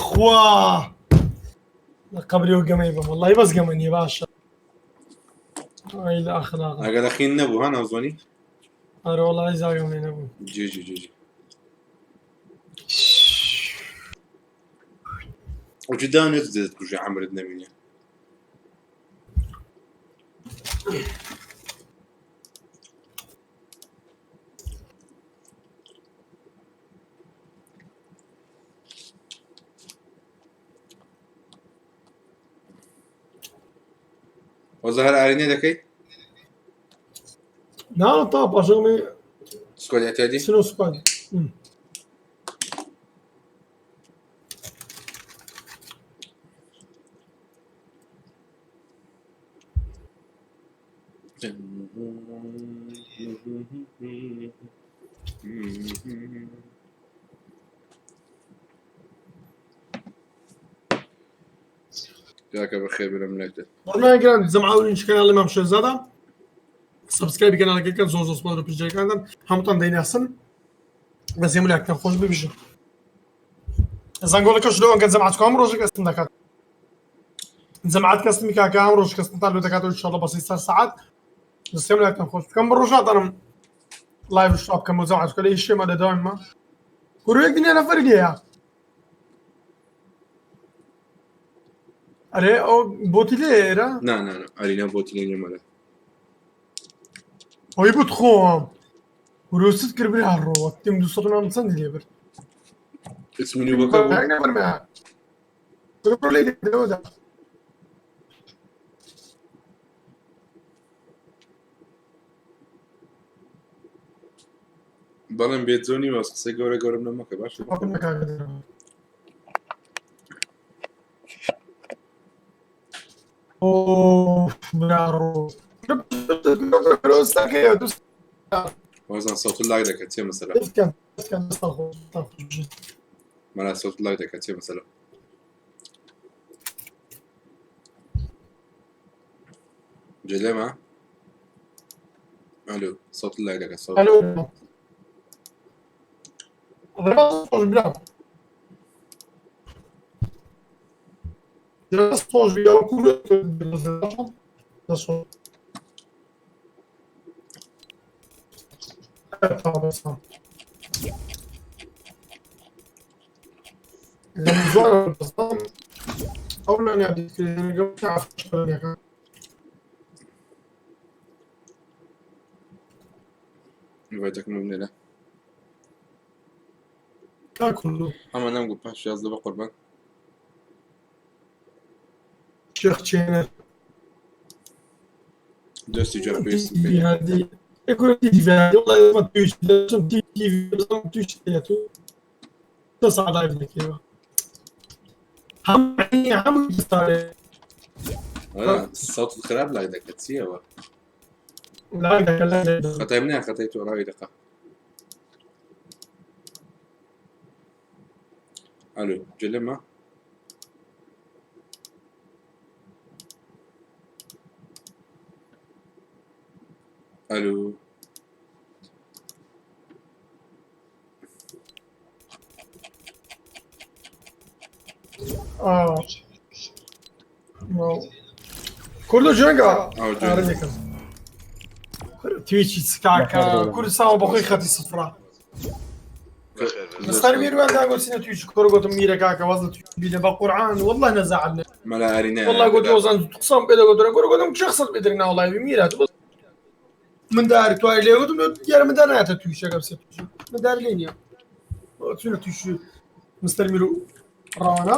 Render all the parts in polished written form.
خوا لە قەبری و گەمەی بم وەڵی بەس گەمە نییە باشە ئای لە ئەخلاق ئەگەر لە خین نەبوو ها ناوزۆنی ئەرە وەڵی زاگەمێ نەبوو جی جی جی جی وجدان دەت کوژێ عەمرت نەمینێ. وەزە هەر ئارینێ دەکەی؟ نا تا پاشەڵێ سکۆد اعتیادی؟ سنو سوپان. کاکە بەخێر بێن لەکتر. بەڵێ جەماعەت کەناڵی مام شێرزادە subscribe ی کەناڵەکەی کەن زۆر زۆر سپاس بۆ پشتگیریەکانتان هەمووتان دەیناسن بەس هەموو لاکتان خۆش ببژن زەنگۆڵەکەش لۆ ئەگەر جەماعەت کام ڕۆژێک ئەستم دەکات جەماعەت کەستمی کاکە ئەم ڕۆژ کەستمتان لۆ دەکاتەوە ئینشاڵڵا بەسی سەر سەعات دەستێم لاکتان خۆش بکەم بە ڕۆژ ناتانم live شتاپ بکەم و جەماعەت کە لە ئیشێمە لە داوایمە گروهێک دنیا نەفەری لێیە ئەرێ ئەو بۆتی لێ ئێرە نا نا نا ئارینا بۆتی لێ نییە مەلا. ئەوەی بوت خۆم وروست کرد برا ڕۆوە تیم 200 نام چەندی لێ برد اسمی نوبەکە بوو بەڵێم بێت زۆنی واز قسەی گەورە گەورەم نەمەکە باش وازان صوت لاگ دەکات چێ مەسەلە مەلا صوت لاگ دەکات چێ مەسەلە جلێمە ئەلو صوت لاگ دەکات صوت ئەلو دەست خۆش بی ئەو کورە دەست خۆش. ئەو لە نوبەتەکەم بنێرە ئەمە نەمگوت پاش 11 بە قوربان شێخ چێنەر دەستی جار پێویستم پێ صوت خراپ لاگ دەکات چیەوە خەتای منە خەتای تۆ ڕاوی دەقە ئەلو جلمە ئەلو کوردۆ جەنگە تویچی کاکە کوردستان بەخۆی خەتی سفرە مستەر میروان داگۆچینە تویچ کۆر گوتم میرە کاکە واز لە تویچ بینە بە قورعان والله نەزعلنا مەلا ئارینە والله گوت وەزان قسەم پێ دەگوت گۆر گوتم چه قسەت پێ دەکەن وڵای میرە تو من دار توای لێ گوتم دیارە من دار ناتە تویشەکە بسێ من دار لێ نییە چونە تویش مستەر میرو ڕەوانە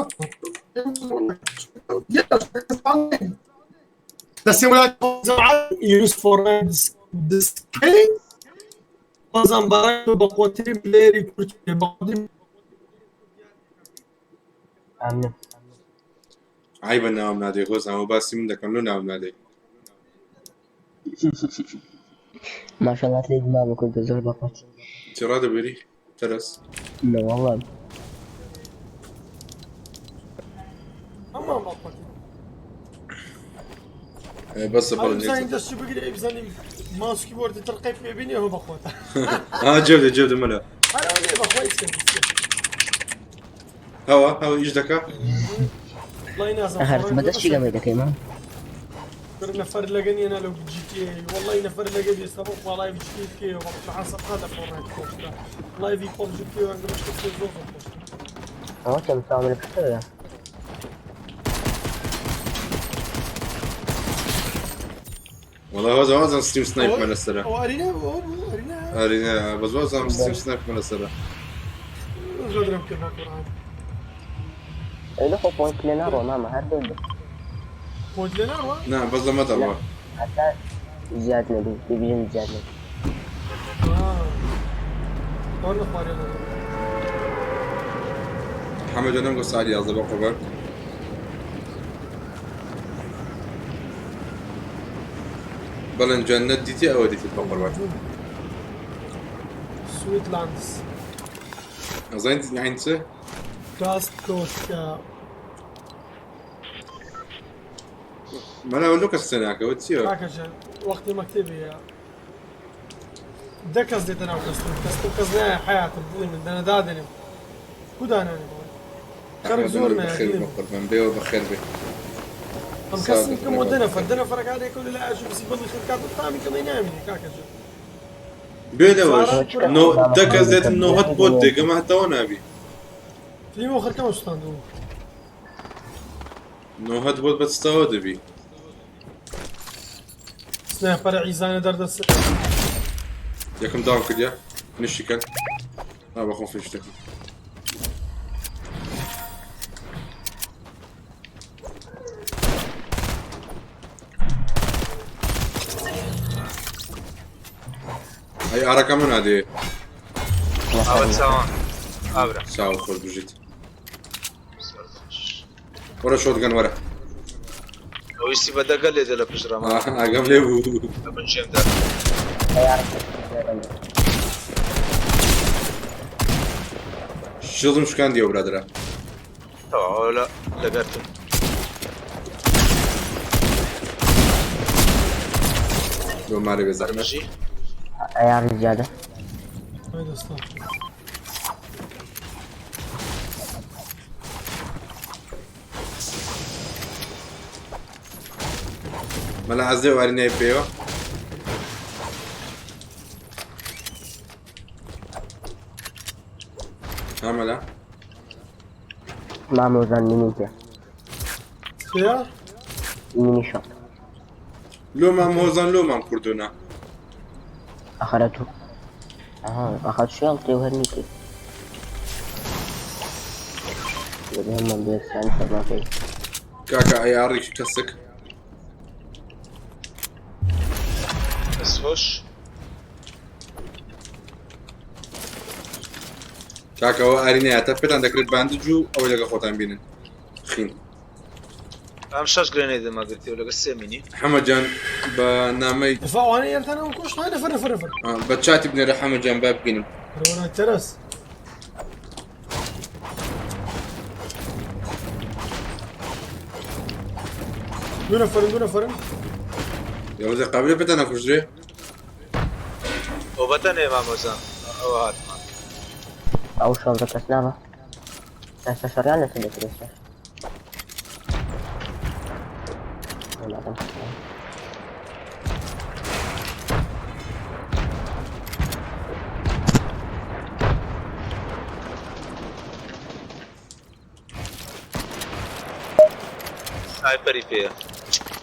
دەستی وڵات یونس فۆڕ دسکەی بازم برای بە قوترین پلەیەری کورد بە قوترین ئەمن عیبە ناوم نادەی هۆزان و باسی من دەکەم لۆ ناوم نادەی ماشاءالله لێ مامە کوردە زۆر بەقوت چ ڕادەبێری تەرەس نەوەڵا هەمان بە قوترین بەسە ئەو بەڵێ بزانین دەستی بگرێ ئەی بزانین ماوس کیبۆردی ترقەی پێ بینی ئەوە بەخۆتە ها جێ بدە جێ بدە مەلا هەر ئەوە نییە بەخۆی چێ. هەوە هەوە ئیش دەکا وەڵی نازم هەر بەدەستی گەمەی دەکەی مام نەفەر لەگە نیە لەو جی وەڵی نەفەر لەگە بێ سەر خوا لايڤ جی تی وەڵ سەفقا لە فۆرنایت خۆشتە لايڤی پۆبجی بکەی وەنگە بەشتە زۆر زۆر خۆشتە ئەوە چەند چاوم لە پشتەوەیە وەڵا وازم وازم ستریم سنایپمە لەسەرە ئەوە ئەرینا بوو ئەوە بوو ئەرینا ئەرینە بەس وازم ستریم سنایپمە لەسەرە غەدرم کرد قورئان ئەی لە خۆ پۆینت لێ ناڕۆ مامە هەر بێ پۆینت لێ ناڕوا نا بەس لەمە دەڕوا هەتا زیاد نەبی دیڤیژن زیاد نەبی ئەوە نەخوارێ حەمە جانم گۆ ساعت 11 بە قوبان بەڵێن جەنەت دیتی ئەوە دیتیت بە قوربان سویت لاندس ئەزانیت یعنی چ کاست کۆشکە مەلا لۆ کەس قسە ناکەوە چییە کاکە جان وەختی مەکتەبیە دە کەس دێتە ناو کەستم کەستم کەس نایە حیاتم دڵی من دەنە دادەنێم کو دانانێ بڵێ خەڵک زۆر نایە بەخێر دڵی بە من قوربان بێوە بەخێر بێ ئەم کەسم کەم و دە نەفەر دە نەفەرەکان یەکەو لە لایە بسی بەڵی خەرکات و تامی کەڵی نامینێ کاکە جان بێ لەوەش سارا کوڕە نۆ دە کەس دێتن نۆهەت بۆت دێ گەمە هەتەوە نابی فلیمۆ خەرکەم سوستاندوو نۆهەت بۆت بەستەوە دەبی سنایپەرە عیزانە دەردەست یەکەم داوم کردیا نشی کەن نا بەخۆم فیش دەکەم ئەی ئارەکە من نادێ ئاوە چاوان ئابرا چاو خۆش بژیت وەرە شۆتگەن وەرە ئەویستی بە دەگەل لێ دە لە پشت ڕەما ئاگام لێ بوو لە بن جێمدا شیڵدم شکاندیەوە برادەرە تەواو لە لەگەرتم لۆ مارێ بێ زەحمەت بژی ئەیاڕی زیادە ئەی دەستا مەلا عەزێ واری نای پێوە ها مەلا مامۆزان مینی پێ چیە مینی شۆت لۆ مام هۆزان لۆ مام کوردونە ئەخەرە تو ئەها ئەخەر شێڵ تێ و هەر نیتی دەبێ هەموو بێسان سەرماکەی کاکە ئەی ئاڕێکی کەسک بەس خۆش کاکە ئەوە ئاری نایە تا پێتان دەکرێت باندج و ئەوەی لەگە خۆتان بینن خین ئەم شەش گرێنەی دەماگرتی و لەگە سێ مینی حەمە جان بە نامەی ئەوانە یەرتانەوە کوشت های نەفەر نەفەر نەفەر بە چاتی بنێرە حەمە جان با ببینم وەرە تەرەس دوو نەفەرن دوو نەفەرن یاوزە قابلە پێتان نەکوژرێ ئەو بەتەنێ مامۆزان ئەوە هاتمان ئەو شۆڵدە کەس نابە ئێستا شەڕیان لەسەر دەکرێت ئێستا. وەڵا. سنایپەری پێیە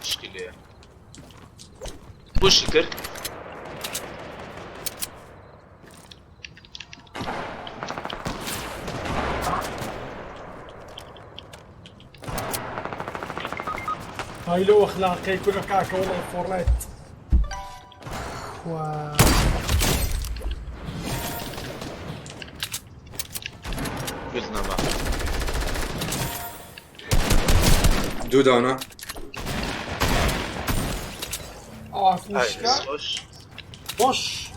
مشکلەیە بوشی کرد هاي لو اخلاقي كل كاكا والله فورنايت و قلنا ما دوو داونە اه هاي فيشكا بس خۆش وش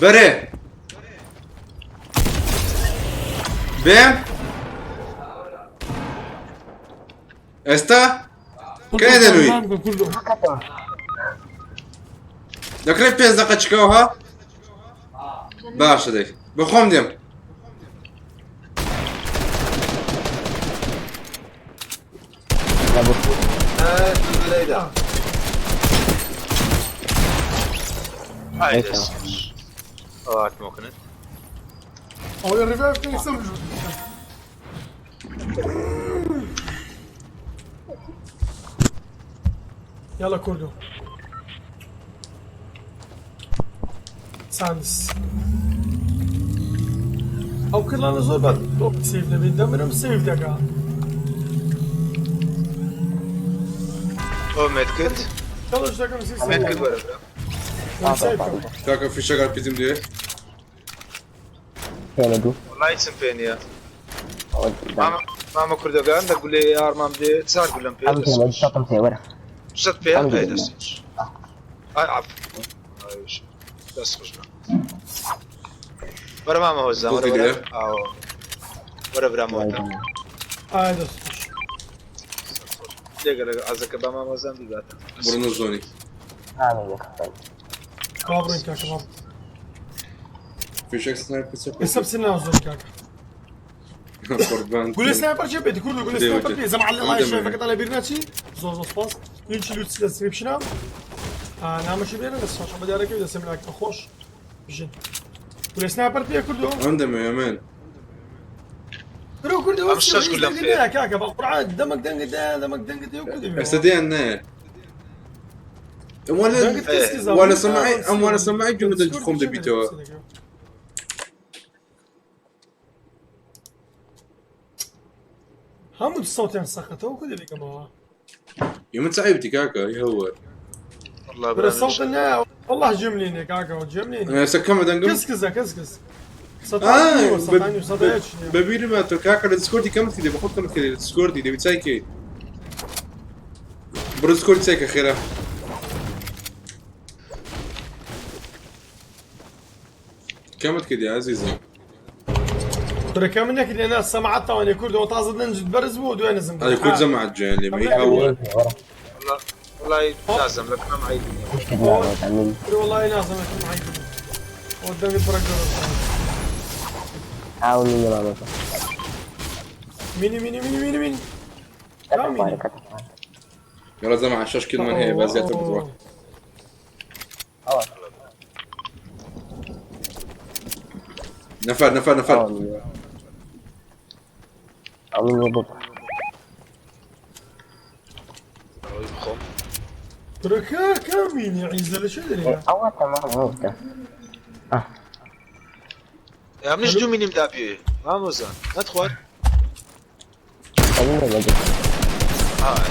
بەرێ بێم ئێستا کێ دەنووی كله کەتەوە. دەکرێت پێنج دەقە چکەوە ها؟ باشە دەی بەخۆم دێم. هاي دەست ئەوە هاتمەوە ئەوەی ڕیڤایڤ کەی سم يلا كوردو ساندس ئەو کردانە زۆر بە تۆپ سیف دەبێت دەمرم سیف دەکا ئەو مێت کرد چڵش دەکەم سیف مێت کرد وەرە برا. کاکە فیشەکان پیتم دێ. پێنە دوو وەڵای هیچم پێ نییە. مامە مامە کوردەکان لە گولەی ئارمام دێ چار گولەم پێ ئەم دەست پێمە شەتم پێ وەرە. شت پێ ئەم ئەی گولەم. دەست خۆش. ئای عەف ئای دەست خۆش بە. وەرە مامە هۆزان وەرە وەرە ئاوە وەرە برامەوە. ئای دەست خۆش. لێگە لەگە ئازەکە بە مامە هۆزان بیباتە. بڕنە زۆنی. ئامین یەکەم. با بڕۆین کاکە با فیشەک سنایپەر چە ئێستا بچین ناو زۆن کاکە. قوربان. گولێ سنایپەر چێ پێتی کوردو گولێ سنایپەر پێ زەمە عەلی ئەڵای شەرەفەکەتان لەبیر نەچی زۆر زۆر سپاس لینکی لوتسی لە دیسکریپشنە نامەشی بێنە لە شاشە بەدیارەکەی دەسێم لاکتە خۆش بژین گولێ سنایپەر پێ کوردو ئەم دەمەوێ من. برو کوردو ئەم شەش گولەم پێ. کاکە بە قورعان دەمەک دەنگت دایە دەمەک دەنگت دێ و کوردی ئێستا دێن نێ. ئەم وەلە وەلە سەمعی ئەم وەلە سەمعی گوێم لە دەنگی خۆم دەبیتەوە. هەموو سەوتیان سەقەتەوە کو دەبیکەمەوە. یە من چ عەیبتی کاکە هەوە. والله برا برا الصوت نه والله جمليني كاكا جمليني ئێستا کەمە دەنگم. كسكزة كسكز آه، سطاني وسطاني بەبیرمە تۆ کاکە لە دیسکۆردی کەمت کردی بە خۆت کەمت کردی لە دیسکۆردی دەبی چای کەی. بڕۆ دیسکۆردی چای کە خێرا. کەمت کردی عەزیزم. ترى كم منك اللي انا سمعت وانا كرد وطازة ننجد برز بو دوين نزم هذا كل زمعت جاي اللي ما يهوى. وەرە والله والله لازم لك ما معي مشكلة مامە مین. والله لازم اكون معي قدام برا ئاو مینە مامە. ميني ميني ميني ميني ميني کەتە خوارە کەتە خوارە. يلا زمع الشاش كل من هي بس زيادة بتروح. ئەوە نفر نفر ئەوە نفر. مینە. ئەو مینە بۆ ئەوەی بخۆم. ترى كا ميني عيزة ليش ادري ئەوە تەمام ئەوە ئەم منیش دوو مینیم دا پێ مامۆزان نەتخوارد. ئەو مینە بەجێ. آه.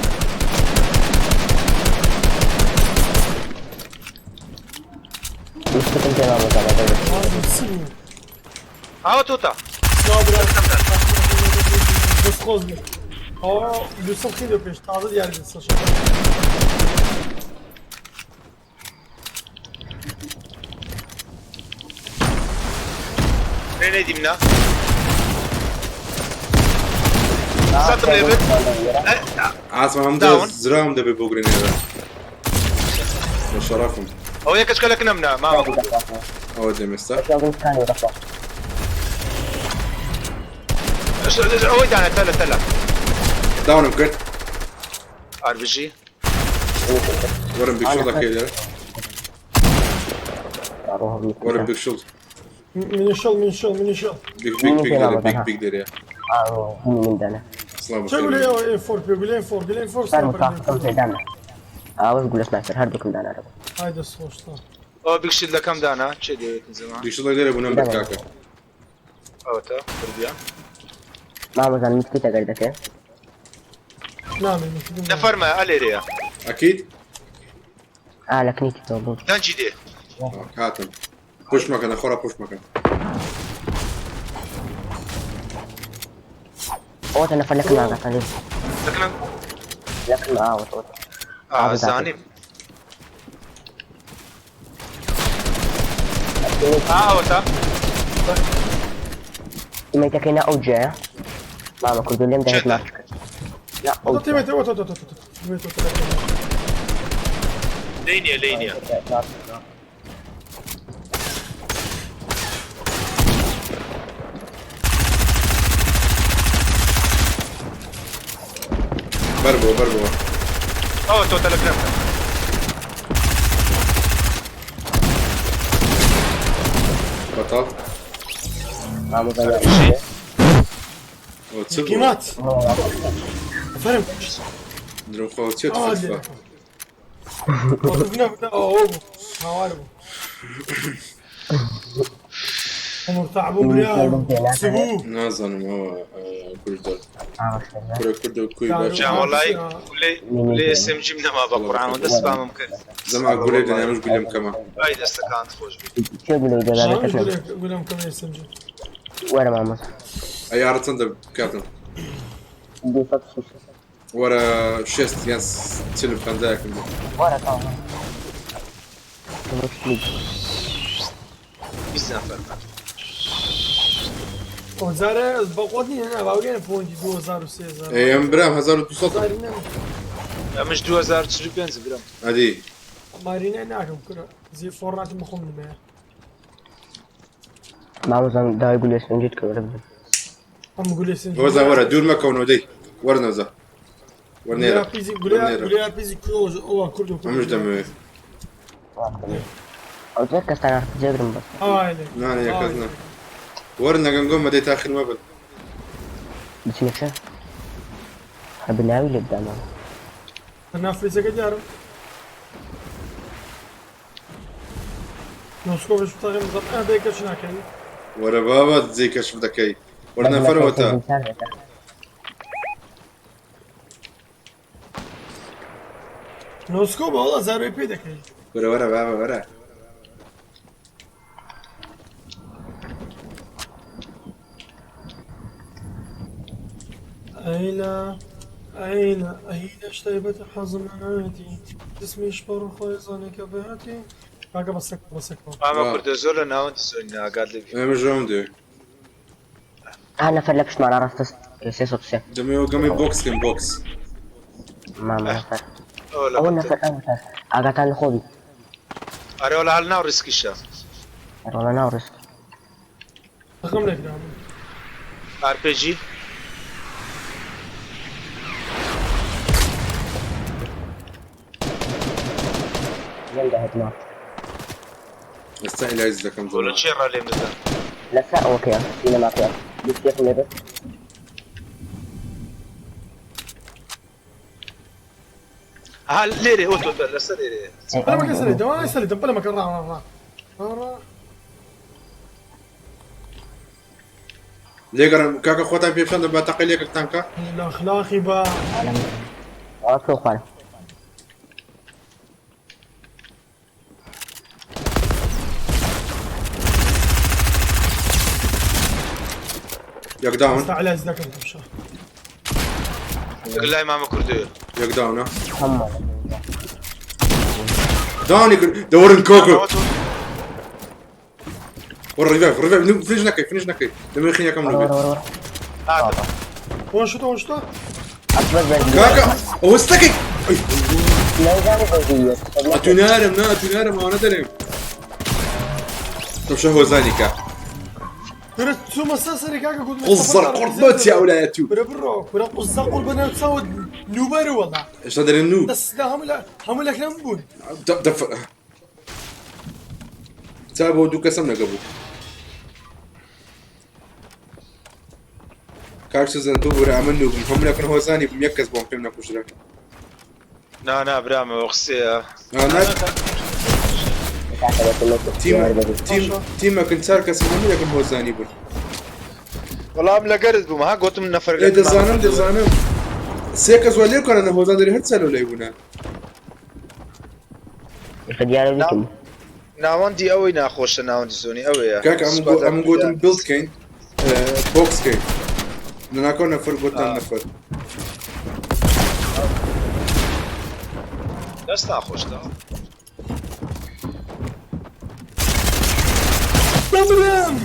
مشكلة پێ مامە زانە. ئاوە تۆتا. لا برا بس خوزني اه لوسف خيلو بيش تازه دیار بس لێ نەیدیمنا ساتم لێ بێت. عاصم هم داون. زرام دەبێ بۆ گرێنێرە. بە شەرەفم. ئەو یەکەچکە لە کنەمنا مامە کوردو. ئەوە دێم ئێستا. ئەوەی دانە تەلە تەلە. داونم کرد. ئاربژی. وەرم بیگ شڵ دەکەی لێرە. وەرم بیگ شڵ. من شل من شل من شل بیگ بیگ بیگ لێرە بیگ بیگ لێرە. من دانا. سڵاو شو يقول بەخێر. لي 4 بيقول لي 4 قول لي 4 سنايبر دانا. ئاوەش گولە سنایپەر هەردووکم دانا رەبوو. هاي دس خوش طار ئەوە بیگ شیل لەکەم دانا چێ دەوێتن زەمان. بیگ شڵ لێرە بوو نەمرد کاکە. ئەوەتە بردیان. مامە زان متکیتە گەردەکەی. نعم نەفەرمە ئەلێرەیە. ئەکید؟ ئا لە کنیتی تۆ بوو. دەنگی دێ. هاتم. پشت مەکەن خۆرا پشت مەکەن. ئەوەتە نەفەر لەکن ئاگاتان لێ. لەکنە لەکن ئاوە ئەوەتە. ئا زانیم. ئا ئەوەتە. تیمەیتەکەی نا ئەو جێیە. مامە کوردو لێم داهێت مارک کرد. نا ئەو تيميت وت وت وت تيميت لێ نییە لێ نییە. بەربەوە بەربەوە. ئەوە تۆ تەلەگرام کە. بەتاڵ. مامۆستا ئەوە چ بوو؟ قیمات فەرم. درم خۆ چیە ئەوە تفە؟ هاوار بوو. مرتاح بوو بریا سبوو. نازانم ئەوە کوردە. کورە کوردە کوی باش. جا وەڵای گولەی گولەی ئێس ئێم جیم نەما بە قورعان دەست بامم کرد. زەما گولەی دەنیا منش گولەم کەمە. ئای دەستەکانت خۆش بێ. کێ گولەی دەدا کەس نەبوو. گولەم کەم ئێسمجی. وەرە مامۆستا. ئەی ئارە چەندە کاتن؟ 206. وەرە شێست یان چل و پەنجایەکم بێ. وەرە تاو. 20 نەفەرمان. ئەو جارە بە قوت نییە نا باوگەنە پۆینتی 2000 و 3000. ئەی ئەم برام 1200. مارینە. ئەمش 2045 برام. ئەدی. مارینە ناکەم کورە زی فۆرناتم بخۆم نمەیە. مامۆستا داوای گولەی سنجیت کرد وەرە بدەم. ئەم گولەی سنجی. نۆزە وەرە دوور مەکەونەوە دەی. وەرە نۆزە. وەرە نێرە. پیزی وەرە گولە نێرە. گولە پیزی کوڕ ئەوە کوردو. ئەمش دەمەوێت. ئەو جێ کەستان جێگرم بەس. ئەوانێ. نا نا یەکەس نا. وەرە نەگەنگۆ مەدەی تاخیر مەبن. بچینە چێ؟ هەر بناوی لێ بدامەوە. نافریزەکە دیارم. نۆسکۆش بتاقیم زەق دەی کەش ناکەوی. وەرە بابا جێی کەشف دەکەی. وەرە نەفەرەوە تا. نۆسکۆ بە وەڵا زاروی پێ دەکەی. وەرە وەرە بابا وەرە. أين أين أين اشتيبت حزماتي جسمي يشبر خيزاني كباتي کاکە بەسەک بەسەک. مامە کوردە زۆر لە ناوەندی زۆنی ئاگات لێ بێ. ئێمە ژەم دێ. ها نەفەر لە پشتمانە ڕاستە 303. دەمەوە گەمەی بۆکس کەم بۆکس. مامە نەفەر. ئەوە لە ئەوە بەتە. نەفەر ئەو نەفەر. ئاگاتان لە خۆ بی. ئەرێ وەڵا هەر ناو ڕیسکیشە. ڕۆڵە ناو ڕیسک. رقم لێکرام. RPG. لێم داهێتمەوە. ئێستا ئیلایز دەکەم بۆ لە زەما. چێ ڕا لێم دەدا؟ لەسەر ئەوەکەیە سینەماکەیە. دوو لێ بێت. ها لێرێ ئەو تۆتە لەسەر لێرێ. بەلا مەکە سەری دەم سەری دەم بەلا مەکە ڕا ڕا ڕا ڕا. لێگەڕم کاکە خۆتان پێ پیشان دە با تەقەی لێکەکتان کە. لە ئەخلاقی با. ئەوە تۆ خوارە. یەک داون. ئێستا علاج دەکەم تەمشا. لەگەڵ لای مامە کوردەیە. یەک داونە. هەموو. داونی کرد دەوەرن کاکە. ئەوە تۆ وەرە ڕیڤایڤ ڕیڤایڤ فینش نەکەی فینش نەکەی. دەمەوێ خینەکەم وەرە نەبێت. وەرە وەرە. هاتم. وان شتۆ وان شتۆ. ئەس بەس بەرگی. کاکە ئەوە ستەکەی. ئەی نەیزانی بەرگییە. ئەتو نارم نا ئەتو نارم ئەوانە دەرێم. تەمشە هۆزانی کە. کورە چوومە سەر سەری کاکە گوتم. قزەر قوربەت یا ولايەتو. کورە بڕۆ کورە قوزە قوڕ بەناو چاوت نوبەرە وەڵا. ئێستا دەرێن نوو. دەست لە هەموو لە هەموو لەکرم بوون. دەف تا بۆ دوو کەسم لەگە بوو. کاک سوزان ببورە ئەمن نوو بووم هەموو لەکن هۆزانی بووم یەک کەس بۆم پێم نەکوژرا. نا نا برامە قسەیە. نا نا تیم تیم تیمەکن چار کەسم هەموو لەکن هۆزانی بوون. وەڵام لەگەرت بووم ها گوتم نەفەر. ئێ دەزانم دەزانم. سێ کەس وا لێ بکەنە هۆزان دەرێ هەر چەلۆ لێی بوونە. دیارە بیتم. ناوەندی ئەوەی ناخۆشە ناوەندی زۆنی ئەوەیە. کاکە ئەمن گوتم بیڵد کەین بۆکس کەین. لەناکاو نەفەر گوتان نەفەر. دەست ناخۆشتە. دەمرم.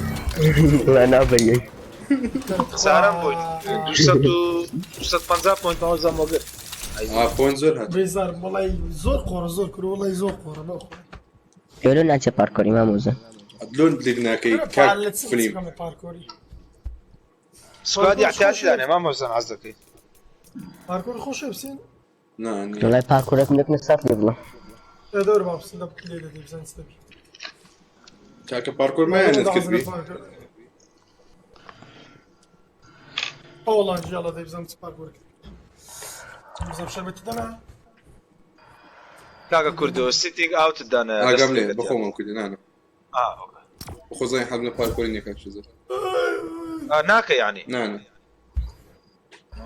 لا نابەیە. سارم بووی 250 پۆینت ماوەزام وەگرت. ئا پۆینت زۆر هات. بێزارم وەڵای زۆر قۆڕە زۆر کورە وەڵای زۆر قۆڕە بەخۆ. لۆ ناچێ پارکۆری مامۆزە. لۆن لێک ناکەی کاک فلیم. پارکۆری. سوادی اعتیادی دانێ مامۆزان عەز دەکەی. پارکۆر خۆشە بسین. نا نییە. وەڵای پارکۆرێکم دەکنە سەر لێ بڵێ. ئێ دەور با بسین دەب لێ دەدەی بزان چ دەبی. کاکە پارکۆر مایانت کردبی. ئەوەڵا یاڵا دەی بزانم چ پارکۆر کرد. بزانم شەربەتی دەما. کاکە کوردۆ سیتینگ ئاوت دانە. ئاگام لێ بەخۆمم کردی نانا. ئا ئۆکەی. بەخۆ زانی حەزم لە پارکۆری نییە کاک شێرزاد. ئا ناکە یعنی. نانا.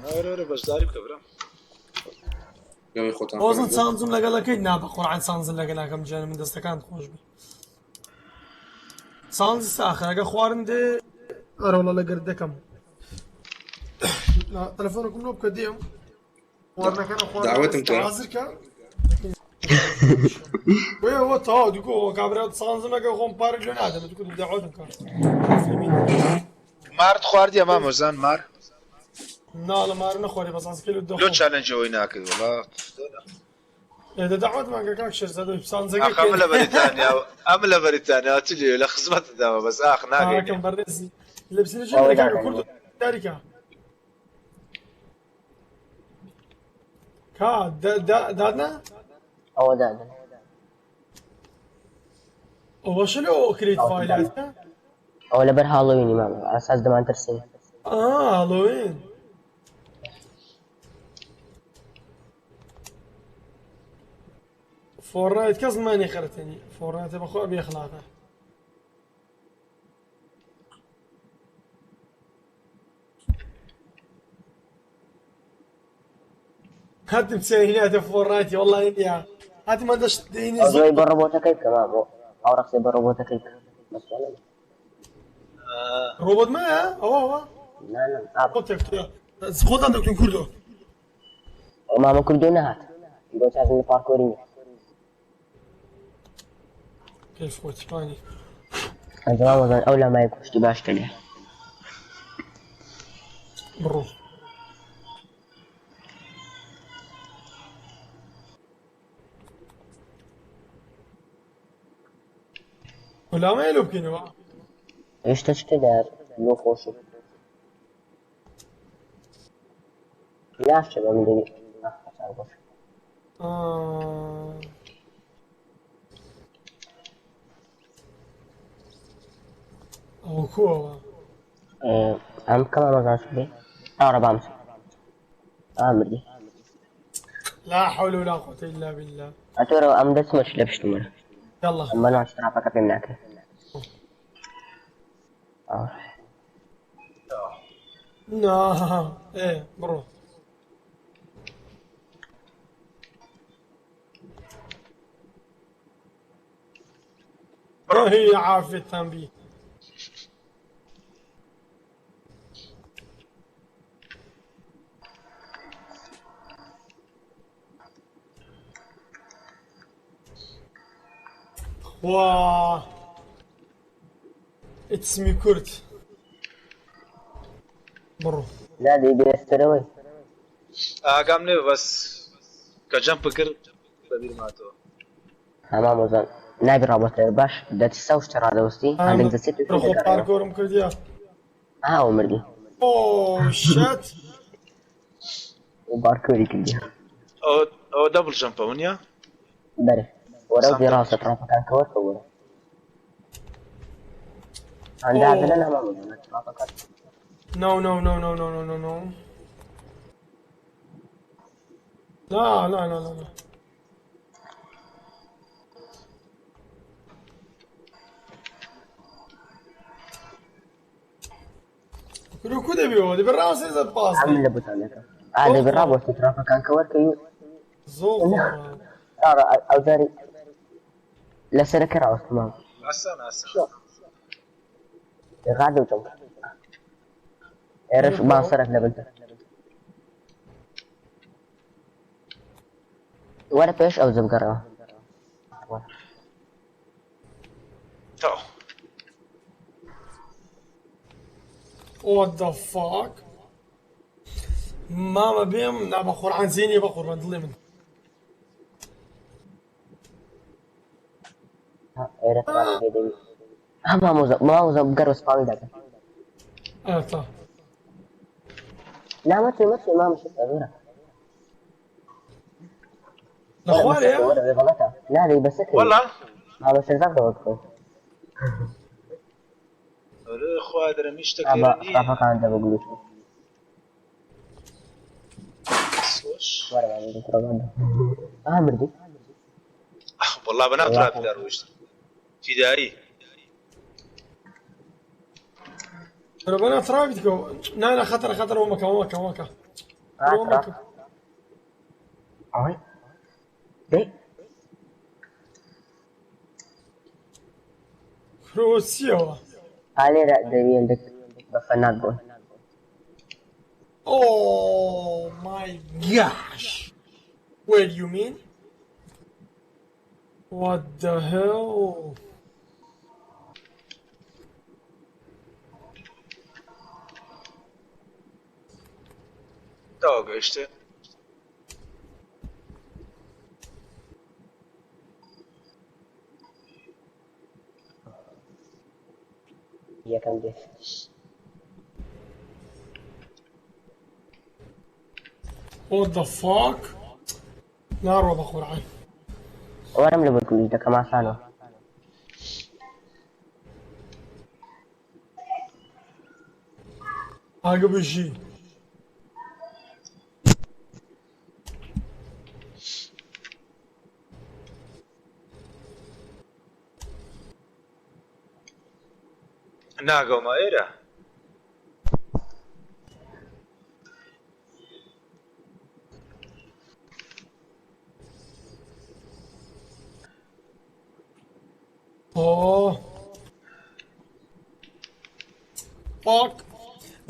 وەرە وەرە بەشداری بکە برام. لەوەی خۆتان ئۆزن خۆش بێت. سانزم لەگەڵەکەیت نا بە قورعان سانزن لەگە ناکەم گیانە من دەستەکانت خۆش بی. سانزی ساخرەکە خوارن دێ ئەرەوڵە لە گرد دەکەم. تەلەفۆنەکەم لۆ بکە دێم. خواردنەکە داوەتم کە. حاضر کە. وێ ئەوە تەواو دوکۆ کابرا سانزمەکە خۆم پارە لێ نادەم دوکۆ داوەتم کە. مارت خواردیە مامۆزان مار؟ نا لە مار نەخوارێ بەس ئەسکەی لۆ لۆ دەخۆم. چالنج ئەوەی ناکەی وەڵا. ئێ دەعوەتمان کە کاک شێرزاد سانزەکە ئاخ ئەم لە بەریتانیا ئەم لە بەریتانیا چ لێ لە خزمەتت داوە بەس ئاخ ناگەینێ. کاکەم بەڕێزی لە بسینە چی ئەوەی کاکە دادەنێ. کورد داریکە کا دادنا ئەوە دادەنێ. ئەوە شلۆ کرێت ئەوە فایلات ئەوە لەبەر هاڵۆوینی مامە ئاساس دەمان ترسێنێ. ئا هاڵۆوین فۆرنایت کەس مانی خەرتێنی فۆرنایتە بەخۆ ئەبێ خلاقە هاتم سێهیناتە فۆرنایتی والله نییە هاتمە دەشت دێنی ئەو زۆر دوای بۆ ڕۆبۆتەکەی بکە مامۆ ئەو ڕەقسێ بۆ ڕۆبۆتەکەی بکە بەس وەڵا. ڕۆبۆت مایە ئەوە ئەوە نا نا ئا خۆتێک خۆتان دەکتون کوردۆ ئەو مامە کوردۆ نەهات. بۆ چازم لە پارکۆری نییە. کەیف خۆتیپانی ئەنجا مامۆزان ئەو لامای کوشتی باشتر لێ. بڕۆ وەلامەیە لۆ بکەینەوە هێشتا شتێ دار لۆ خۆشی. ناشتە بە من دەبی. خۆش. آه. ئەوە کووەوە ئەم بکە مامۆزان شو بێ. ئاڕە بام. ئا مردی. لا حول ولا قوة إلا بالله. ئەتۆرەوە ئەم دەچمە لە پشتمەوە. يلا ئەم بەناو شتراپەکە پێم ناکرێت. ئا. نا ايه برو هي عافية تنبيه. وا اتس مي كورت برو لا دەی بێستەرەوەی. ئاگام لێ بەس کە جەمپ کرد بەبیرماتەوە. ها مامۆزان نابی ڕابۆتە باش دەچی ساو شتە ڕادەوەستی هەندێک دەچێت و خۆ دەگەڕێەوە. پارکۆرم کردیا. ئا ئەو مردی. ئۆ شت و بارکۆری کردی. ئەوە ئەوە دەبڵ جەمپە ونیە؟ بەرێ وەرە سام دی ڕاستە تراپەکان کەوە کەوە. هەندا لە مامۆزان تراپەکان. نو نو نو نو نو نو نو نو لا لا لا لا لا كلو كو دبي هو دبي الراس اذا باص ئەم لە بوتانەکە. ئا دەبی ڕابۆستی تراپەکان کەوە کەی زۆر ئارە ئەو جاری لەسەرەکە ڕاوەستە مام. ئاسان ئاسان. غادە و جەمپ. ئێرەش بانسەرەک لە بنتە. وەرە پێش ئەو زبگەڕەوە. تەواو. What the fuck ماما بێم نا بە قورعان زینی بە قوربان دڵی من. ئێرە تراپەکەی دەبی. ها مامۆزە مامۆزە بگەڕ سپامی داکە. ئا تا. لا مەچێ مەچێ مامە شێرزاد وەرە. لە خوارێ؟ وەرە ئەوێ غەڵەتە. نا دەی بەسەکەی. وەڵا مامە شێرزاد لەوە بکەی. ئەرێ خوا درەمی شتەکە ئابا نییە. ڕافەکان دەبە گلوش. سۆش. وەرە مامە دکتۆر. ئا مردی. والله بەناو ترافیدا ڕۆیشت فیدایی. ربنا ترافيك نا نا خطر خطر ومكة ومكة ومكة ومكة. ئەوەی دەی روسيا. ئا لێرە دەوی هەندێک بە فەنات بوون. Oh my gosh. Wait, you mean? What the hell? تەواو گەیشتێ. یەکەم دێت. What the fuck? ناڕۆ بە قورعان. وەرم لە بەر گلوش دەکەم ئاسانە. ئاگە بژی. ناگەومە ئێرە. Oh. Fuck.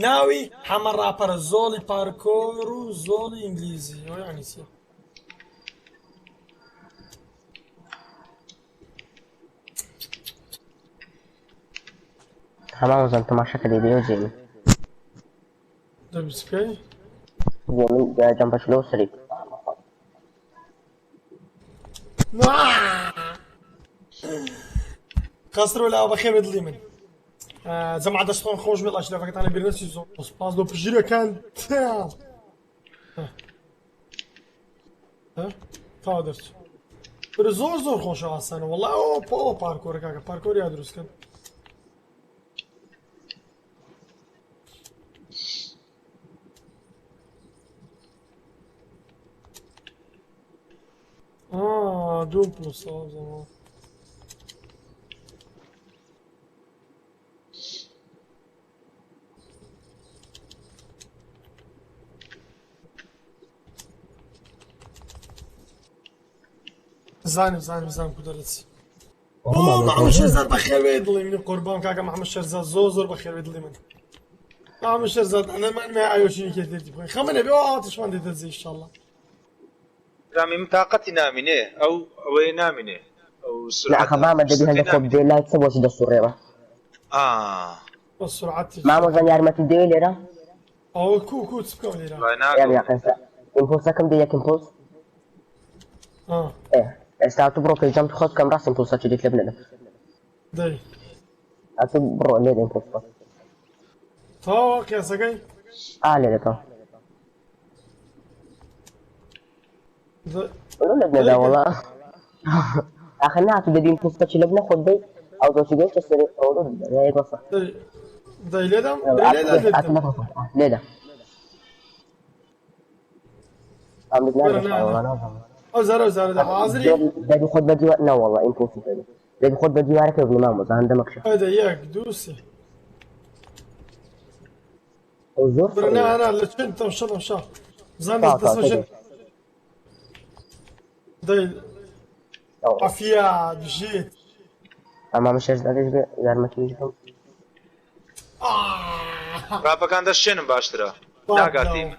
ناوی حەمە ڕاپەرە زۆڵی پارکۆر و زۆڵی ئینگلیزی ئەو یعنی چییە؟ هەمان وزان تەماشاکە دەی بێ جێمی. دەبی چ بکەی؟ جێمی جەمپەش لەو سەری. خەسر ولا بەخێر بێ دڵی من. جەماعەت دەستخۆن خۆش بێت ئاشلافەکەتان لەبیر نەچی زۆر سوپاس بۆ پشتگیریەکان. تاوا دەرچوو. برە زۆر زۆر خۆشە ئاسانە وەڵا. ئەو ئەو پارکۆرە کاکە پارکۆر یا دروست کەن. آه دوم بلس زمان. زانم زانم زانم کو دەرەچی. ئۆ محمد شێرزاد بەخێر بێ دڵی من قوربان کاکە محمد شێرزاد زۆر زۆر بەخێر بێ دڵی من. محمد شێرزاد ئەنەمان مێ ئایۆشینی کێ تێتی بخۆین خەمە نەبێ ئەو ئاواتشمان دێتە جێ ئینشاڵڵا. رامی من تاقەتی نامینێ ئەو ئەوەیە نامینێ ئەو لا سرعەتە ئەخە مامە دەبی هەندێک خۆ نامینێ. بدێ لای چە بۆچی دەسوڕێوە. ئا بە سرعەتی مامۆزان یارمەتی دەوێ لێرە؟ ئەوە کو کو چ بکەم لێرە؟ وڵای یان ناگەم. یاقێستا ئیمپۆڵسەکەم دێ یەک ئیمپۆڵس. ئا ئێ ئێستا تو بڕۆ پێش جەمپ خۆت بکەم ڕاست ئیمپۆڵسەکی دێت لە بنەدەم. دەی ئەتو بڕۆ لێرە ئیمپۆڵس خۆت. تەواوە قیاسەکەی؟ ئا لێرە تەواو. ولو لە بنەدا وەڵا. ئاخر نهاتوو دەبی ئیمپۆڵسەکی لە بنە خۆت بەی ئەو دۆچی گەیشتە سەر ئەو یەک وەسە. دەی دەی لێدەم دەی لێدا ئەتو لێدەم. لە خۆت لێدە. ئەم وەرە ناگەشت نا وەڵا نا نازانم. ئەو زارە ئەو زارە حازری؟ دەبی خۆت بە دیوار نەوەڵا ئیمپۆڵسی دەبی. دەبی خۆت بە دیوارەکە ببنی مامۆزا هەندەمەکشە. هەدە یەک دوو سێ. ئەو زۆر برە نا فڕیوە. نا لە چێن تەمشە تەمشە. زان تاو تاو دەستمە تێ ژن. دەی ئەو عافیە بژیت. ئەمامە شێرزادیش بێ یارمەتیش بم. آه. ڕاپەکان دەشتێنم باشترە. ناگاتی من.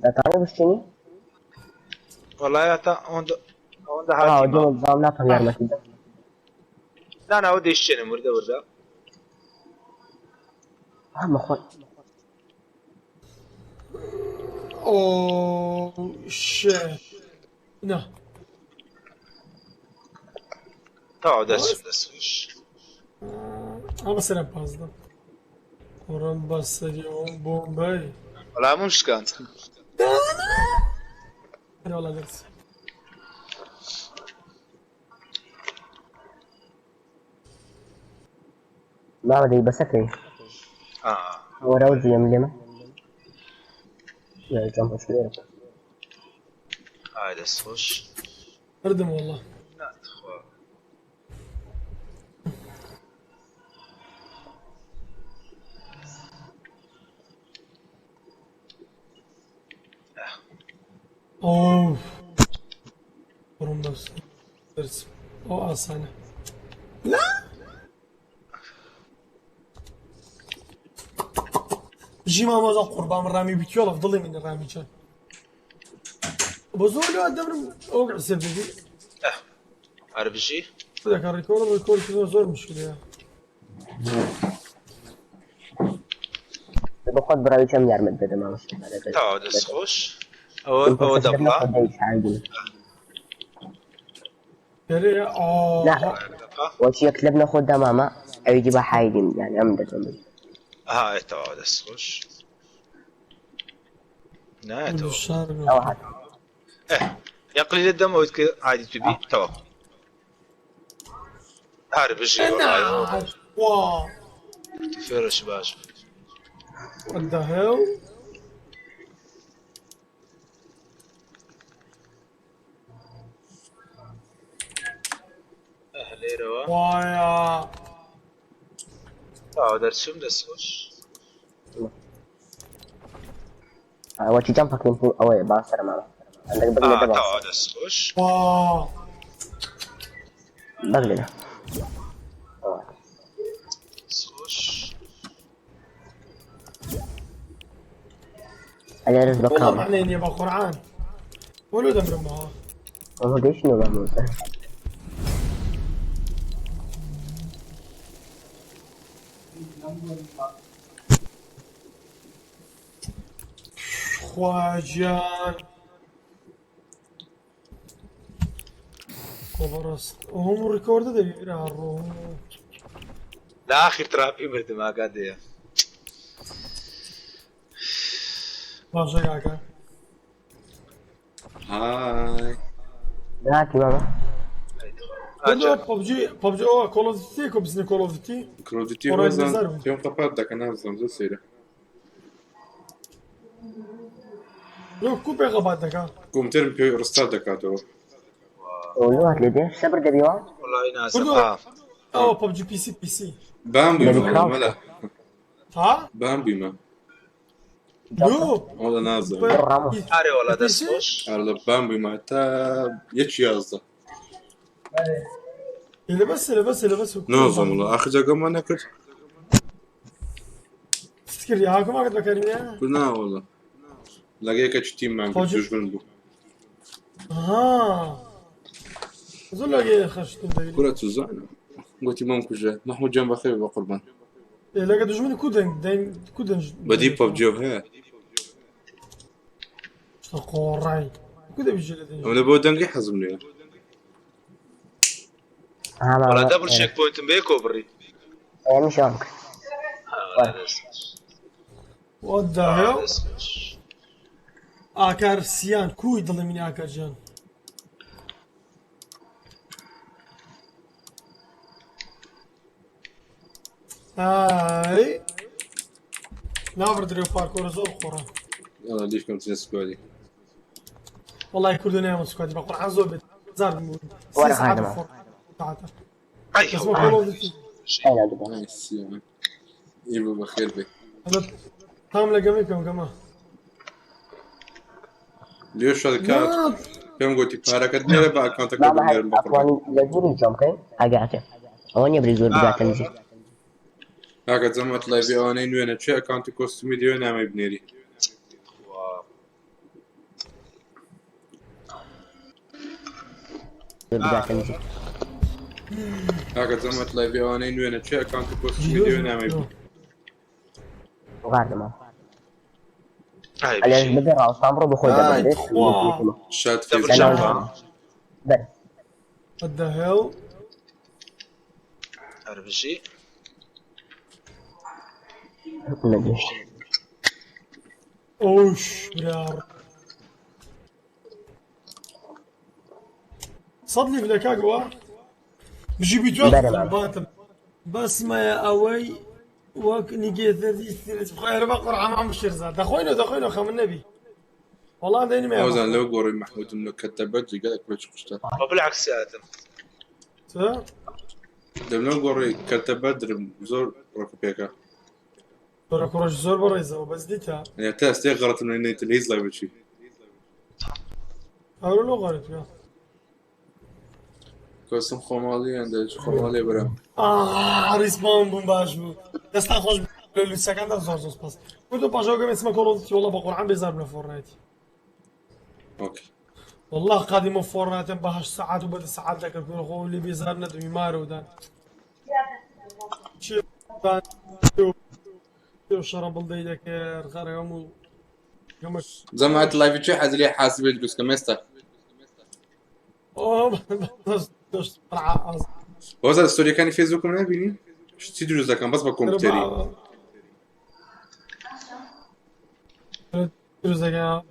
دەتوانێ بشتێنی؟ وەڵای تا ئەوەندە ئەوەندە ئا هاتیمە. دوم بزانم ناتوانم یارمەتی بدەم. نا نا ئەوە دەیشتێنم وردە وردە. ئەمە خۆی. Oh shit. نا تەواو دەچم دەستخۆش. ئەمە سەرم پازدە. قۆڕم بەسەری ئەوم بۆمبەی. وەڵا من شکاند. والله درس. مامە دەی بەسەکەی. آه. وەرەوە جێم لێمە. لا جەم شوێ. هاي دەست خۆش. اردم والله. نا تخوا. اوف بروم بس درس او اسانه. لا جي ماما قربان رامي بكيولا افضل من رامي كان بزول دبر اوقع سببي. عارف بژی؟ ذاك الريكورد ريكورد كذا زور مشكلة. بە خۆت بڕاوی چەم یارمەت دەدە مامە. تەواو دەست خۆش. ئەوە ئەوە دەبڵا. يعني اه لا. وەچی یەک لەب نەخۆت دا مامە ئەوی دی بە حایدیم یعنی ئەم دەدەم. ها تەواو دەست خۆش. ناتەوە. الشارع. ئەوە هات. يا قليل الدم او عادي تبي توا عارف بجي والله. واو فرش باش. What the hell? لێرەوە. وايا تەواو دەرچوم دەست خۆش. وەچی جەمپەکەین ئەوەیە باسەرە مامە. عندك بقلة آه دبا. تەواو دەست خۆش. واو بقلة. دەست خۆش. ئەلێرەش والله بەکاڵ. معنيني يا قرعان ولو دمر معه. ئەوە گەیشتنەوە مامە. خواجان خبرست وهم ريكورد ده لە آخر تراپی بردم ئاگات دێ. باشا كاكا. های. هاتی مامە. ببجي ببجي او كول اوف ديوتي كوبزني كول اوف ديوتي. کۆل ئۆف دیوتی خۆڕای هۆزان نزار بوو. پێم قەپات دەکە نازانم زۆر سەیرە. لو كوبي غبات دكا. کۆمپیوتەرم پێ ڕستار دەکاتەوە. ئەوە هات لێ دێ سەبر دەبیەوە. والله نازم. كردو آه. او ببجي بي سي بي سي. بام بوویمە دەبی وەڵا کراو. مەلا. ها؟ بام بوویمە. لو وەڵا نازانم. ڕامۆس. ئارێ وەڵا دەست خۆش. ئارە لە بام بوویمە تا یەکی یازدە. اللي بس اللي بس اللي بس. نازانم وەڵا ئاخر جاگەمان نەکرد. تذكر يا هاكم ما قلت لك يا نا وەڵا لەگەیەکە چ تیممان کرد خۆش. دوژمن بوو. ها زول لاقي خشت کورە چزانم گوتی مام کوژە مەحموود گیان بەخێر بە قوربان. لاقي دجمني كودن دين كودن. بەدی پەبجیەوە هەیە. قوراي كودا بيجي لدين. ئەو لە بۆ دەنگی حەزم لێیە. ها وەڵا مامە. دەبڵ چێک پۆینتم بەیەکەوە بڕی. ئێمە شۆم کرد. وەڵا دەست خۆش. What the hell? دەست خۆش. ئاکار سیان کوی دڵی منی ئاکار جان. ئای ناوردرێ پارکۆرە زۆر خۆڕە. یاڵا لیش کەم چنە سکوادی. والله کوردە نایەمە سکوادی بە قورعان زۆر بێت زار بوو. وەرە سێ ساعت خادمە. خۆڕ ساعتە. ئەی بەس ما کۆڵ دەتی. ئەینا دەبا. ئای سیان. ئێوە بەخێر بێ. هذا تام لە گەمەی کەم گەمە. لێ شاد کات نا پێم گوتی پارەکەت نێرە بە ئەکاونتەکە مامە هەر بنێرم بە قوربان. ئەتوانی لە دووری جەم بکەین ئاگاتێ. ئەوە نییە بری زۆر بگاتە نزیک. کاکە جەمەت لایڤی ئەوانەی نوێنە چێ ئەکاونتی کۆستومی دێوێ نامەی بنێری. زۆر بگاتە نزیک. کاکە جەمەت لایڤی ئەوانەی نوێنە چێ ئەکاونتی کۆستومی دێوێ نامەی بنێری. غاردە مامە. ئای ئەلێرەش بژی. ببێ ڕاوستان بڕۆ بەخۆی ئای دەبڕێت. تخوا. شاد دەبڵ فێس. جەمپ. بەرە. What the hell? ئارە بژی. نەگەشت. ئۆش برا سەد لیف لە کاکەوە بژی بیتوە بەرە مامە. باتم بەسمەیە ئەوەی وەک نیگێتەری خێرە بە قورعان عم شێرزاد دەخۆینەوە دەخۆینەوە خەمن نەبی وەڵام دەینم ئەوزان لەو گۆڕی مەحمودم لە کەتەبەت جگە کوڕ قشتە بالعكس يا آدم دەم لەو گۆڕی کەتەبەت درم زۆر ڕێک و پێکە زۆرە کوڕش زۆر بەڕێزەوە بەس دیتە يعني تا استي غلط من اني تلهيز لايف شي ئەورە لۆ غەرت بکە كوسم خۆماڵی ئەندە خۆماڵی برام ڕیسپان بووم باش بوو دەستان خۆش لە لوسەکاندا زۆر زۆر سپاس کوردو پاشاوگەم ئێسمە کۆڵ وڵە بە قورعان بێزار بوو لە فۆرنایتی اوكي والله قادمە فۆرنایتم بە هەشت سەعات و بە دە سەعات دەکرد کوڕ خۆ لێ بێزار نەدەمی مارەودان چی شەڕە بڵدەی دەکرد خەرەکەم و گەمە زعما لايف شي حاز لي حاسب يدرس كمستا ئۆ وزا ستوري كان فيسبوك من بيني شتي دروز كان بس بكمبيوتري دروزەکە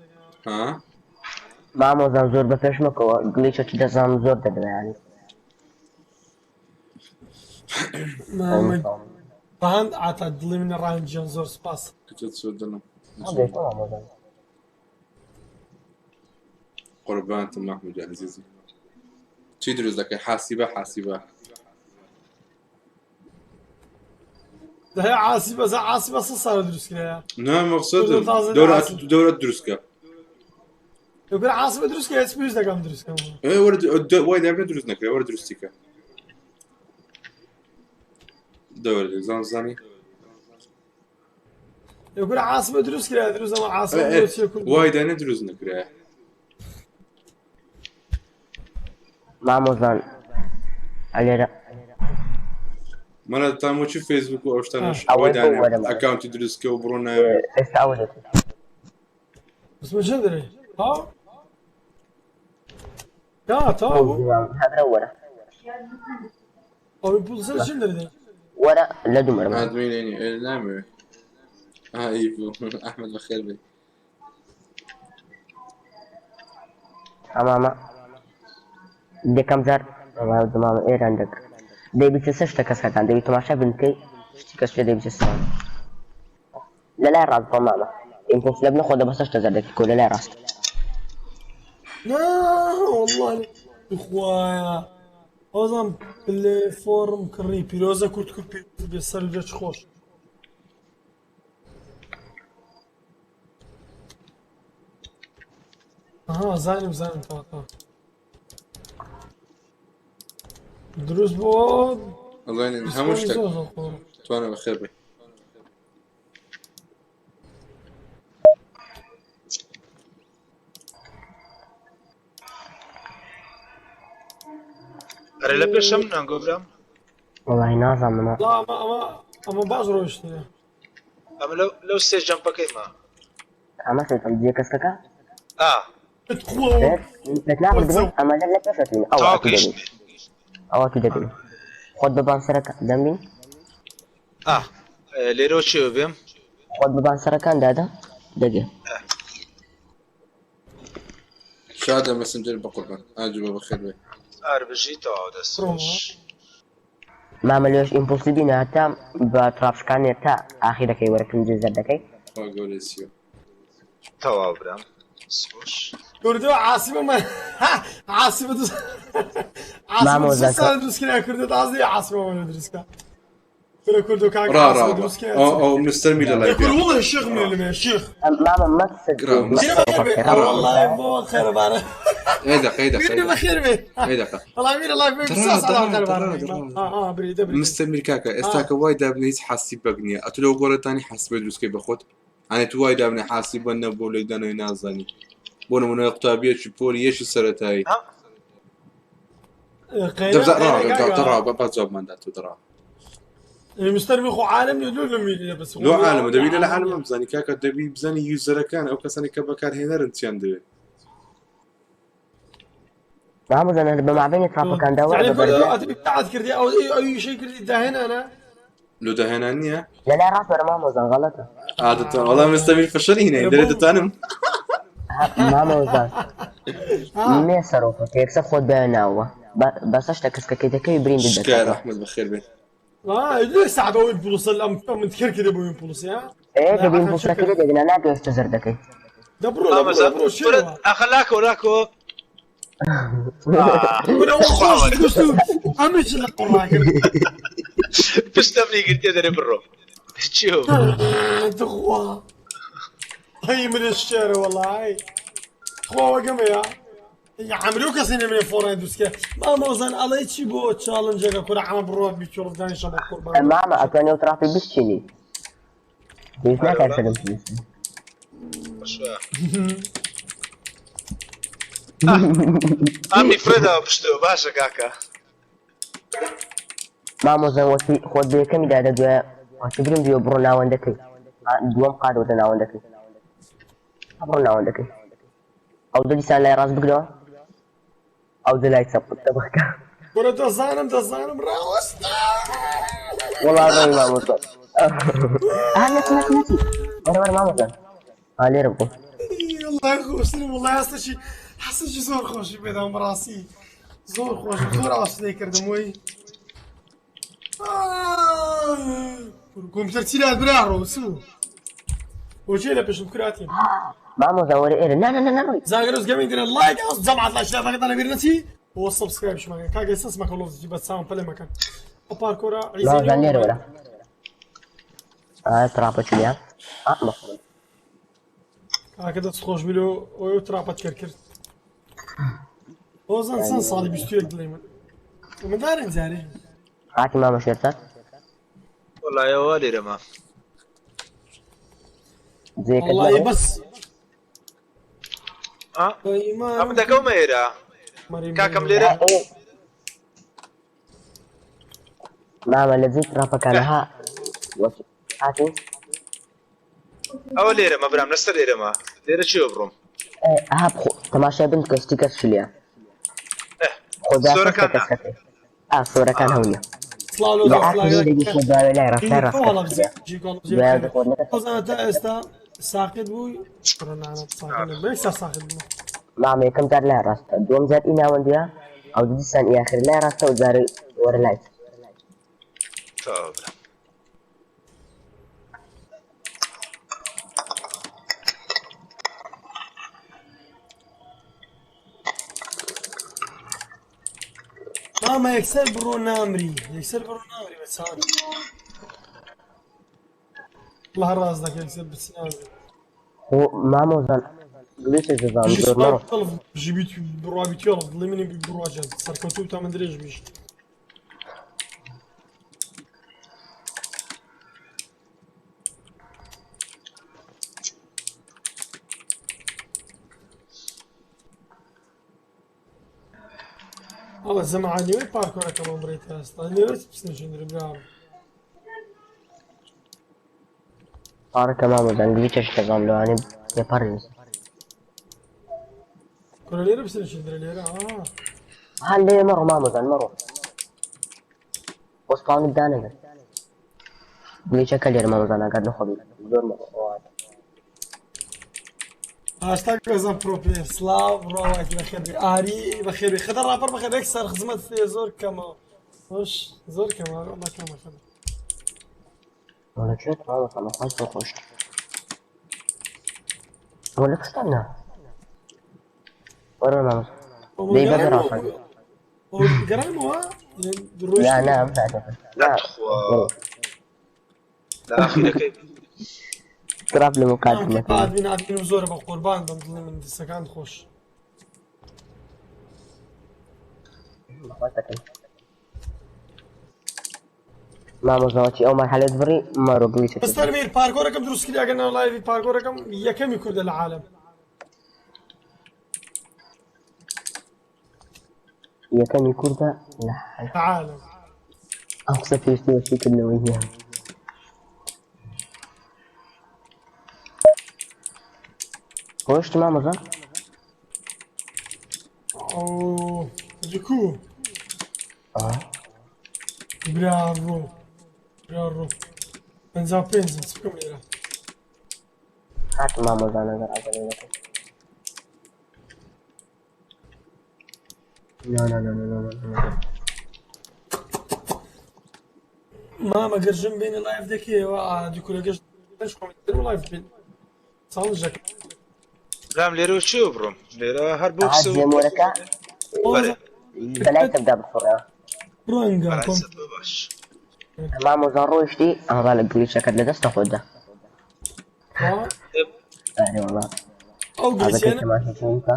ها مامۆزان زۆر بە پێش مەکەوە گلیچەکی دەزانم زۆر دەدەمە یانی ڕەهەند ئاتا دڵی منە ڕەهەند گیان زۆر سپاس كنت تسودنا هەڵبێت مامۆزان قربان محمود يا عزيزي شي دروز لك حاسبه حاسبه دەهەیە عاسیبە زە عاسیبە سە ساڵە دروست کرایە نعم مقصود دروز تازه دورة حاسب. دورة دروسكا لەگەر عاسیبە دروست کرایە پێویست دەکەم دروست کەم ايه ورد وايد ابن دروز نكره ورد دروستيكا دورة زان زاني لەگەر عاسیبە دروست کرایە دروست ئەمە عاسیبە إيه، دروست کرد وايد انا دروز نكره مامۆزان ئەلێرە مانا تامو چی فەیسبوک و ئەو شتانەش آه. ئەوەی ئەوەی دانێ بۆ وەرە مانا. ئەکاونتی دروستکە و بڕۆ ناوێ ئێستا ئەوە دەکەم بسمە چێ دەرێ ها یا تا بوو هەبرە وەرە ئەوەی پوڵ سەر چێ دەرێ وەرە لە دوو مەرمە ئادمینێنی نامەوێ ئا ئیبو ئەحمەد بەخێر بێ ئەمامە دەکەم جار مامە ئێران دەک دەی بیست و سێ شتە کەسەکان دەبی تەماشا بنکەی شتی کەس پێ دەی بیست و سێ لە لای ڕاست بۆ مامە ئیمپۆس لە بنە خۆ دە بەسە شتە زەردەکی کۆ لە لای ڕاست نا والله خوایە ئەوزان پلێفۆرم کڕی پیرۆزە کورت کورت پیرۆز بێ سەر لێچ خۆش ئەها زانیم زانیم تەواو تەواو. دروست بۆ ئەڵێن هەموو شتێک زۆر زۆر خۆش. توانە بەخێر بێ ئەرێ لە پێشم نانگۆ برام وەڵی نازانم ئەمە وەڵا ئەمە ئەمە ئەمە باش ڕۆیشتنە ئەمە لەو لەو سێ جەمپەکەی ما ئەمە سێتم جێ کەسەکە ئا تخوا بەت ناخ ئەمە لە پێشەتین ئەو تاو ئەتو دەبین گەیشتێ ئەوە تو دەبین خۆت بەبان سەرەکە دەمبین ئا لێرەوە چێ بێم خۆت بەبان سەرەکان دادا دەگێ شادە مەسنجەر بە قوربان ئاجوبە بەخێر بێ ئار بژی تەواو دەست خۆش. مامە لێش ئیمپۆسی بینە هەتا بە تراپشکانێ تا ئاخیرەکەی وەرەکن جێ زەردەکەی خوا گەورەی سیۆ تەواو برام خۆش. کوردۆ عاسیبە من عاسیبە دوست عاسیبە مامۆ سە زاکە. ساڵ دروست کرا کوردە تازە عاسیبە من دروست کرا کورە کوردۆ کاک ڕا ڕا عاسیبە ڕا. دروست کرا ئەو ئەو مستەر می لە لای يقول والله الشيخ من اللي الشيخ مامە مەکسد قرا. والله مو خير بارا ئێ دقە ئێ دقە مين بخير بي ئێ دقە والله مين الله يبارك ترى- ساس على ترى- خير ترى- بارا ترى. اه اه بريد بريد مستەر کاکە ئێستاکە وای دابنێ هیچ حاسیبەک نییە ئەتو لەو گۆڕەتانی حاسبە دروستکەی بە خۆت ئەنێ تو وای دابنێ حاسیبە نەبوو لێکدانەوەی نازانی بۆ نمونە قوتابیەکی پۆلی یەکی سەرەتایی ها دەبزا ڕا دڕا بە با جوابمان دات و دڕا مستر خو عالم يدور لمي بس لۆ عالمە دەبی لە عالمە بزانی کاکە دەبی بزانی یوزەرەکان ئەو کەسانی کە بەکارهێنەرن چیان دەوێت مامۆزان بە مابینی تراپەکاندا وەرە يعني بە بەرزە كل قاعد كردي او اي شيء كردي داهن انا لۆ داهێنان نییە لە لای ڕاست وەرە مامۆزان غەڵەتە دەتوانم وەڵا مستەمیر فەشەلی هینای دەرێ دەتوانم. مامۆزان مێ سەرۆکەکە یەکسەر خۆت بە ناوە بەسە شتە کەسکەکەی دەکەوی برین شکایە ڕەحمەت بەخێر بێت. لێ سەعب ئەوەی پڵوسە لەم من تکرد کردە بۆ پڵوسە ئێ دەبین پڵوسەکە لێ دەگنا ناگەیشتە زەردەکەی. دەبڕۆ دەبڕۆ بڕۆ شێوە ئەخە لاکۆ لاکۆ. برەوە خۆش دوست ئەمێکی لە قوڕا کرد. پشتم لێ گرتێ دەرێ بڕۆ. چیۆ؟ تخوا هەی من الشعر والله خوا وەگەمەیە عملو کەسی نەمێ فۆڕای دوسکە مامۆزان ئەڵێ چی بۆ چاڵنجەکە کورە عەمە بڕۆ بیچۆڵ دانیشە بە قوربان. مامە ئەتوانێ ئەو ترافی بشچینی پێویست ناکات سەرم پێویست. ئەمنی فرێداوە پشتەوە باشە کاکە. مامۆزان وەتی خۆت بە یەکەمی دادە دوای وەتی بریم دوێ بڕۆ ناوەندەکەی دووەم قادەوەتە ناوەندەکەی بڕۆ ناوەندەکەی ئەو دیسان لای ڕاست بگرەوە ئەو لای چەپ بکە. کورە دەزانم دەزانم ڕاوەستا. وەڵا ڕۆی مامۆستا. ئا نەچی نەچی نەچی وەرە وەرە مامۆستا ئا لێرە بوو. والله خۆشترم والله هەستەکی هەستێکی زۆر خۆشی پێدام بەڕاستی زۆر خۆش زۆر ئاسودەی کردم وەی کۆمپیوتەر چی لات برا ڕۆ سوو بۆچی لە پێشم کراتیم مامۆستا وەرە ئێرە نا نا نا نەڕۆی. زاگرۆس گەمینگ درێن لایک ئەو جەماعەت لایک شتەکەتان لەبیر نەچی و سبسکرایبش مەکەن کاکە سەس مەکە لۆ بە چاوم پەلێ مەکەن ئەو پارکۆرە مامۆستا لێرە وەرە ئا تراپە چلیا ئا مەخۆ. کاکە دەست خۆش بی لۆ ئەو تراپەت کرد کرد هۆزان چەند ساڵی 21 دڵی من مندارن جارێ هاتی مامە شێرزاد. وەڵا ئێوە لێرەمە. جێکەت والله مەڕۆ. بەس ئەمن دەکەومە ئێرە کاکەم لێرە. مامە لە جێی تراپەکانە ها وەکی هاتی. ئەوە لێرەمە برام لەسەر لێرەمە لێرە چیوە بڕۆم. ئەها بخۆ تەماشای بن کە شتی کەس شلیە. خۆدا سۆرەکان نا. کەسەکەی. ئا سۆرەکان هەونیە. سڵاو لۆ لە ئاخری دەگی خۆ دوای لای ڕاست لای ڕاست کەس شلیە. دوای دەخۆر نەکەس. هۆزان تا ئێستا ساقط بووی ساقط بوو ئێستا ساقط بوو. مامە یەکەم جار لای ڕاستە دووەم جار ئی ناوەندیە ئەو دیسان ئی ئاخر لای ڕاستە و جارێ وەرە لای. تەواو برام. مامە یەکسەر بڕۆ نامری یەکسەر بڕۆ نامری بە چاوم. والله ڕاست دەکەی یەکسەر بچی نامری. خۆ مامۆزان گلێتە دەزانم زۆر مەڕۆ. بژی بیت بڕوا بیتیۆڵ دڵی منی بڕوا جان سەرکەوتوو تا من درێژ بیش. ئەڵە زەمعە نوێی پارکۆرەکەمان بڕیتە ئێستا نوێ بچنە ژێندرە برام. پارکە مامۆزان گلیچەش دەزانم لەوانەیە تێپەڕین. کورە لێرە بچنە ژێندرە لێرە ها لێ مەڕۆ مامۆزان مەڕۆ. وەستاونت دانەگەر. گلیچەکە لێرە مامۆزان ئاگات لەخۆ بی زۆر مەڕۆ. هاشتاگ بێزان پرۆ پلەیەر سڵاو ڕۆڵاکی بەخێر بێ ئاری بەخێر بێ خدە ڕاپەر بەخێر یەک سەر خزمەت پێ زۆر کەمە خۆش زۆر کەمە وەڵا کەمە خدە. وەڵا چێت مامۆستا بەخوای زۆر خۆش. وەڵا پشتان نا. وەرە مامۆستا. دەی بەبێ ڕاپەر. گەڕامەوە لا نا ئەم ساتە. لا تخوا. لە ئاخیرەکەی. تراپ لە مقادمەکە. ئادمین ئادمینم زۆرە بە قوربان بم دڵی من دەسەکان خۆش. مامۆزاوەتی ئەو مەرحەلەت بڕی مەرۆ گلیچە. مستەر میر پارکۆرەکەم دروست کرد ئەگەر ناو لایڤی پارکۆرەکەم یەکەمی کوردە لە عالەم. یەکەمی کوردە لە عالەم. ئەو قسە پێویستی بە شیکردنەوەی نییە. ڕۆیشتی مامۆزا؟ ئەو جکو. براڕۆ براڕۆ 55 چ بکەم لێرە. هاتم مامۆزانە گەر عەجەلەی دەکەی. نا نا نا نا نا نا نا. مامە گەر ژن بێنی live دەکەیەوە عادی کورە گەشت کۆمێنت live بین ساڵ ژەکە. برام لێرەوە چێ بڕۆم؟ لێرە هەر ئەها بۆکسە و جێمۆرەکە بەرێ. بەلای چەپدا بسوڕێەوە. ڕەنگە بەلای کۆم چەپەوە باش. مامۆزان ڕۆیشتی ئەوە لە glitch ەکەت لە دەستە خۆتدا. ئەرێ وەڵا. ئەو ئەبەکەی glitch انە تەماشا چۆن بکە.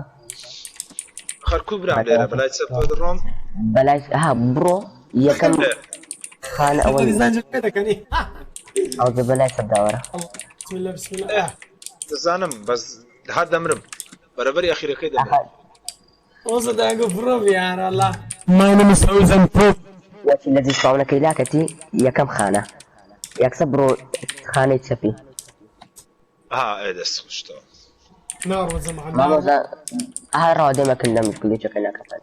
خەرکوو برام لێرە بەلای چەپەوە دەڕۆم. بەلای ها بڕۆ یەکەم خانە ئەوە نییە. دیزاینەکە دەکەنی. ئەوجە بەلای چەپدا وەرە. بسم الله بسم الله. ئێ دەزانم بەس هەر دەمرم. بەرەبەری ئەخیرەکەی دەمرم. ئەها وەزە داگە بڕۆ بیان الله. My name is Ozan Pro. وەچی لە جێ سپاونەکەی لاکەتی یەکەم خانە. یەکسەر بڕۆ خانەی چەپی. ها ئێ دەست خۆشتەوە. ناڕۆ جەماعە ناڕۆ. مامۆزا ها ڕاوە دێمەکرد لەم glitch ەکە ناکەفەت.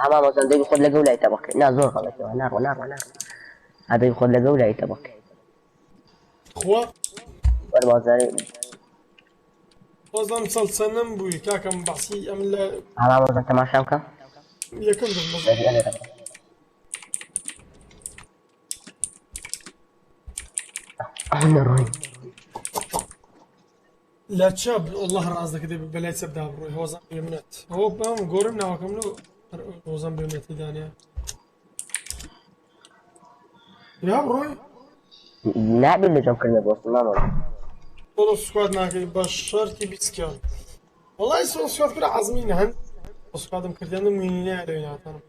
ها مامۆزان دەبی خۆت لەگەو لای تەبەقی. نا زۆر غەڵەتەوە. ناڕۆ ناڕۆ ناڕۆ. ها دەبی خۆت لەگەو لای تەبەقی. خوا وەرمازاری وەزم سەلسەنەم بووی کاکەم بەعسی ئەم لە ها مامۆزان تەماشا بکە. یەکەم دەم بەس. دەبی ئەلێرە. ئەو نەڕۆی. لە چەپ والله ڕاست دەکە دەبی بەلای چەپدا بڕۆی هۆزان بێمنەت. ئەوە بام گۆڕم ناوەکەم لۆ هۆزان بێمنەتی دانێ. یا بڕۆی نابێت لە جەم کردنە بۆستم مامۆزان. solo squad ناکەی بە شەرتی بیسکیان. وەڵای solo squad کرا عەزمی نەهەن. solo squad م کردیان وینی لەوێ ناتانم.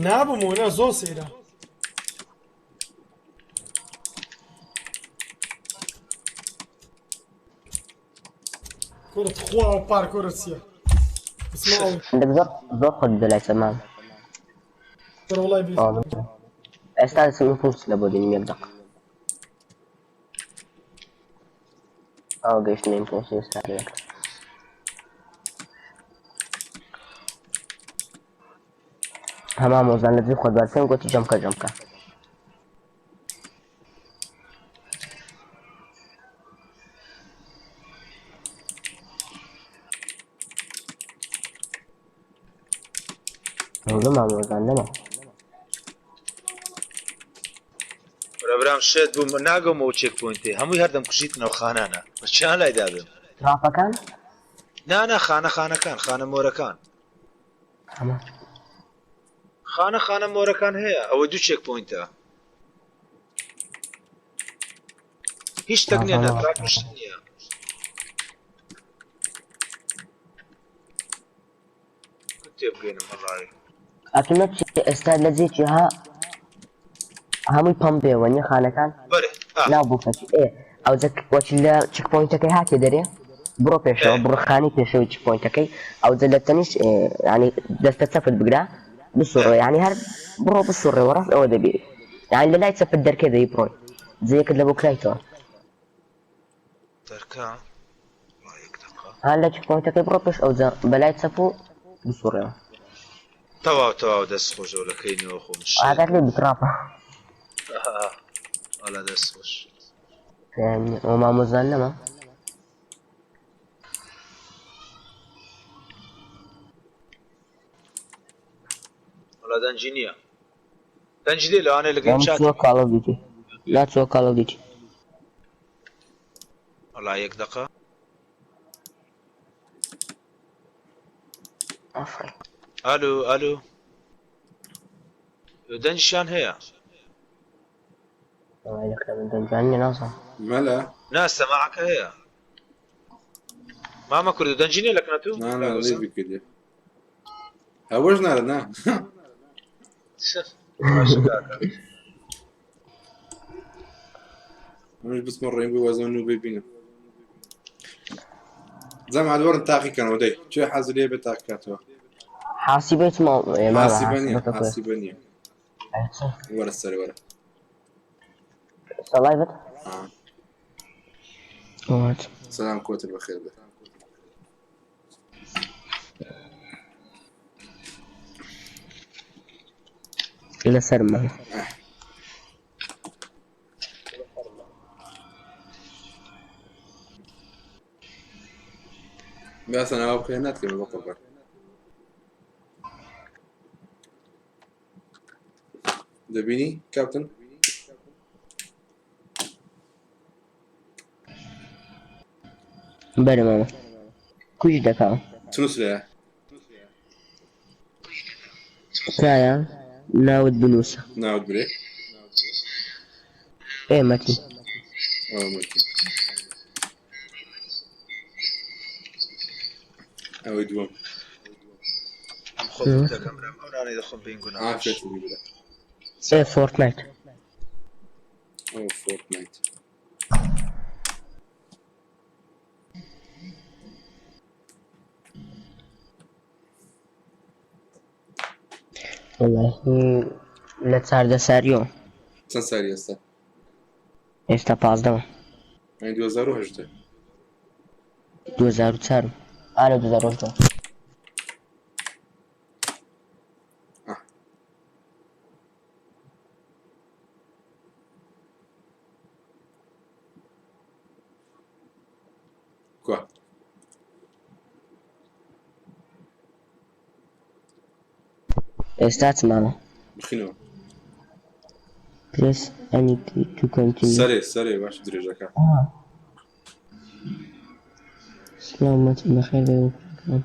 نابووم و نا زۆر سەیرە. کورە خوا و پارکۆرە چییە؟ بسمع ئەو عندك زۆر زۆر خۆت بەلای چەپ مام. کورە وەڵای بی. ئێستا دەچم impulse لە بۆ دێنم یەک دەق. ئەوە گەیشتمە impulse ئێستا لەوێ. ها مامۆزان لە جێی خۆت بار پێم گوتی جەمکە جەمکە. ئەوە مامۆزان نەما. برا برام شێت بووم ناگەمەوە checkpoint ێ هەمووی هەردەم کوژیتنەوە خانانە. بە چیان لای دابم؟ trap ەکان؟ نا نا خانە خانەکان خانە مۆرەکان. هەمە. خانە خانە مۆرەکان هەیە ئەوە دوو checkpoint ە. هیچ شتێک نییە نە trap شت نییە. تێبگەینم وەڵڵاهی. ئەتوو نەچی ئێستا لە جێکی ها هەمووی پەمپێوە نییە خانەکان؟ بەرێ ئا. ناو بوو کەچی ئێ ئەوجە وەچی لە checkpoint ەکەی هاتێ دەرێ بڕۆ پێشەوە بڕۆ خانەی پێشەوەی checkpoint ەکەی ئەوجە لە تەنیش ینی دەستە چەپت بگرە بسوڕێ ینی هەر بڕۆ بسوڕێەوە ڕاست ئەوە دەبی یعنی لە لای چەپت دەرکێ دەی بڕۆی جێیەکت لە بۆ کرایتەوە. دەرکە وەڵا یەک دەقە. ها لە checkpoint ەکەی بڕۆ پێش ئەوجە بەلای چەپ و بسوڕێەوە. تەواو تەواو دەست خۆشەوە لە کەینەوە خۆم شێت. ئاگات لێ بی trap ە. وەڵا دەست خۆش. ئەوە مامۆزان نەما. وەڵا دەنگی نییە. دەنگی دێ لەوانەیە لەگەی نام چات. چووە Call of Duty. نا چووە Call of Duty. وەڵا یەک دەقە. ئافرین. ئالو ئالو. دەنگیشیان هەیە. وەڵای لەکە من دەنگیان نییە نازانم. مەلا نا سەماعەکە هەیە. مامە کوردە دەنگی نییە لە کنە تو؟ نا نا لێ بکردێ. ئەوەش نارە نا. باشە کاکە. منیش بچمە ڕێم بۆ وەزن و ببینم. جەماعەت وەرن تاقیکەنەوە دەی چێ حەز لێ بێ تاقیکاتەوە. حاسیبەی چ ماڵ حاسیبە نییە حاسیبەکە کوێ؟ حاسیبە نییە. وەرە سەر وەرە. ئێستا live ت؟ آه. سلام کۆتر بەخێر بێ. لەسەرمە. باسە ناوە بخێ ناتکەم بە قوربان. دەبینی کاپتن؟ بەرە مامە کوژ دەکا. چ نووسرایە؟ تکایە ناوت بنووسە. ناوت برێ؟ ئێ مەتین. ئەوە مەتین. ئەوەی دووەم. ئەم خۆم دەکەم برام ئەو نانەی دەخۆم بین گوناح. عافیەت بی برا. ئێ فۆرتنایت. ئەوە فۆرتنایت. وەڵاهی لە 14 ساریۆ. چەند ساری ئێستا؟ ئێستا 15. یانی 2018. 2004. ئا لە 2018. ئاه. کوا؟ ئێستا چ مامە؟ بخینەوە. Press any key to continue. سەرێ سەرێ باش درێژەکە. سڵاو مەتین بەخێر بێی بۆ پرۆگرام.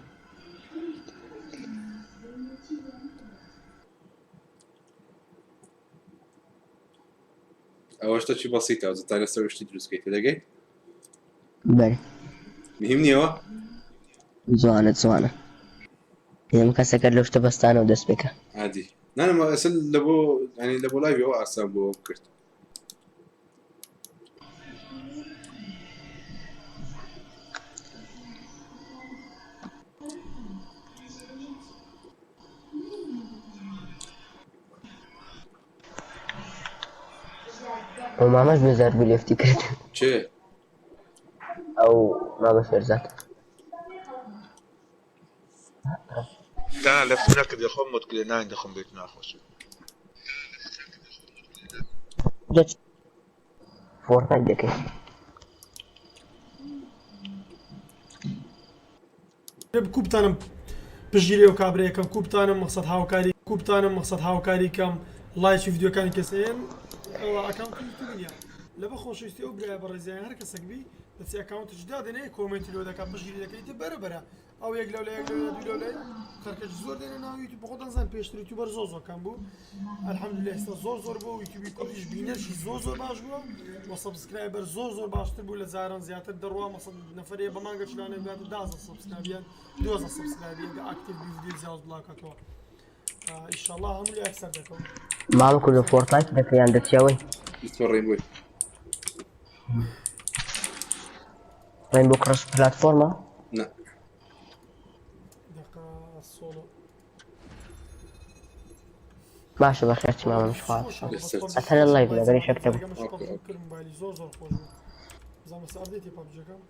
ئەوە شتەکی بەسیتە ئەوجا تا لەسەر شتی دروست کەیت تێدەگەی؟ بەرێ. مهم نییەوە؟ جوانە جوانە. پێم کەسەکە لەو شتە بەستانەوە دەست پێکە. عادی. نا نا ئەسل لە بۆ یعنی لە بۆ live ی ئەوە ئاسان بۆ کرد. ئەو مامەش بێزار بوو left ی کرد. چێ؟ ئەو مامە شێرزاد. لا left نەکردی خۆم mute کرێ نان دەخۆم بێت ناخۆش. دەچ فۆرتنایت دەکەی. کو بتانم پشتگیری ئەو کابرەیەکەم کو بتانم مەقسەد هاوکاری کو بتانم مەقسەد هاوکاری کەم لایکی ڤیدیۆکانی کەسێن ئەوە account ی یوتیوب نییە لەبە خۆشەویستی ئەو برایە بەڕێزیان هەر کەسێک بی دەچی account ش دادەنێ comment ی لۆ دەکات پشتگیری دەکەیت بەرە بەرە ئەو یەک لەو لە یەک لەو لە دوو لەو لە خەڵکێکی زۆر دێنە ناو یوتیوب بەخۆتان زان پێشتر YouTuber زۆر زۆر کەم بوو الحمدلله ئێستا زۆر زۆر بوو یوتیوبی کوردیش بینەرشی زۆر زۆر باش بووە و subscriber زۆر زۆر باشتر بوو لە جاران زیاتر دەڕوا مەسەڵ نەفەرێ بە مانگە چلانێ بگاتە 10 subscribe یان 12 subscribe ئەگە active بی ڤیدیۆی زیاد بڵاوکاتەوە ئیشەڵا هەموو لایەک سەر دەکەون. مامە کوردە فۆرتنایت دەکەی یان دەچیەوەی؟ بیستمە ڕێنبۆی. ڕێنبۆ کڕش پلاتفۆرمە؟ نا. دەقە سۆڵۆ. باشە بەخێرچی مامە مش خوا ئەسەر لە live لەگەری شەکتە بوو. زۆر زۆر خۆش بوو بزانم لەسەر update ی PUBG ەکەم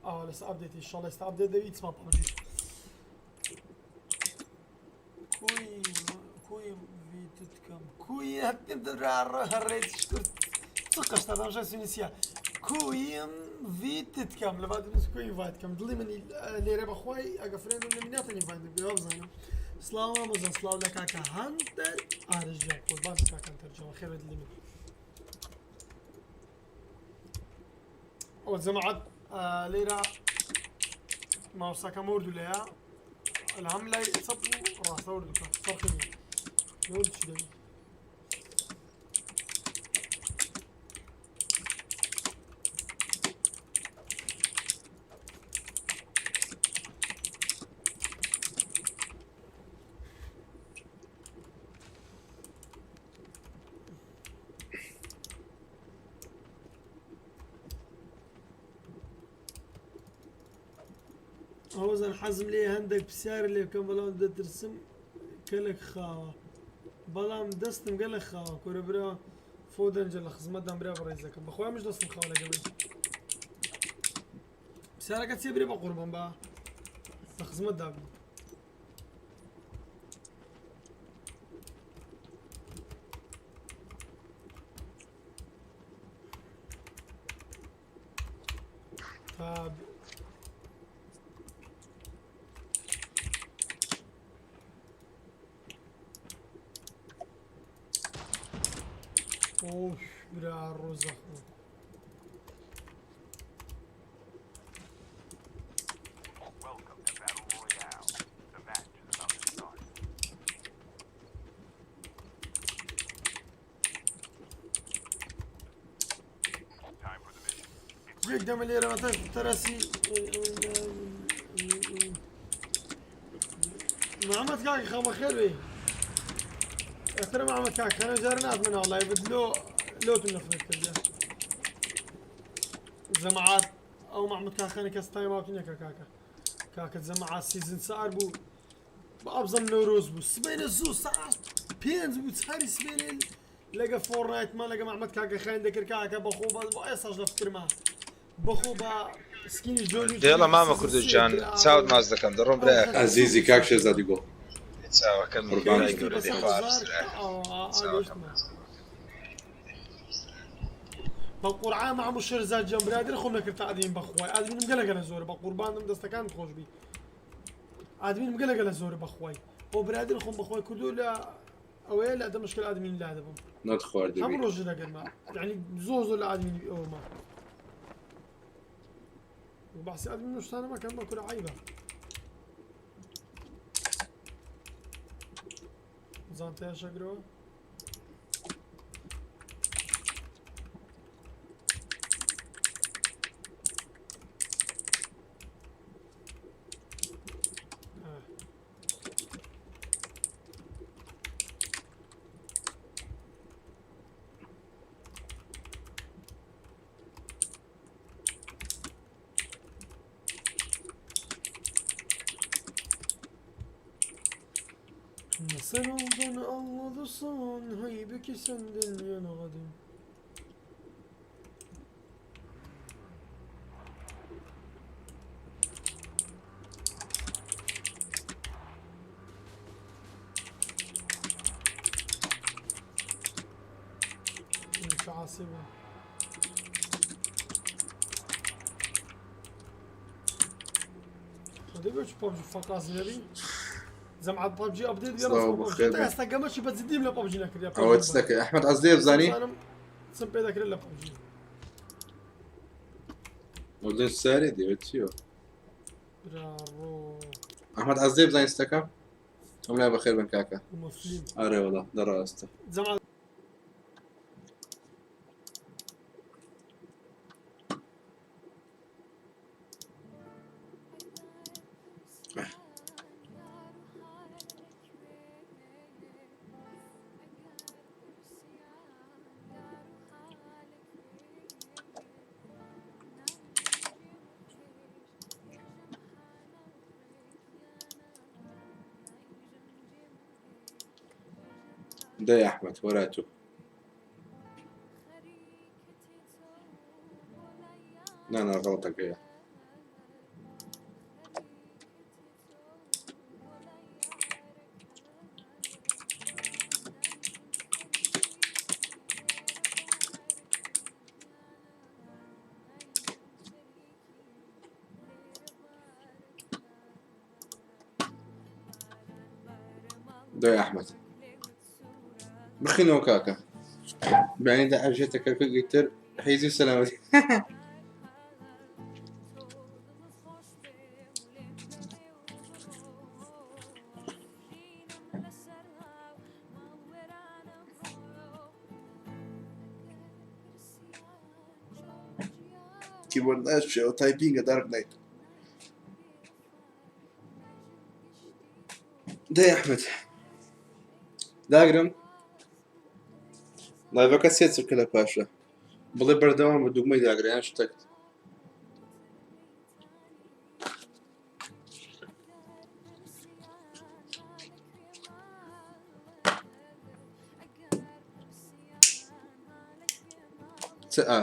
ئاوا لەسەر update ی شەڵ ئێستا update دەوی چما PUBG کوی کوی ڤیتتکەم کوی هەتم ڕێت کرد چ قەشتا دامشە سونیسیا کویم ڤیتتکەم لە بعد کوی ڤایتکەم دڵی من لێرە بەخوای ئەگە فرێندم لە مناتەنی ڤایت بێ بزانم سڵاو مامۆزا سڵاو لە کاکە هەندەر ئارش گیان قوربان کاکە هەنتەر جوان خێرە دڵی من ئەو جەماعەت لێرە ماوسەکەم وردو لەیە الهەم لای چەپ و ڕاستە وردوکە فەرقی نییە لەوە چی دەبی ئەوەزان حەزم لێ هەندێک پرسیار لێ بکەم بەڵام دەترسم کەلک خاوە بەڵام دەستم گەلک خاوە کورە برا فۆ دەنجە لە خزمەتدام برا بەڕێزەکەم بەخوا منش دەستم خاوە لەگەڵی پرسیارەکە چیە برێ بە قوربان بە لە خزمەتدا بم تا ئۆف برا ڕۆزە خۆ. یەک دەمە لێرە مەتە تەرەسی محمد کاک خەمە خێر بێ ئەترە محمد کاک خەنە جار ناتمە ناو لایڤت لۆ لۆتم نەفرەت کردە جەماعات ئەو محمد کاک خەنە کەس تایم ئاوتی نەکە کاکە کاکە جەماعات سیزن سار بوو بابزم نەورۆز بوو سبەینە زوو سەعات پێنج بوو چاری سبەینێ لەگە فۆرنایتمان لەگە محمد کاکە خەین دەکرد کاکە بەخۆ بە بۆ ئێستاش لە فکرما بەخۆ بە سکینی جۆنی دێڵە مامە کوردە جان چاوت ماچ دەکەم دەڕۆم برایەکەم. ئەزیزی کاک شێرزادی گوڵ چاوەکەمی قوربان برای بم. گەورە دێ خوا بسرایەکەم. چاوەکەم. بە قورعان مامو شێرزاد گیان برادر خۆم نەکرد تا ئەدمین بەخوای ئەدمینم گەلە گەلە زۆرە بە قوربانم دەستەکانت خۆش بی ئادمینم گەلە گەلە زۆرە بەخوای بۆ برادر خۆم بەخوای کردو لە ئەوەیە لە دەمشکل ئادمین لا دەبم نەتخواردبی هەموو ڕۆژ لەگەرما یعنی زۆر زۆر لە ئادمین ئەوما بەحسی ئادمین شتانە مەکەن بە کورە عیبە زانتیان شەگرەوە Sen oldun anladısın Haybiki senden yana kadim. مش عاصمة دەبێت پبجی فەقاس نەبی زەمعات پبجی ئەپدێت سڵاو بەخێر بێ. ئێستا گەمەشی بە جدیم لە پبجی نەکرد ئەوە چ دەکەی ئەحمەد عەزلێ بزانی چم پێ دەکرێت لە پبجی ئەو سارێ دێ چییە براڕۆ ئەحمەد عەزلێ بزانی ستەکە ئەم لای بەخێر بن کاکە مفلیم ئارێ وەڵا دەڕاستە زەمعات دەی ئەحمەد وەرە تۆ نا نا غەڵەتەکەیە دەی ئەحمەد بخینەوە کاکە بەیانی دا ئەژێتە کەرکوک ئیتر حیزی سەلامەتی کیبۆرد ناشێ و تایپینگە دارک نایت. دەی ئەحمەد داگرم لایڤەکە سێ چرکە لە پاشە بڵێ بەردەوام بە دوگمەی داگرە یان شتێک چ ئا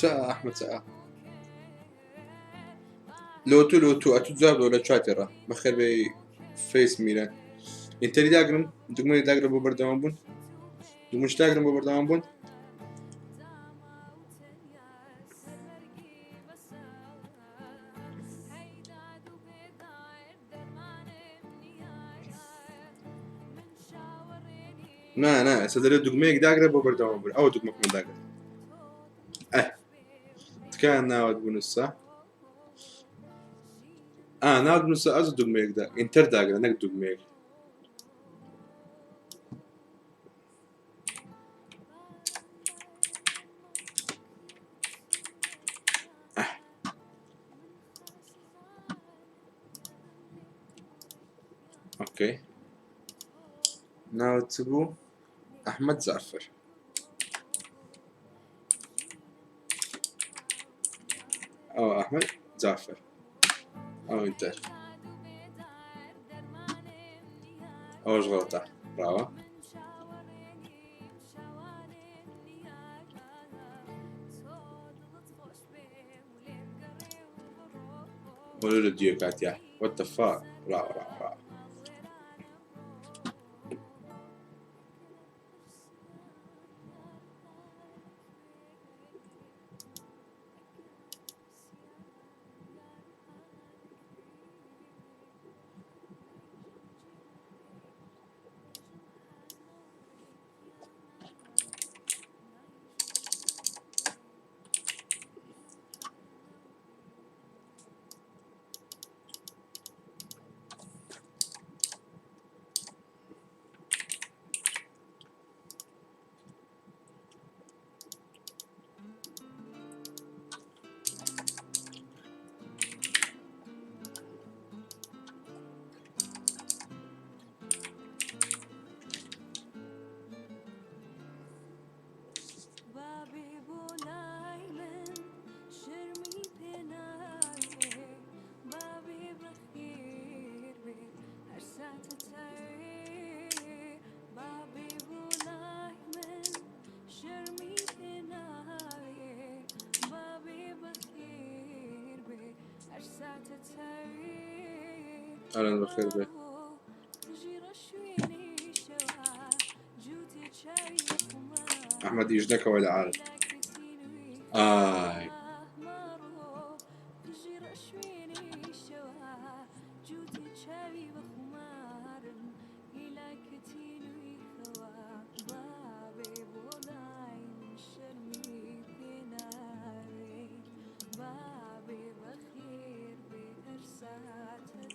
چ ئا ئەحمەد چ ئا لۆ تو لۆ تو ئەتو جواب لۆ لە چاتێڕە بەخێر بێ فەیس میران ئینتەری داگرم دوگمەی داگرم بۆ بەردەوام بوون دوگمەش داگرم بۆ بەردەوام بوون. نا نا ئێستا دەرێ دوگمەیەک داگرە بۆ بەردەوام بوون ئەوە دوگمەکەمان داگرت ئە تکایە ناوت بنووسە ئا ناوت بنووسە ئەز دوگمەیەکدا enter داگرە نەک دوگمەیەک okay ناوت چ بوو ئەحمەد جعفر ئەو ئەحمەد جعفر ئەو enter ئەوەش غەڵەتە ڕاوە وەلو لە دیە کاتیا what the fuck ڕاوە ڕاوە ڕاوە ئەلان بەخێر بێ ئەحمەد ئیش دەکەوە لە عارف ئای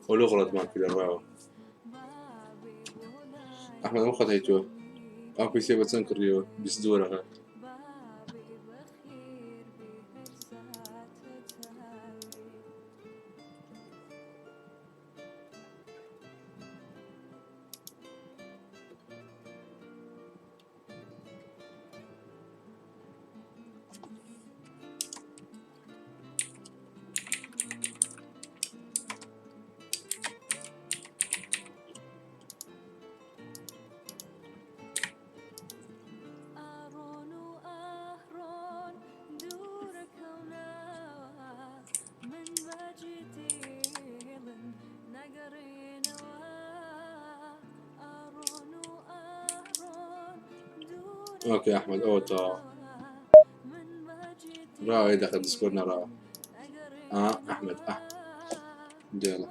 وەلو غڵەتمان کرد ڕاوە ئەحمەد ئەم خەتای تۆ ئەو پیسێ بە چەند کڕیەوە 22 وەرەقە okay ئەحمەد ئەوە تەواو ڕاوە دەخە Discord نەڕاوە ئا ئەحمەد ئە دێڵە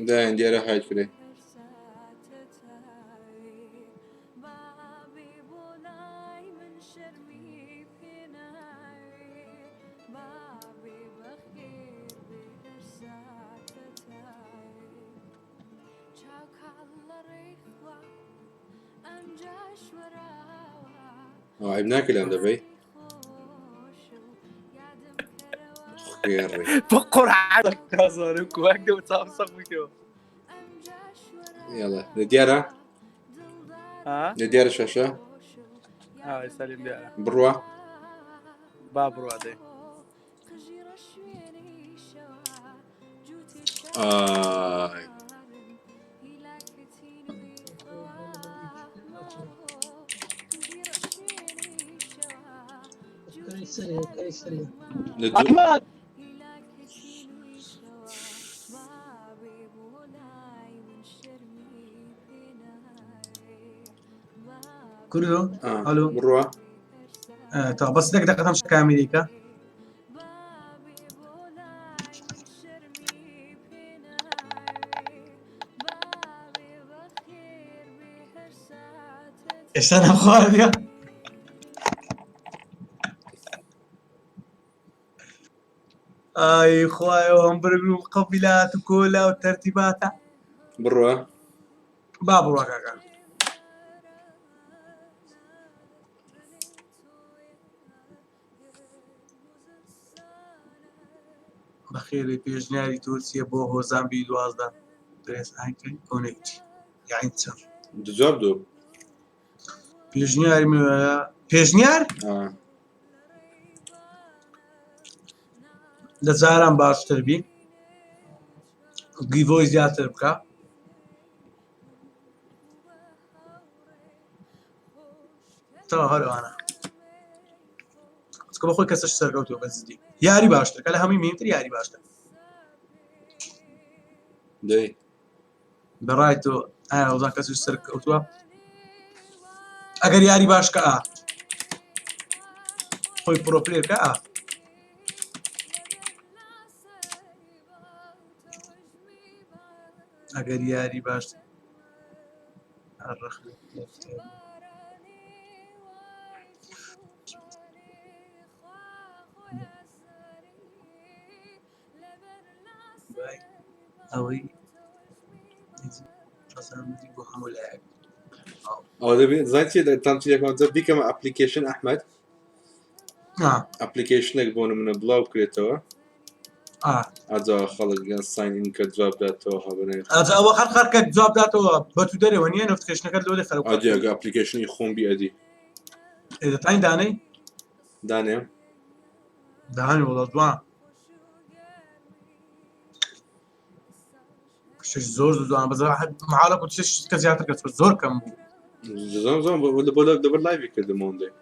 دایان دیارە هایت کرێ عیب ناکە لەم دەبەی خوێڕی بەقورعان نازانم کوواک دەو چاو سەق بکەوە یاڵا لە دیارە ها لە دیارە شاشە ها ئێستا لێم دیارە بڕوا با بڕوا دەی ئای ئەحمەد کوردۆ هەلو بڕوا تا بەس دەک دەقەتەم شکامیریکە ئێستا نەخواردە ئای خوایە هەمبرگر و قەبیلات و کۆلا و تەرتیباتە بڕوا با بڕوا کاکە بەخێرێ پێشنیاری تورکیە بۆ هۆزان بی 12 درێس ئایکن کۆنێکت یعنی چ جواب دو پێشنیاری پێشنیار لە جاران باشتر بی گیڤۆی زیاتر بکە تا هەروانە چکە بەخۆی کەسش سەرکەوتووە بە جدی یاری باشتر کە لە هەمووی مهمتر یاری باشتر دەی بەڕای تۆ ئایا وەزان کەسش سەرکەوتووە ئەگەر یاری باش کە ئا خۆی پرۆپلێر کە ئا ئەگەر یاری باش ئەوەی بۆ هەموو لایەک ئەوە دەبێت زانانی چیە تام چی دەکەم جا بیکەمە ئەپلیکیشن ئەحمد ئەپلیکیشنێک بۆ منە بڵاو بکرێتەوە ئەجا خەڵک گەن ساین ئین کە جواب داتەوە هەبنێ ئەجا ئەوە هەر خەرکەک جواب داتەوە بە تو دەرەوە نییە نۆتفیکەیشنەکەت لۆ لێ خەرەو ئەدی ئەگە ئەپلیکیشنی خۆم بی ئەدی دەتوانین دانەی دانێ دانێ وڵا جوان شش زۆر زۆر جوان بەس محاڵە کو شش کە زیاتر کە زۆر کەم بوو زۆر زۆر بۆ لەبەر لایڤی کردم ئەوەندەی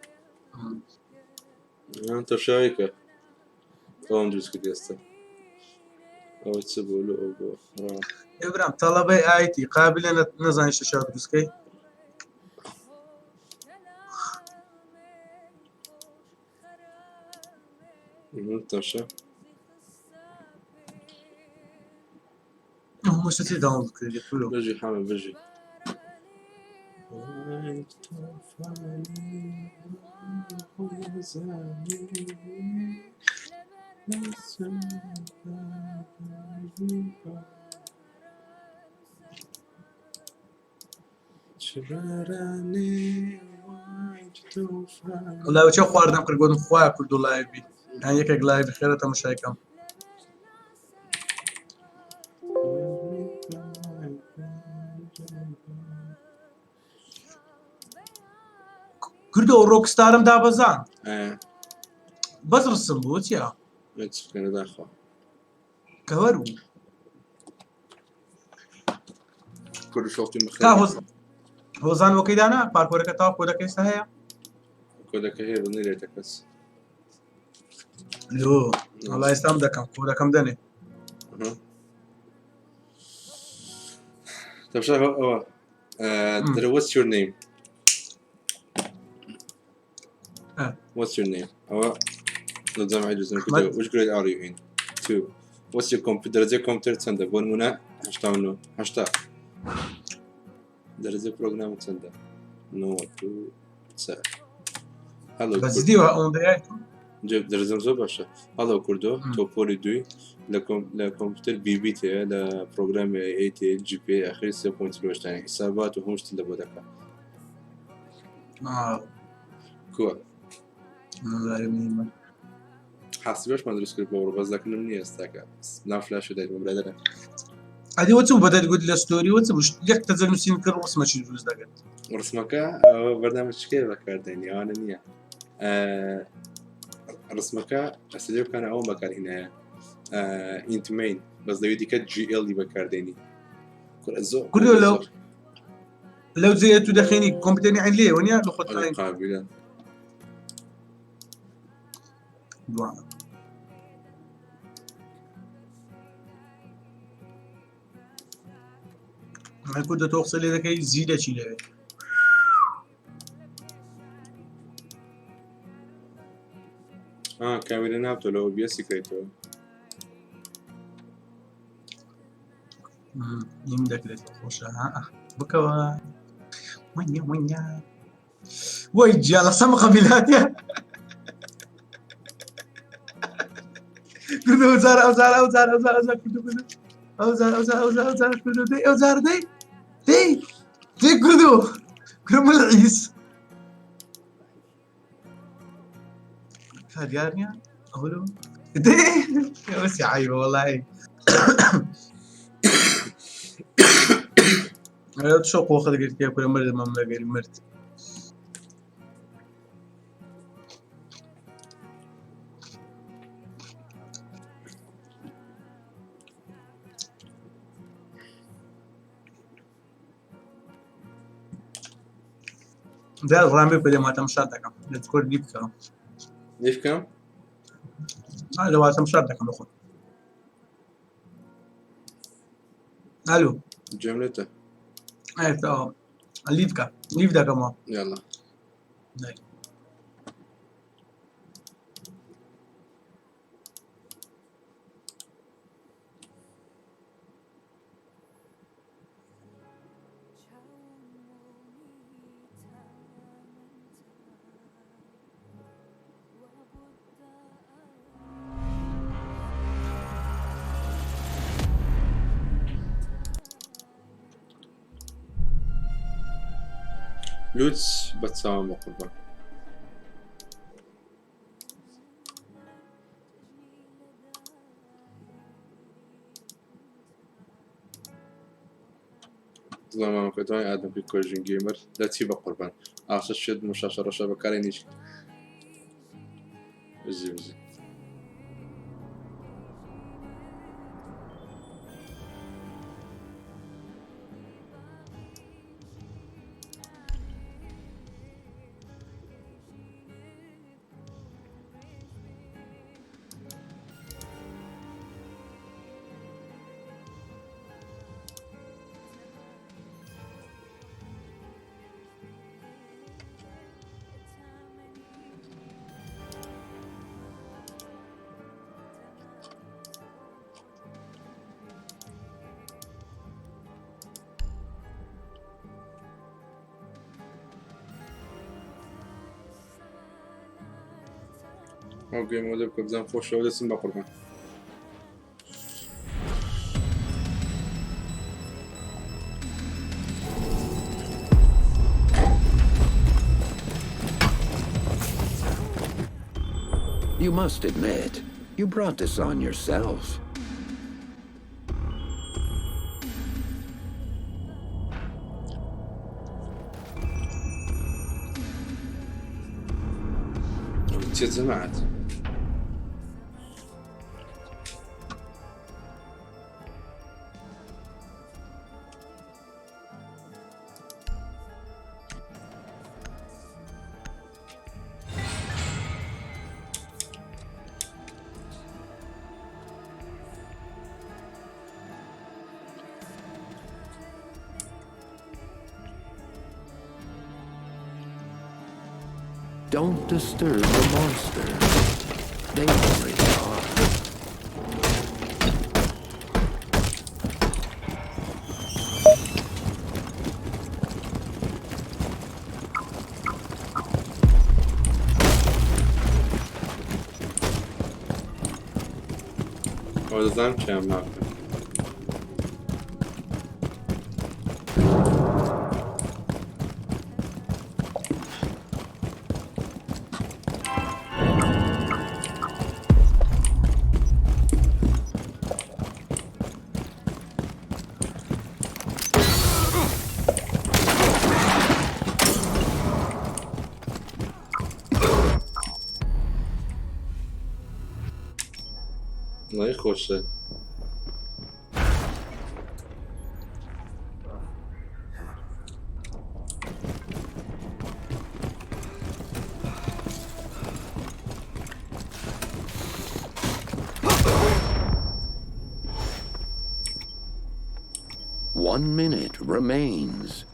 تەشاویکە ئەوم دروست کرد ئێستا ئەوە چ بوو لە ئەو بۆ ئێ برام تەڵەبەی ئایتی قابلە نەزانانی شەشا دروستکەی تەشە مشتی داونلۆد کردی بژی حەمە بژی وڵای چە خواردنم کرد گوتم خوایە کوردو لایڤ بی یان یەکێک لایڤ خێرە تەمەشای کەم کوردۆ ڕۆکستارم دابەزان بەس ڕسم بوو چیە داخوا کەوەر بوو کوردشۆفتی تا هۆز هۆزان وەکەی دانا پارکۆرەکە تا کۆدەکە ئێستا هەیە کۆدەکە هەیە بە نەرێتە کەس لۆ وەڵا ئێستام دەکەم کۆدەکەم دەنێ تەمشا ئەوە دەرە what's your name what's your name ئەوە لە جامعی دوزم کردەوە which grade are you in two what's your computer دەرەجەی کۆمپیوتەر چەندە بۆ نمونە 89 80 دەرەجەی پرۆگرام چەندە 92 هەڵۆ بەجدی وا ئەوەندەیە دەرەجەم زۆر باشە هەڵۆ کوردۆ تۆ پۆلی دووی لە کۆم لە کۆمپیوتەر بیبی تێ لە پرۆگرامی ئەی تێ جی پی ئەخری سێ پوینت لۆشتانی حسابات و هەموو شتی لە بۆ دەکا کووە حاسبەشمان دروست کرد بۆ بەس دەکنم نییە ئێستاکە نا فلاش دایکم برادەرە ئەدی وەچ بوو بەدەت گوت لە ستۆری وەچ بوو یەک تەجە نووسین کرد ڕسمەکی دروست دەکرد ڕسمەکە بەرنامە چکەیە بەکاردێنی ئەوانە نییە ڕسمەکە ئەسلێ بکەنە ئەوە بەکارهینایە ئینتمین بەس لەوی دیکە GL بەکاردێنی کوردۆ لەو لەو جێیە تو دەخێنی کۆمپیوتەری عین لێ وەنیە لە خۆت قابلە. دوانە. ئەمە کوردە تۆ قسە لێ دەکەی زیرەکی لەوێ. ئا کامێرە نابتۆ لە OBS کەیتەوە. نیم دەکرێت خۆشە ها بکەوە وەنیە وەنیە وەی جیا لە سەم قەبیلاتە کردو ئەو جار ئەو جار ئەو جار ئەو جار ئەو جار کردو کردو ئەو جار ئەو جار ئەو جار ئەو جار کردو دەی ئەو جار دەی دەی دەی کردو کردم العیس دیار نییە ئەولو دەی ئەوە عیبە وەڵی شۆ قۆخت گرتیە کورە مرد مەم لەگەری مرد. دا ڕامێ پێ ماتەم شاد دەکەم لە کورد لی بکەم. لی بکەم؟ لە واتەم شاد دەکەم لە خۆم. ئەلو گوێم لێتە. ئەی تەواو لیف بکە لیف دەکەمەوە. یاڵا. دای. لوتس بە چاوم بە قوربان. دڵم مامەکە دوای ئادەم پێی کۆژین گەیمەر لە چی بە قوربان ئاسە شێت مشاشە ڕەشە بەکارێ نیش بزی بزی. ئەو گەیمەوە دەبکە بزان خۆشەوە دەستم بە قوربان. You must admit, you brought this on yourself. چێ جەماعەت؟ Don't disturb the monster. They already are. ئەوە دەزانم کێیان مافە. وەڵی خۆشە. One minute remains.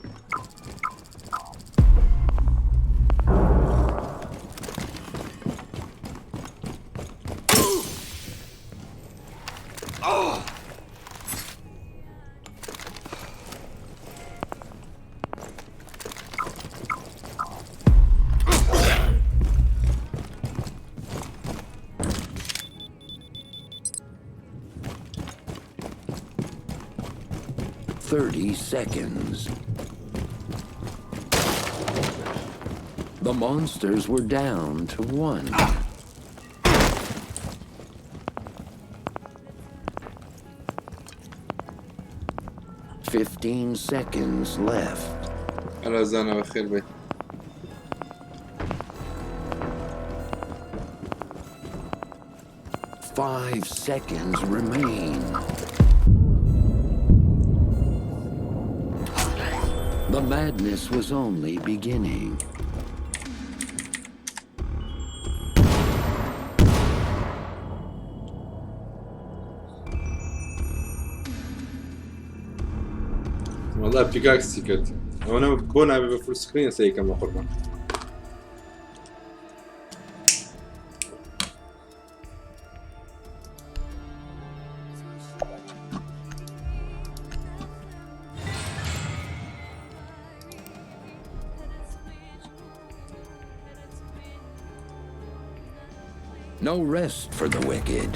30 seconds. The monsters were down to one. 15 seconds left. هەرا زانا بەخێر بێی. 5 seconds remain. The madness was only beginning. وەڵا pickaxe ی کرد ئەوەنە بۆ نابێ بە full screen سەیکەم بە قوربان. No rest for the wicked.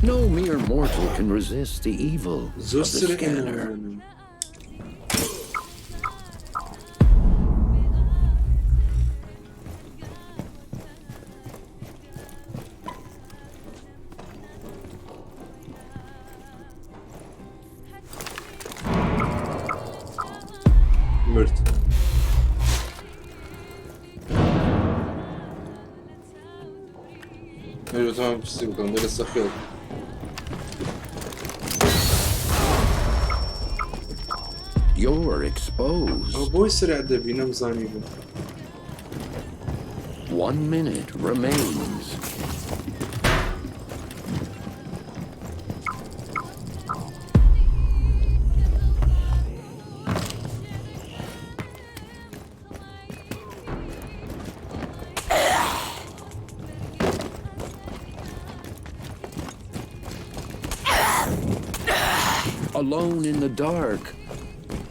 No mere mortal can resist the evil زۆر of the سرعی scanner. مرد. ئەی تەمام پسی بکەم دەرە سەخێڵ. You're ئەو exposed. بۆی سرع دەبی نەمزانی بوو. One minute remains. Alone in the dark,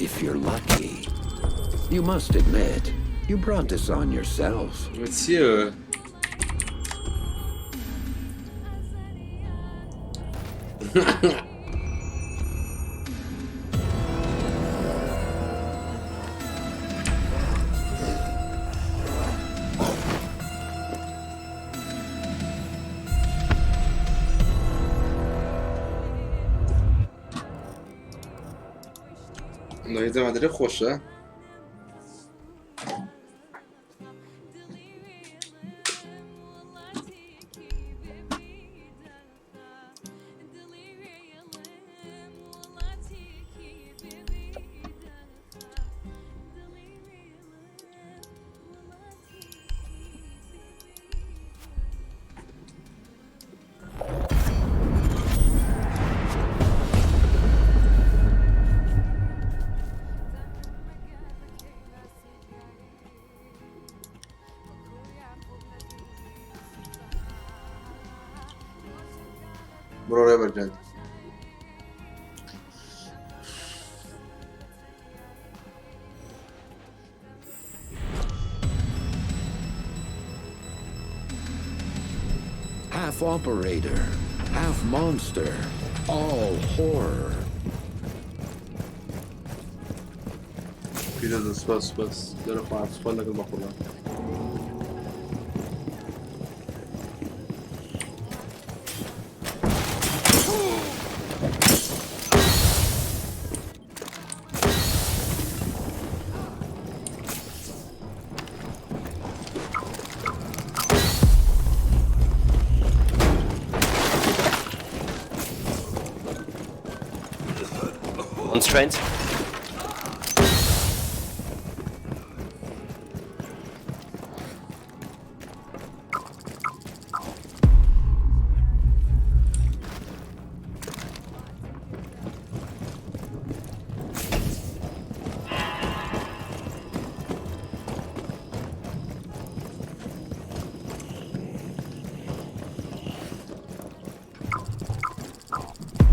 if you're lucky. You must admit, you brought this on yourself. چییە؟ وەڵڵاهی جەماعەت خۆشە. بڕۆ ڕێبەر جان. Half operator, half monster, all horror. پیرۆزە سوپاس سوپاس دەرە خوا سوپاس لەگەڵ بە قوربان. On trains.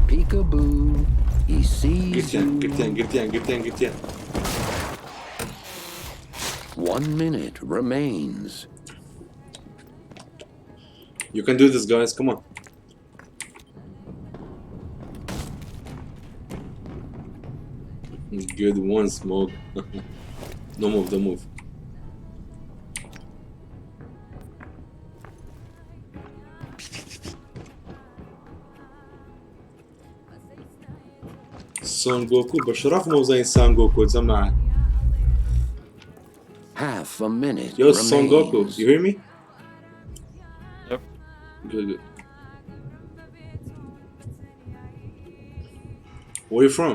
Peekaboo. He sees گرتیان you. گرتیان گرتیان گرتیان گرتیان 1 minute remains. You can do this guys come on. Good one smoke. No move, don't move. Son Goku بە شەرەف مۆزای Son Goku جەماعەت. Half a minute Yo Son Goku, remains. you hear me? Yep. Good, good. Where you from?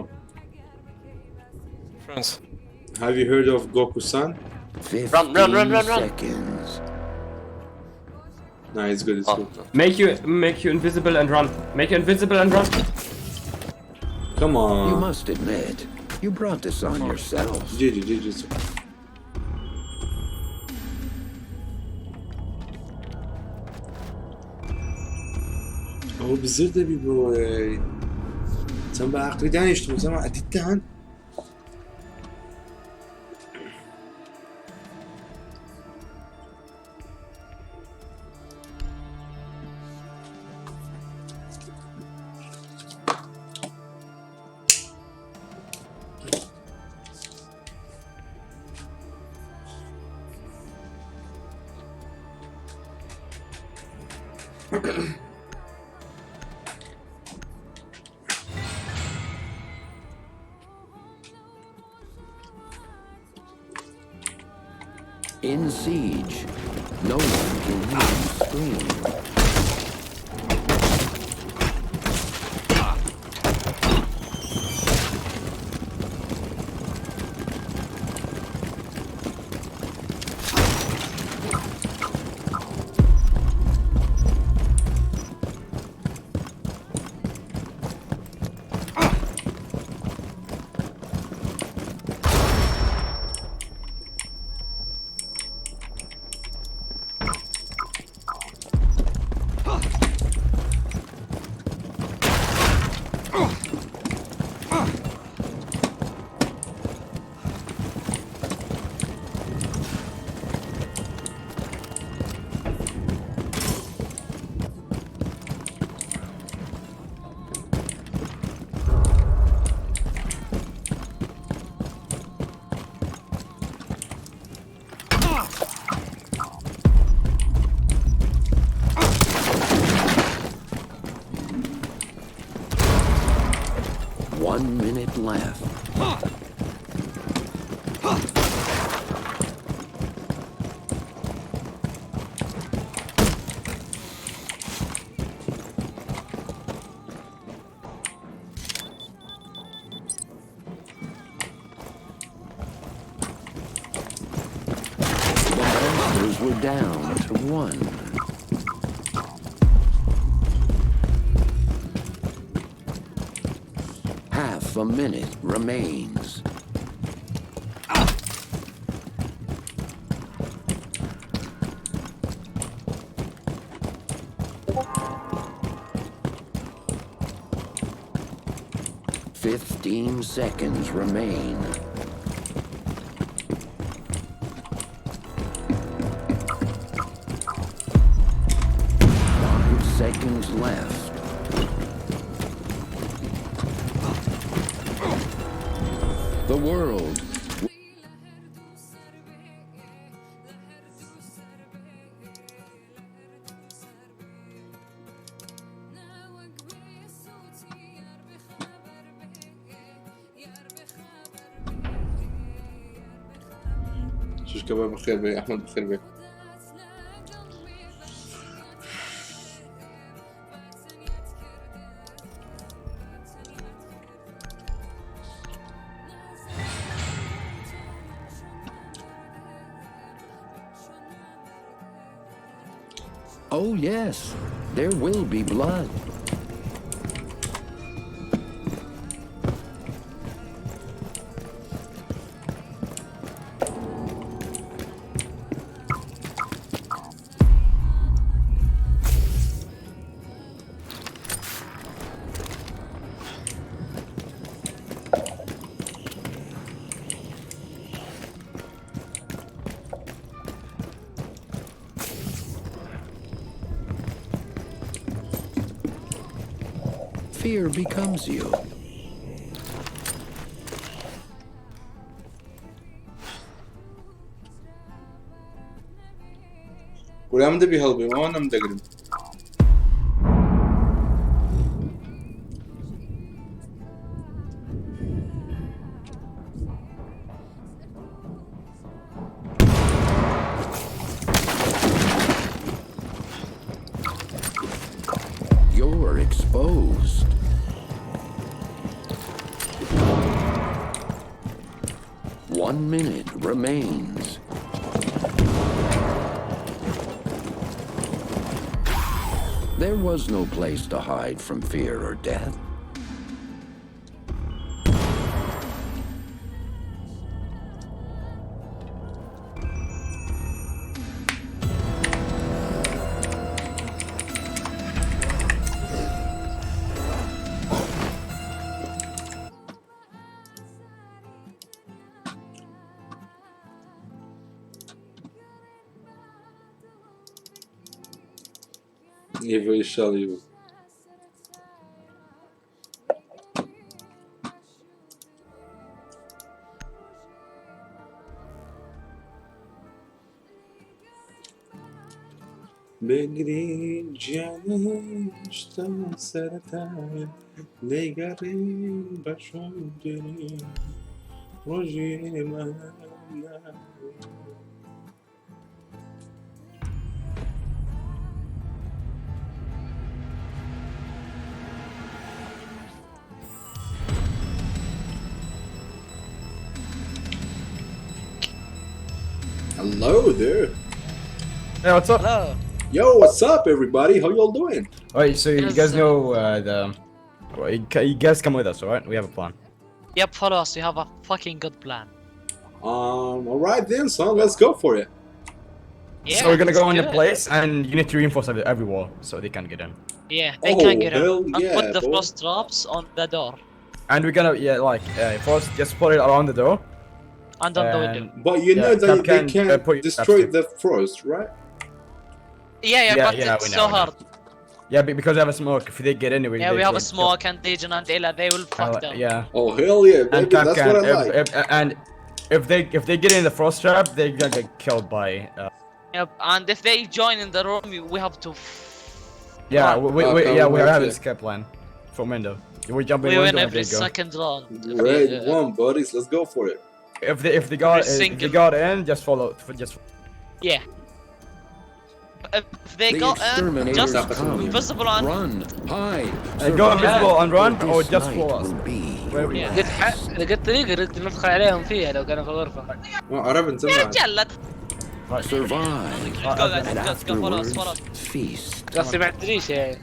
France. Have you heard of Goku-san? Run, run, run, 15 run, run. seconds. Nah, it's good, it's Oh, good. no. Make you invisible and run. Make you invisible and run. Come You on. must admit, you brought this on yourself. GG, GG. ئەوە بزر دەبی بۆی چەند بە عقلی دانیشتم زەما ئەدیتان. In Siege, no one can hear you scream. 1 minute left. The monsters were down to one. Half a minute remains. 15 seconds remain. 5 seconds left. The world شوش كباب بخير بي احمد بخير بي. Oh, yes, there will be blood. Fear becomes you. کورە من دەبی هەڵبێم ئەوان نەم دەگرن You're exposed. One minute remains. There was no place to hide from fear or death. نیڤۆی شەڵی بوو. بگری گیانشتا سەرەتایە لێگەڕێ بە شۆن دێ ڕۆژی ئێمە Hello there. Hey, what's up? Hello. Yo, what's up, everybody? How y'all doing? Alright, so you Yes, guys sir. know the. Well, you guys come with us, alright? We have a plan. Yep, follow us. We have a fucking good plan. All right then, son. Let's go for it. Yeah. So we're gonna go let's in do the it. place, and you need to reinforce every wall so they can't get in. Yeah, they Oh, can't get in. hell And yeah, put the boy. frost traps on the door And we're gonna yeah, like first just put it around the door. and on the window. And But you Yeah, know that they Capcan, can't put your destroy traps the frost, right? Yeah, yeah, Yeah, but yeah, it's we know, so we know. hard. Yeah, because we have a smoke. If they get in, we Yeah, they we have a get killed. smoke and Legion and Ela. They will fuck them. Yeah. Oh hell yeah, And baby! That's Capcan, what I like. and if they get in the frost trap, they're gonna get killed by. Yep, and if they join in the room, we have to. Yeah, run. we Okay, yeah we wait, have yeah. a escape plan from window. We jump in We win window and every they go. second round. If Red we, one, buddies. Let's go for it. If they got Every if they single- got in, just follow. Just Yeah. If they The go in, exterminators just come. invisible and Run, hide, go survive, invisible and run, for or this just night follow us. will be Where your we- Yeah. لقيت لقيت طريقة نقدر ندخل عليهم فيها لو كانوا في غرفة. عرب يا رجال لا Survive. Let's go guys, And let's go, follow us, follow us. afterwards, feast. قصدي ما تدريش يعني.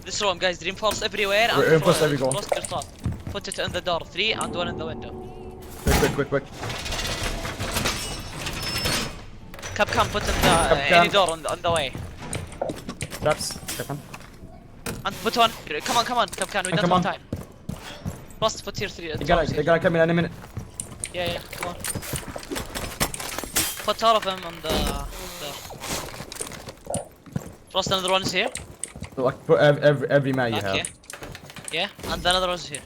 This room guys, reinforce everywhere and Reinforce every goal. Frost your trap. Put it in the door, 3 and 1 in the window. Quick, quick, quick, quick. Capcan, put in the Capcan. any door on the way. Traps. Capcan. And put one. Come on, come on, Capcan, we And don't come have on. time. Frost, put here 3. They're gonna come in any minute. Yeah, yeah, come on. Put all of them on the. the... Frost, another one is here. Like put every man you Okay. have. Yeah, and another one's here.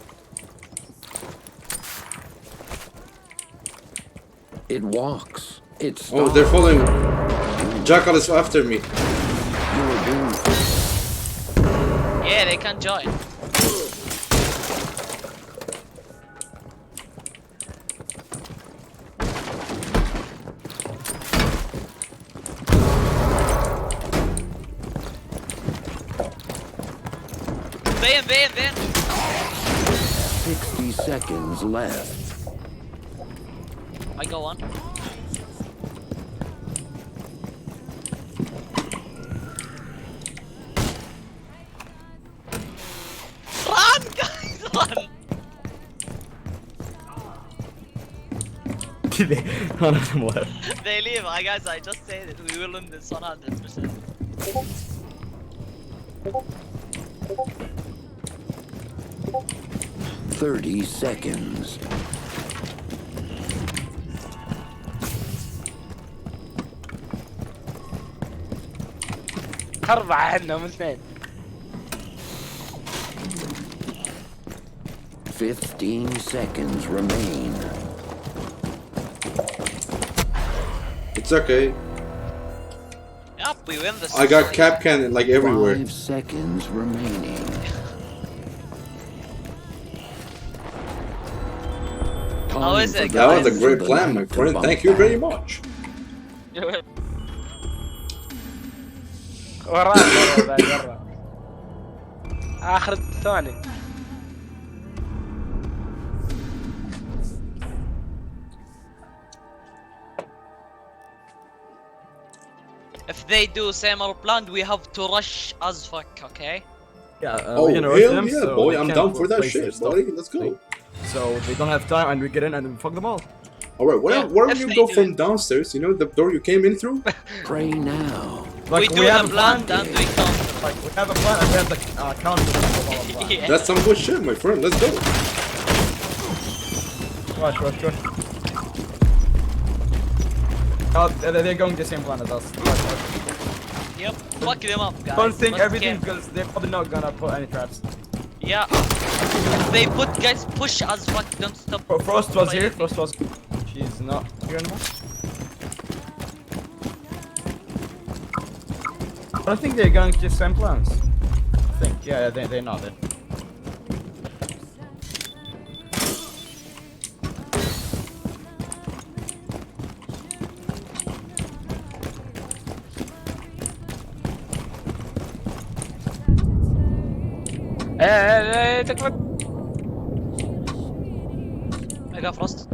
It walks. It Oh, they're stalks. following. Jackal is after me. You are doomed. Yeah, they can join. Ban, ban, ban. 60 seconds left. I go on. None of them left. They leave. I guys, I just said it. We will win this 100%. 30 seconds. أربعة عندنا هم اثنين. 15 seconds remain. It's okay. Yep, we win this. I got Capcan like everywhere. 5 seconds remaining. How is it, That was a guys? great plan, my friend. Thank you very much. وراك والله بعد برا. آخر الثاني. If they do same our plan, we have to rush as fuck, okay? Yeah. Oh, we're gonna rush hell them, yeah, so boy. they I'm can't down for that place their shit, stuff. buddy. Let's go. So they don't have time, and we get in and we fuck them all. All right, why Yeah, don't, why don't if you they go do from downstairs? You know the door you came in through? Pray now. Like, we do have the a plan. plan and we counter. Like we have a plan and we have the counter of our plan. Yeah. That's some good shit, my friend. Let's go. Rush, rush, rush. Oh, they're going the same plan as us. Rush, rush. Yep. Fuck them up, guys. Don't think Let's everything get- because they're probably not gonna put any traps. Yeah. If they put guys push as fuck, don't stop. Frost was here. Frost was. She's not here anymore. But I think they're going to the same plans. I think. Yeah, they're not. They're... ايه ايه ايه تكفى. I got Frost.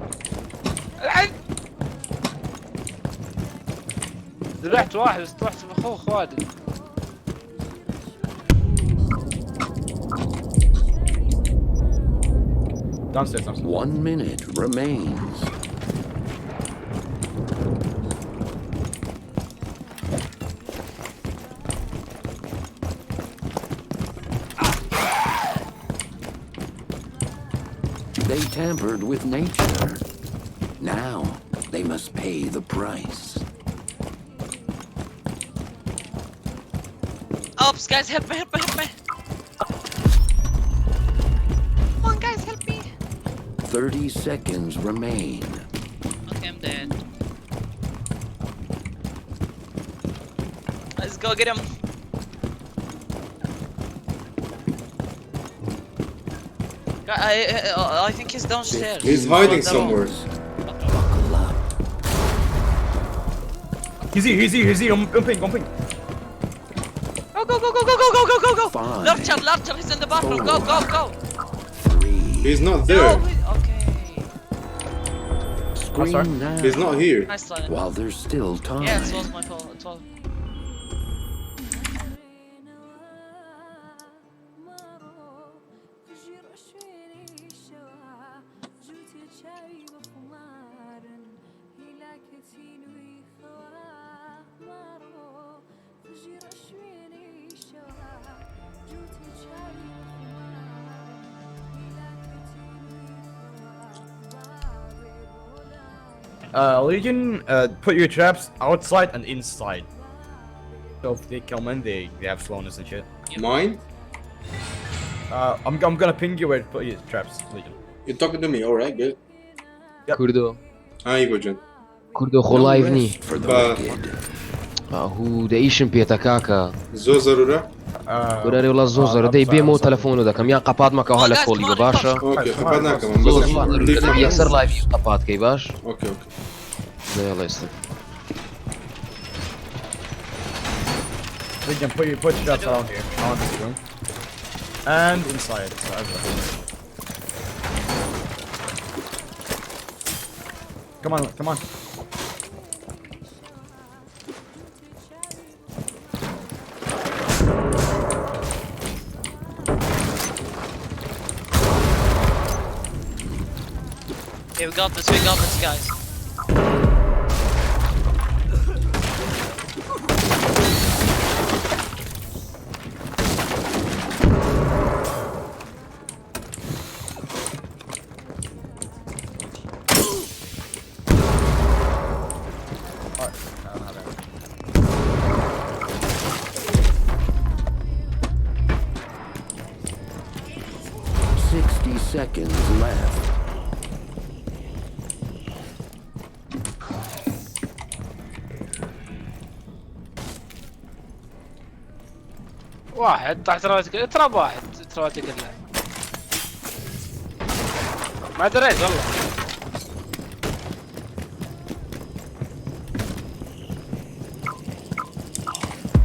العن. ذبحت واحد بس طلعت بخوخ واجد. Downstairs, downstairs. 1 minute remains. They tampered with nature. Now they must pay the price. Oops, guys, help me, help me, help me. Come on, guys, help me. 30 seconds remain. Okay, I'm dead. Let's go get him. I think he's downstairs. He's hiding somewhere. Buckle up. He's here, he's here, he's here. I'm ping, I'm ping. Go, go, go, go, go, go, go, go, go, go. 5, Lurcher, Lurcher, he's in the bathroom. Go, go, go. 3, He's not there. No, okay. Scream now. He's not here. Nice one. While there's still time. Yeah, it was my fault. It was. Legion, put your traps outside and inside. So if they come in, they have slowness and shit. Mine? I'm gonna ping you where to put your traps, Legion. You're talking to me, alright, good. Yep. کوردۆ Hi, Gojan. کوردۆ خۆ لایڤ نی Rest for the Ba- wicked. ئاهوو دەئیشم پێتە کاکە زۆر زەرورە؟ کورەرێ وڵا زۆر زۆر دەی بێمەوە تەلەفۆن دەکەم یان قەپات مەکەوە لە کۆڵی بە باشە ئۆکەی قەپات ناکەم زۆر بەس زۆر دەبی یەکسەر لایڤی قەپات کەی باش ئۆکەی ئۆکەی دەیڵێ ئێستا Legion, put your traps around here, around this room. And inside, so everywhere. Come on, come on. Okay, we got this, we got this, guys. 60 seconds left. واحد تحت راسك، trap واحد تراباتك الله، ما دريت والله.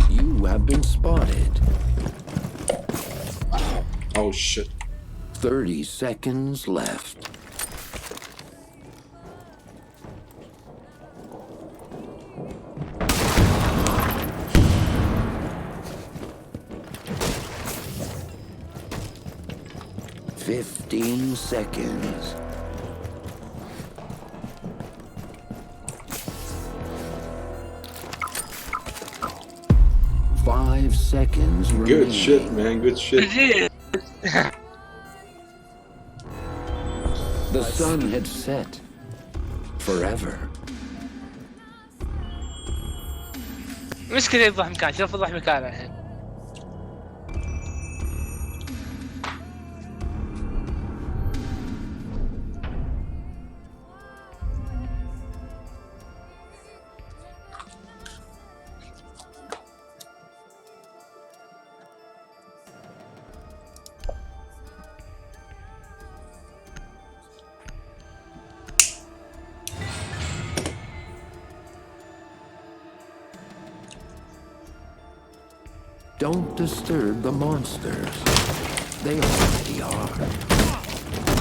You have been spotted. Oh shit. 30 seconds left. 15 seconds. 5 seconds Good remaining. shit, man. Good shit. The sun had set. Forever. مشكلة يفضح مكان، شوف فضح مكانه الحين. Don't disturb the monsters. They already are.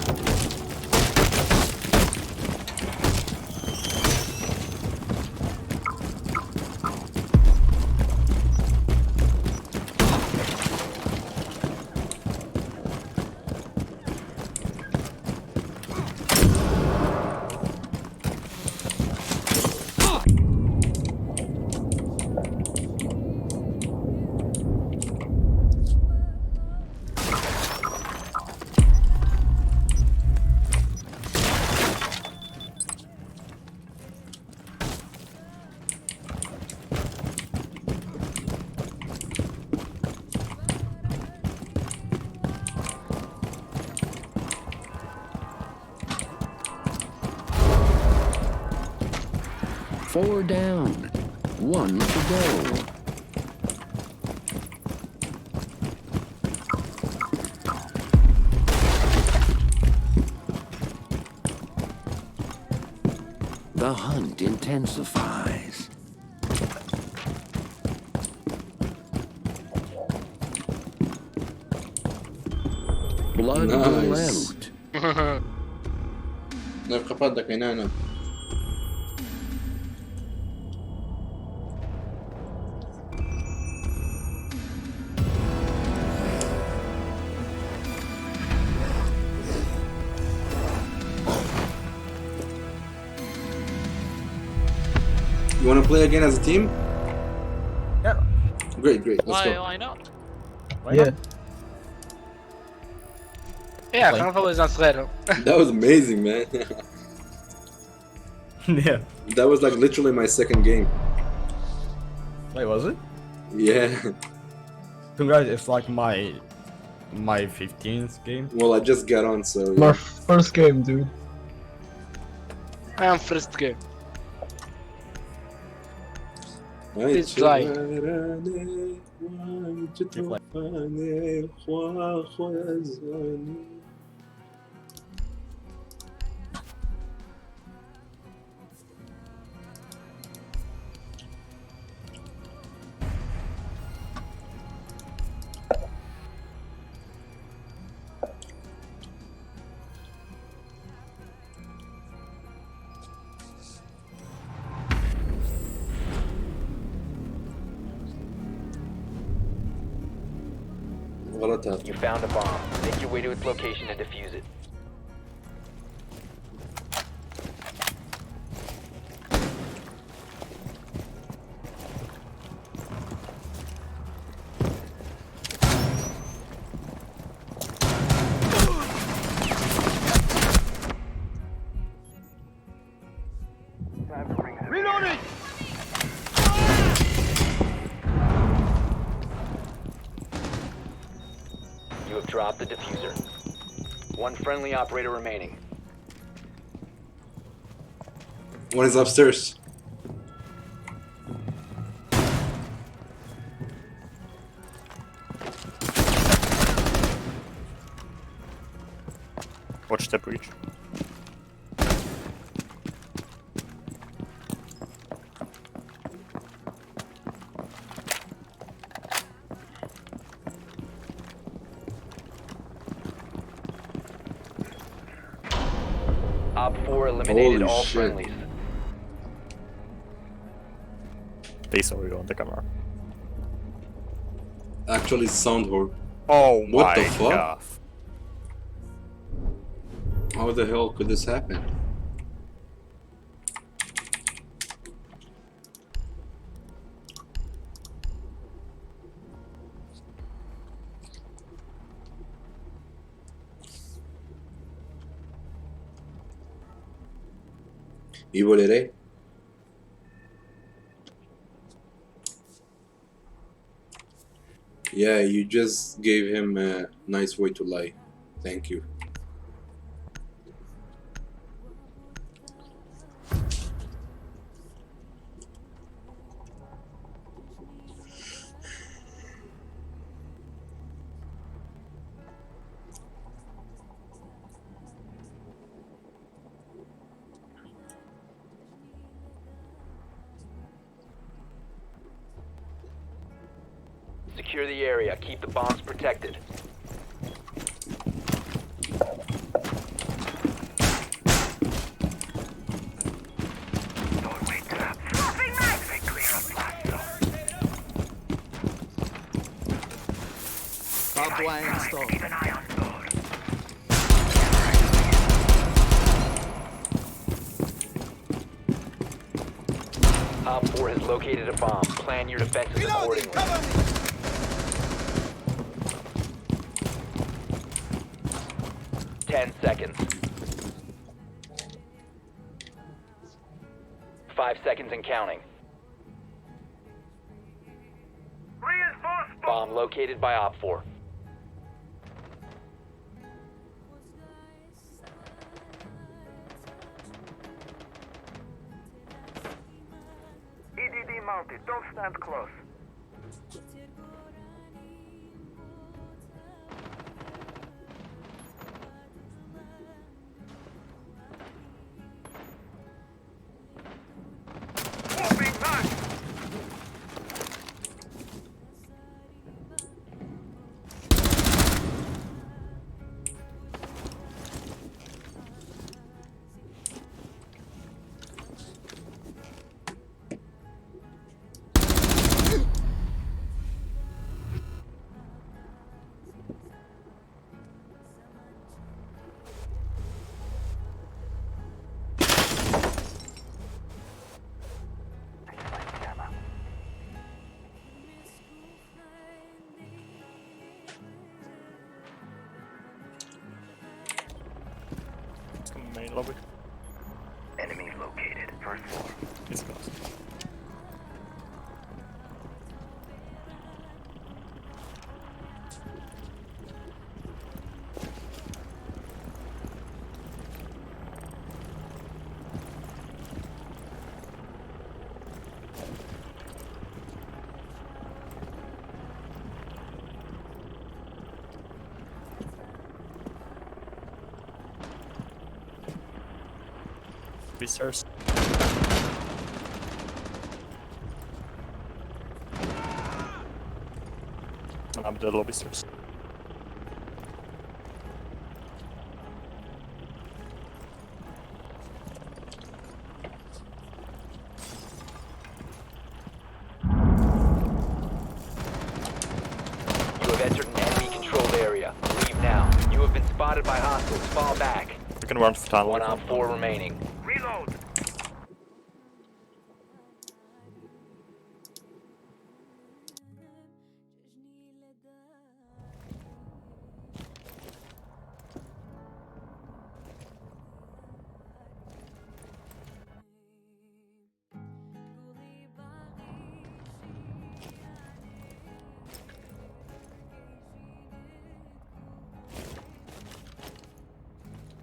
Four down. One to go. The hunt intensifies. Blood will Nice. out. نبقى فضلك هنا. You want to play again as a team? Yeah. Great, great. Let's Why, go. why not? Why Yeah. not? يا خلينا نفوز ناس غيرهم. That was amazing, man. Yeah. That was like literally my second game. Wait, was it? Yeah. Congrats, it's like my 15th game. Well, I just got on, so My yeah. first game, dude. I am first game. Please try. غلط. You found a bomb. Make your way to its location and defuse it. Drop the diffuser. One friendly operator remaining. One is upstairs. Watch the breach. Op 4 eliminated Holy all shit. friendlies. They saw you on the camera. Actually, sound whore. Oh What my the fuck? god. How the hell could this happen? Ivo lere? Yeah, you just gave him a nice way to lie. Thank you. Secure the area. Keep the bombs protected. Barbed wire installed. Op 4 has located a bomb. Plan your defenses accordingly. 10 seconds. 5 seconds and counting. Bomb located by Op 4. EDD mounted. Don't stand close. It's in the main lobby. Enemy located. First floor. It's closed. Research. I'm the lobby stairs. You have entered an enemy controlled area. Leave now. You have been spotted by hostiles. Fall back. We can run for tunnel. One Op 4 remaining. Reload.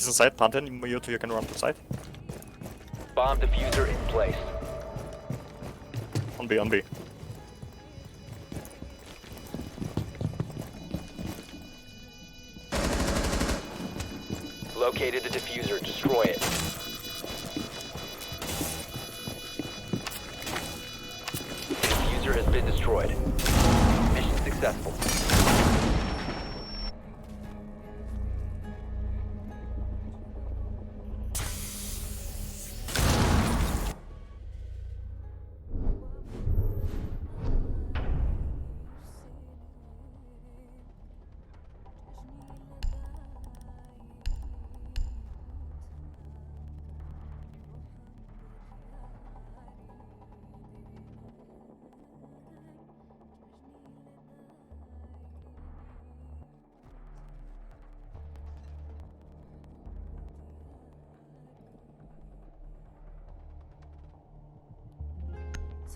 He's inside, planted. You two, you can run to side. Bomb diffuser in place. On B, on B. Located the diffuser. Destroy it. Diffuser has been destroyed. Mission successful.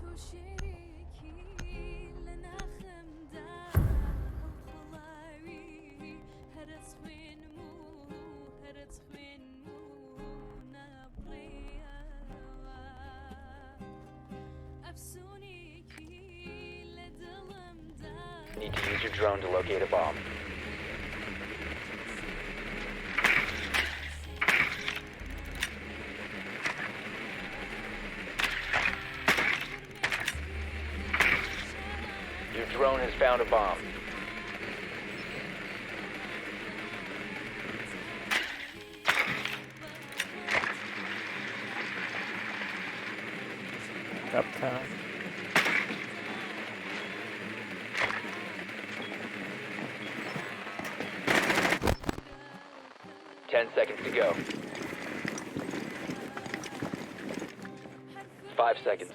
تو شێرێکی لە ناخمدا هەڵقوڵاوی هەرەس خوێنم و هەرەس خوێنم و نابڕێیەوە ئەفسونێکی لە دڵمدا Need to use your drone to locate a bomb. Your drone has found a bomb. Captain. Ten seconds to go. 5 seconds.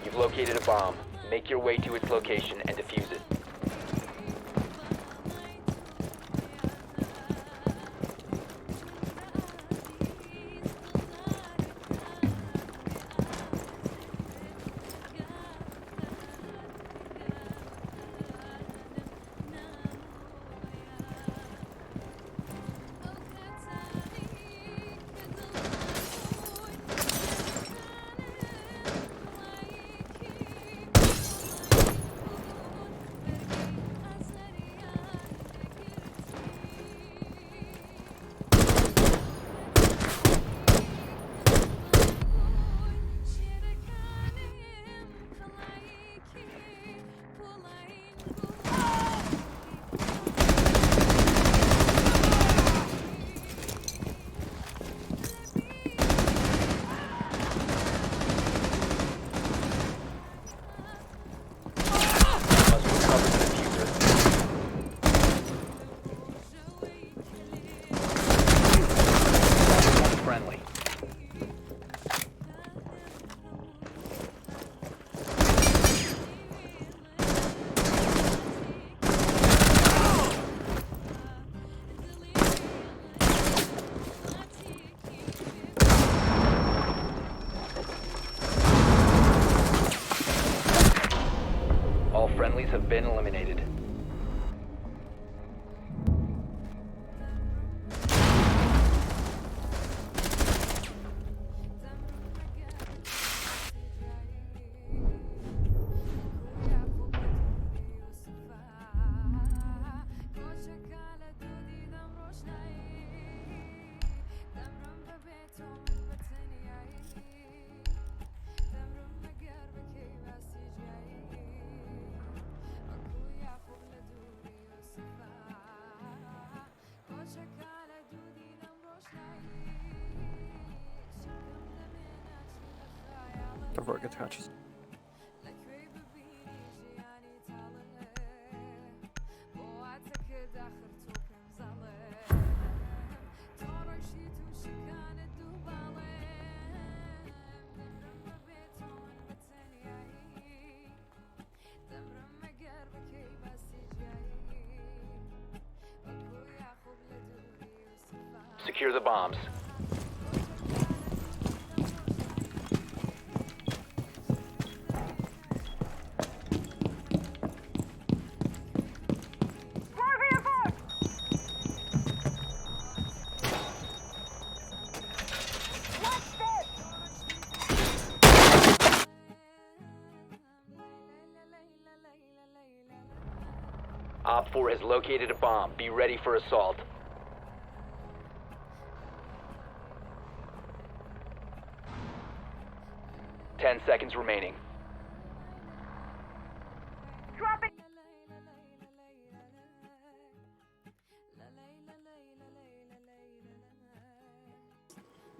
You've located a bomb. Make your way to its location and defuse it. Must recover the diffuser. One friendly. All friendlies have been eliminated. Don't forget to hatches. Secure the bombs. 4 has located a bomb. Be ready for assault. 10 seconds remaining.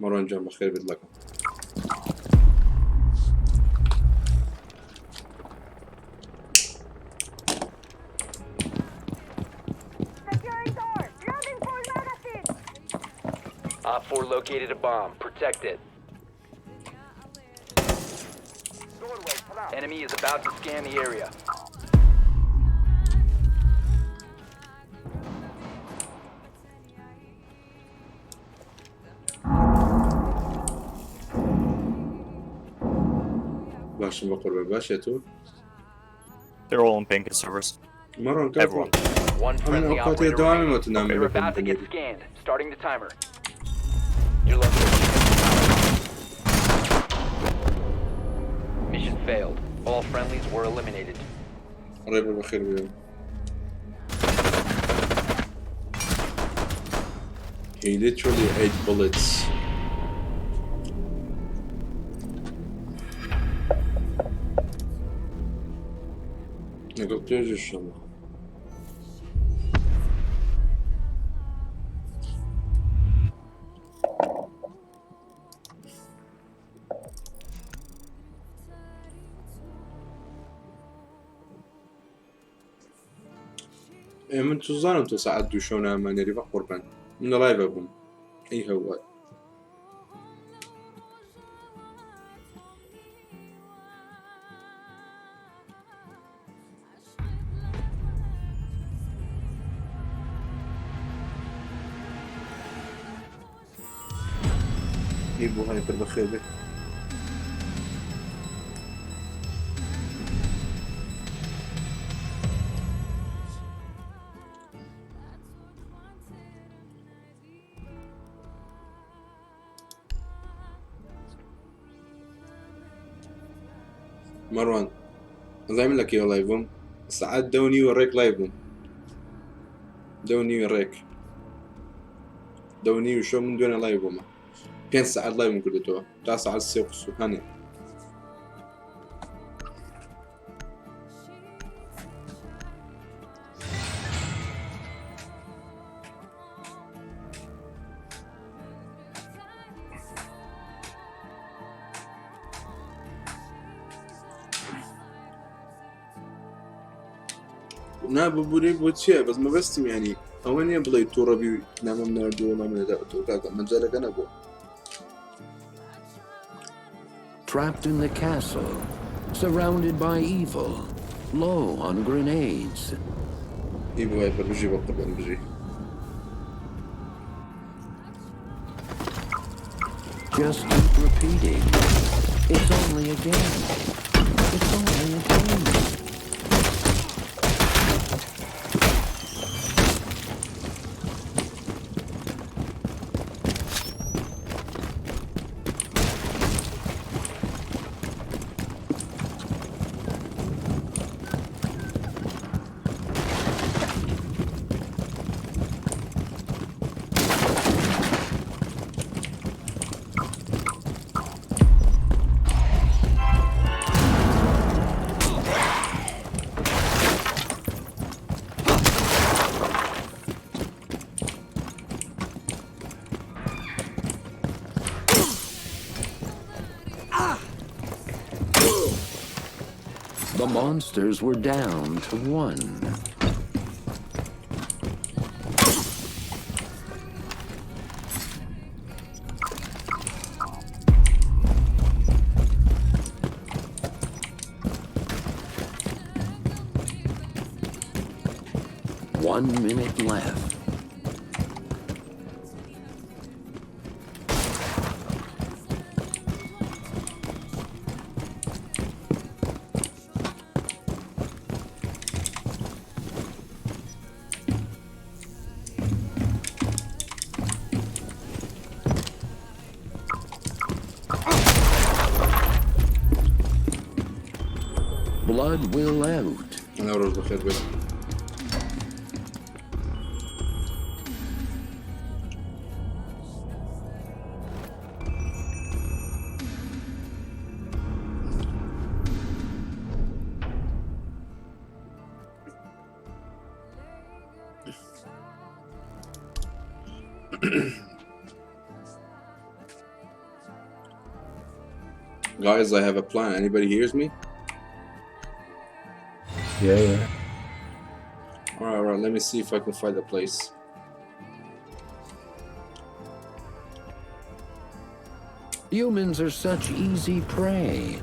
مەڕوان جان بەخێر بێت لەکەم. OpFor located a bomb. Protect it. Enemy is about to scan the area. باشم بە قوربان باشە تۆ؟ They're all on pink servers. مەڕۆن کاکە Everyone. One ئەمن friendly ئەو کاتێ operator دەوامی remaining. وتە نامێ They're بەکەم about to get بنێری. scanned. Starting the timer. Your location. Mission failed. All friendlies were eliminated. ڕێبەر بەخێر بێ. He literally ate bullets. لەگەڵ تێژ شەڵە. ئێ من توزانم تۆ سەعات دوو شەو نامانێری بە قوربان من لە لایڤە بووم ئەی هەوە. ئەی بۆ هایپەر بەخێر بێ. مەڕوان ئەزای من لە کێوە لایڤ بووم سەعات دە و نیوە ڕێک لایڤ بووم دە و نیوی ڕێک دە و نیوی شەو من دوێنێ لایڤ بوومە پێنج سەعات لایڤم کردێتەوە تا سەعات سێ قسوور هەنێ. نا ببوری بۆ چییە بەس مەبەستم ینی ئەوە نییە بڵێ تووڕەبی نامەم نردووە نامەدا تۆ کاکە مەجالەکە نەبووە. Trapped in the castle, surrounded by evil, low on grenades. ئی بۆ هایپەر بژی بە قوربان بژی. Just keep repeating. It's only a game. It's only a game. The monsters were down to one. 1 minute left. Blood will out. ئەو ڕۆژ بەخێر بێت. Guys, I have a plan. Anybody hears me? Yeah, yeah. All right, all right. Let me see if I can find a place. Humans are such easy prey.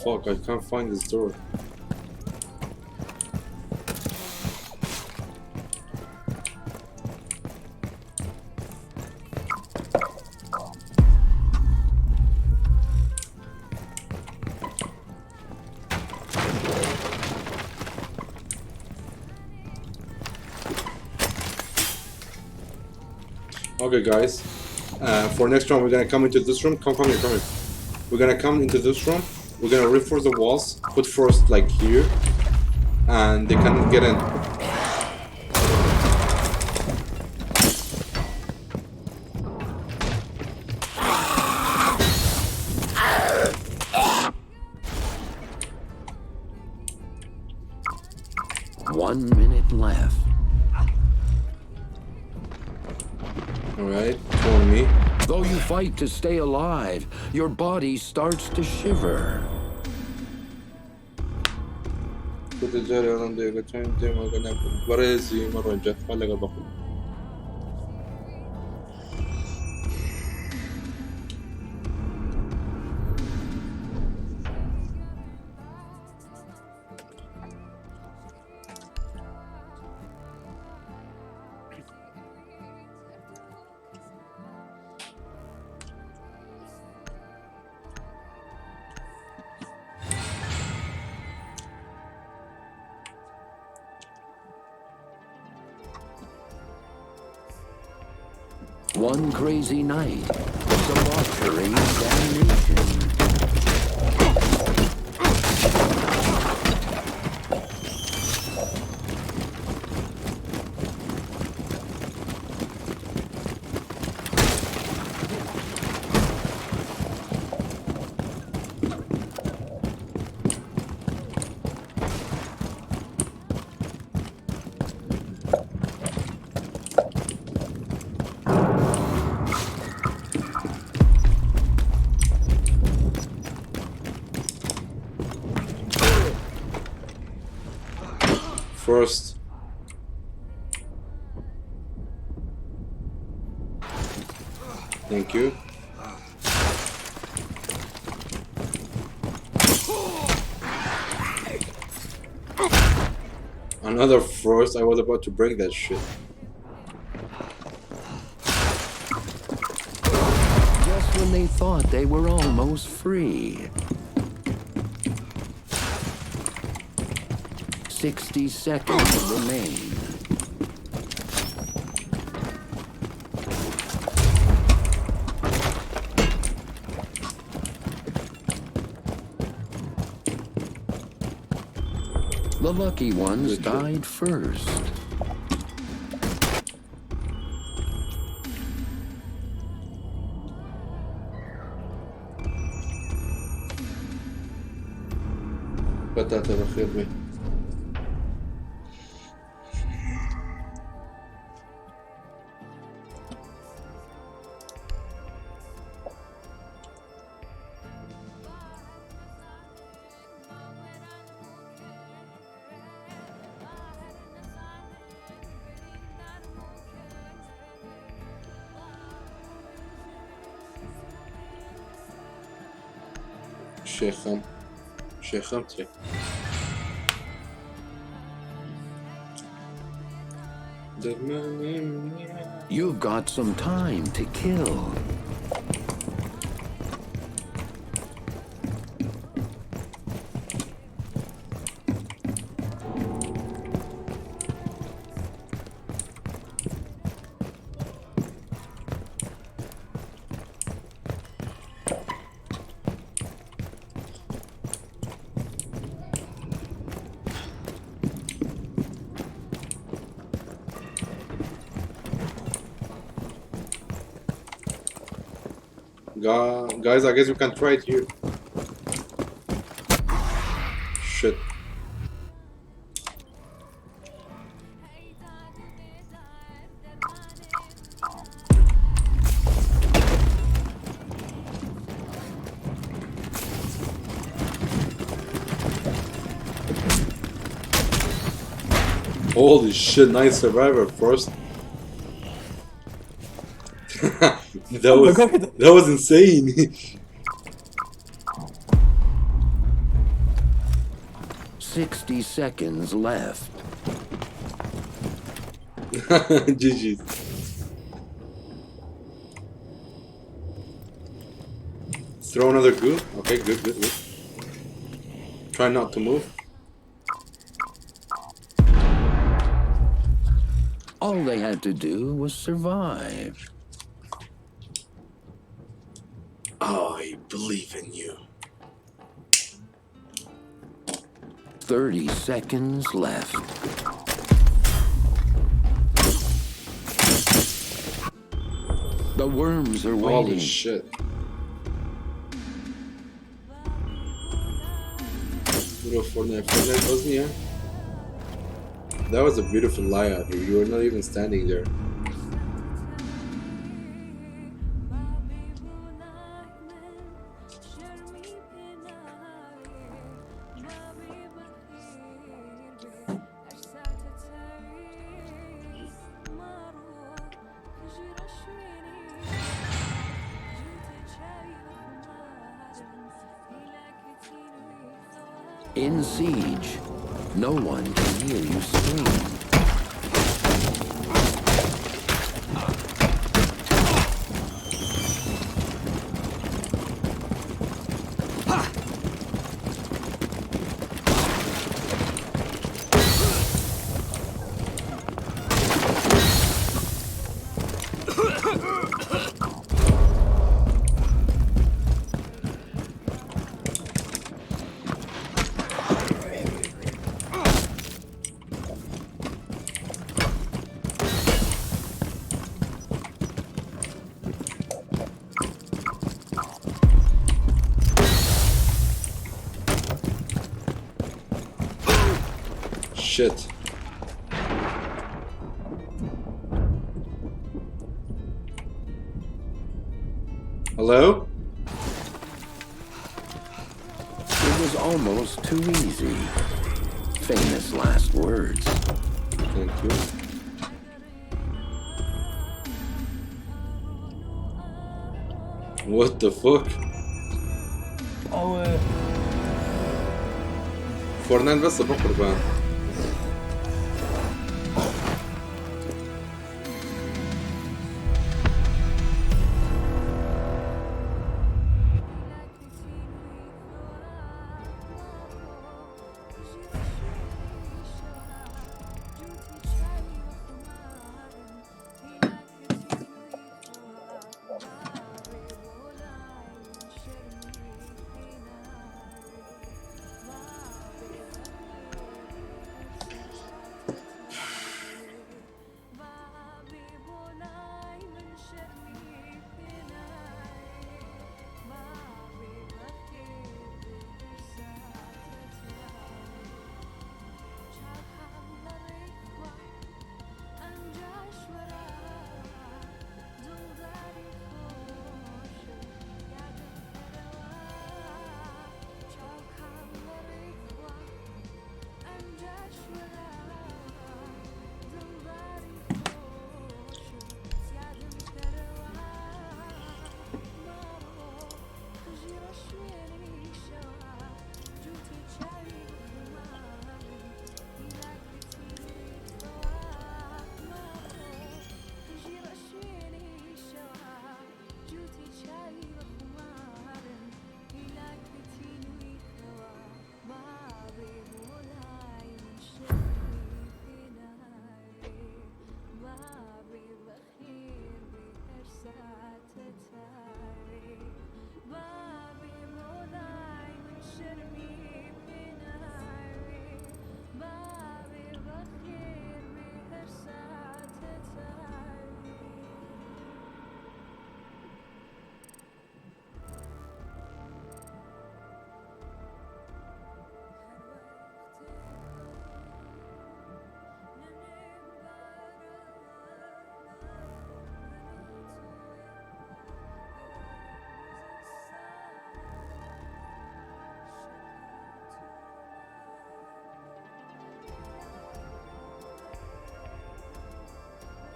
Fuck, I can't find this door. Okay, guys. For next round, we're gonna come into this room. Come, come here, come here. We're gonna come into this room. We're gonna reinforce the walls. Put first like here, and they cannot get in. 1 minute left. All right, follow me. Though you fight to stay alive, your body starts to shiver. كنت جاري بەڕێزی مەڕۆنجە خوا لەگەڵ بەخۆ. One crazy night, debauchery, damnation. First. Thank you. Another frost. I was about to break that shit. Just when they thought they were almost free. 60 seconds remain. The lucky ones died first. بەتاتە بەخێر بێ. شێخەم شێخەم تێ. دەرمانم نییە. You've got some time to kill. Guys, I guess we can try it here. Shit. Holy shit, nice survivor first. That was insane. 60 seconds left. GG's. Throw another goo. Okay, good, good, good. Try not to move. All they had to do was survive. I believe in you. 30 seconds left. The worms are Holy waiting. shit. Little Fortnite, Fortnite Bosnia. That was a beautiful lie out here. You were not even standing there. In Siege, no one can hear you scream. Shit. Hello? It was almost too easy. Famous last words. Thank you. What the fuck? Oh, Fortnite بس بقربان.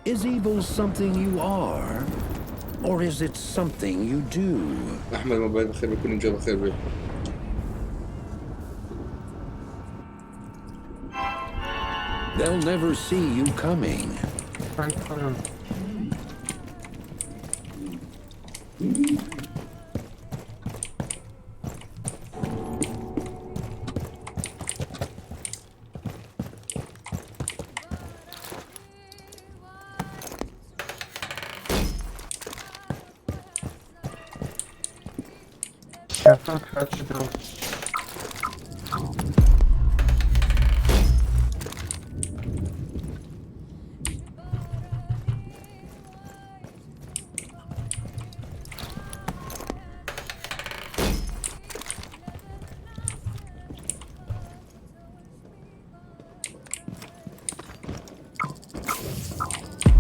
Is evil something you are, or is it something you do? ئەحمەد مۆبایل بەخێر بێ کونم جێ بەخێر بێ. They'll never see you coming.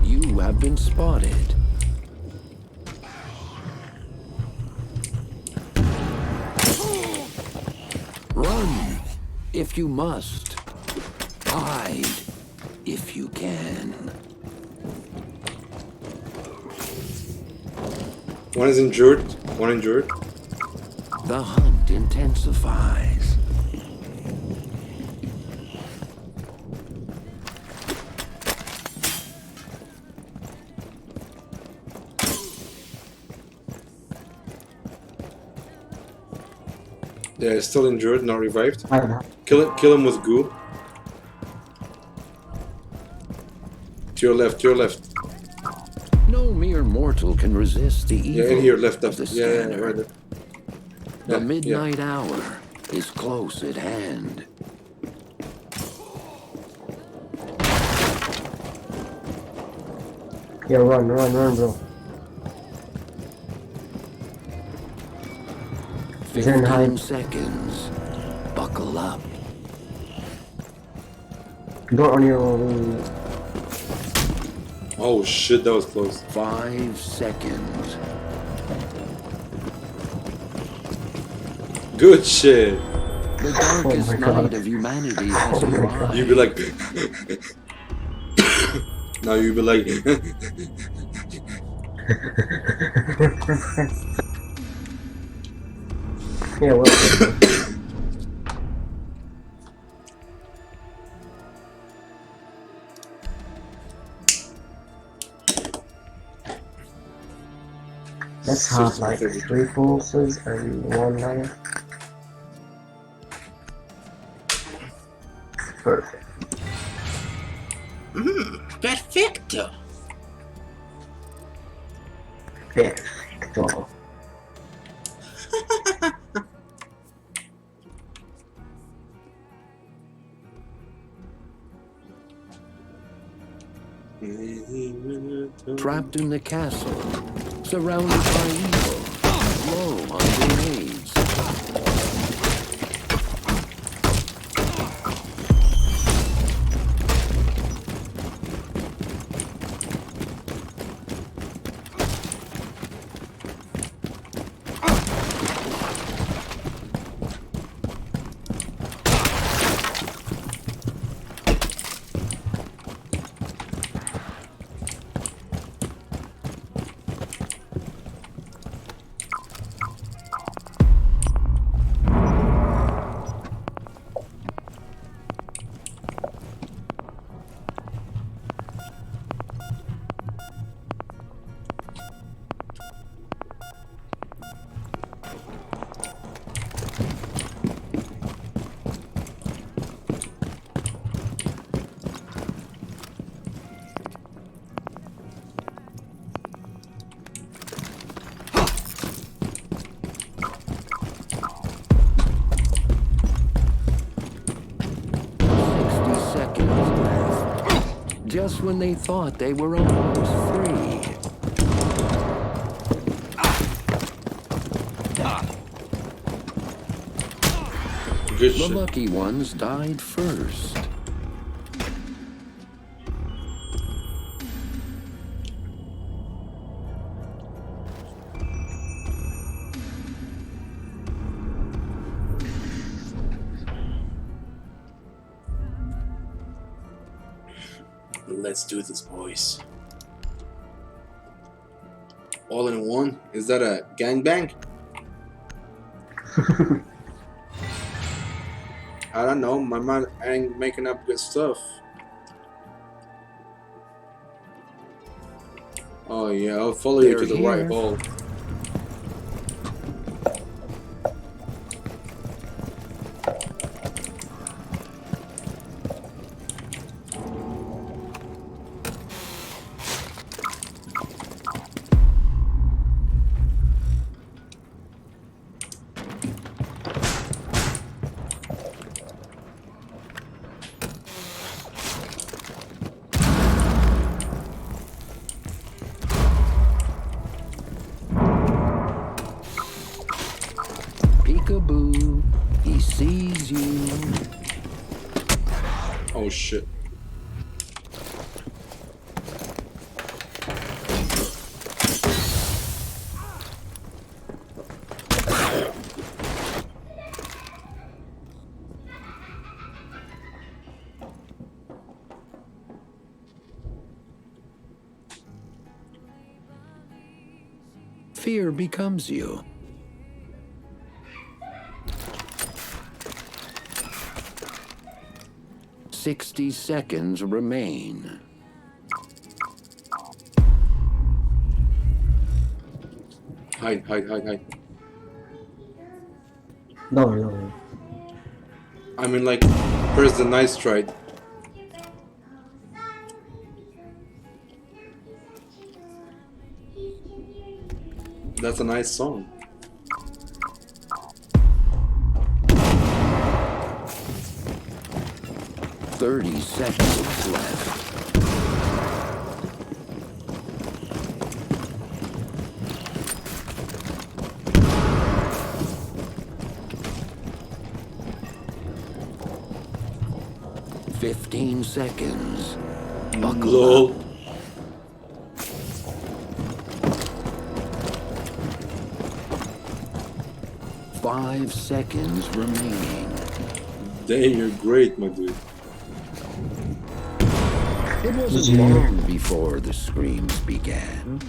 You have been spotted. Run if you must. Hide if you can. One is injured. One injured. The hunt intensifies. Yeah, he's still injured, not revived. Kill it. Kill him with goo. To your left. To your left. No mere mortal can resist the evil. Yeah, in here, left, of left. the Yeah, yeah, scanner. right there. The Yeah, yeah. midnight hour is close at hand. Yeah, run, run, run, bro. Then 15 hide. seconds. Buckle up. Go on your um, Oh shit, that was close. 5 seconds. Good shit. The darkest Oh my God. night of humanity has arrived. You'd be like. Now you'd be like. Yeah, well. Let's have like three pulses and one knife. Perfect. Perfecto. Perfecto. Trapped in the castle, surrounded by evil, low on grenades. 60 seconds left. Just when they thought they were almost free. Good The shit. lucky ones died first. Let's do this, boys. All in one? Is that a gangbang? I don't know. My man ain't making up good stuff. Oh yeah, I'll follow you They're to the right here. hole. Peekaboo. He sees you. Oh shit. Fear becomes you. 60 seconds remain. Hide, hide, hide, hide. Don't worry, don't worry. I mean, like, press the nice stride. That's a nice song. 30 seconds left. 15 seconds. Buckle Lol. up. 5 seconds remaining. Dang, you're great, my dude. It wasn't long before the screams began.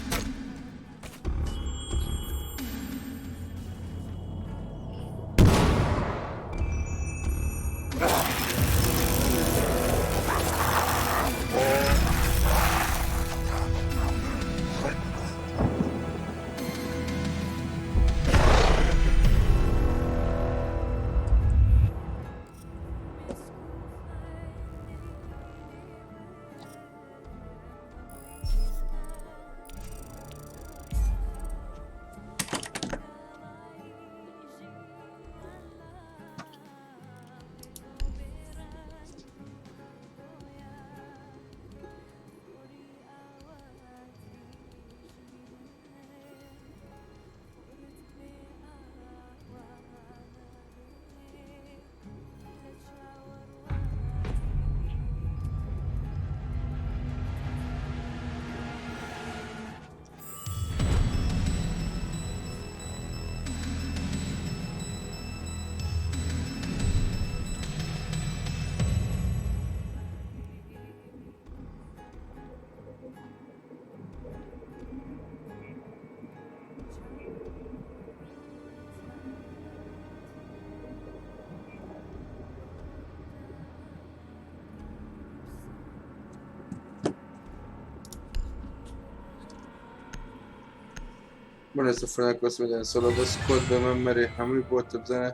من سفرنا بس بدن سولو بس كود بممري حمي بوت بزنة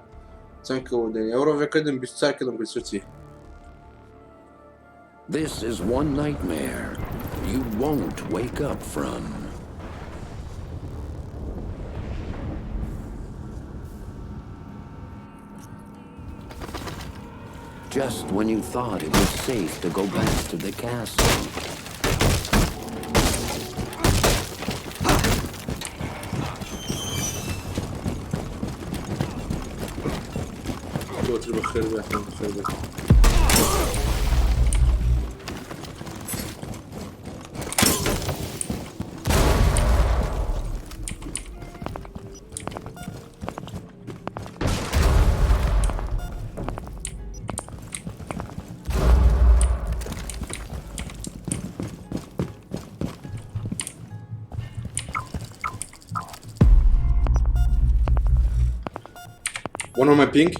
چەند کەوە ئەو ڕۆژەکردم 24 کردم کرد This is one nightmare you won't wake up from. Just when you thought it was safe to go back to the castle. تۆتر بەخێر بێ ئەحمەد، بەخێر بێ. One on my pink.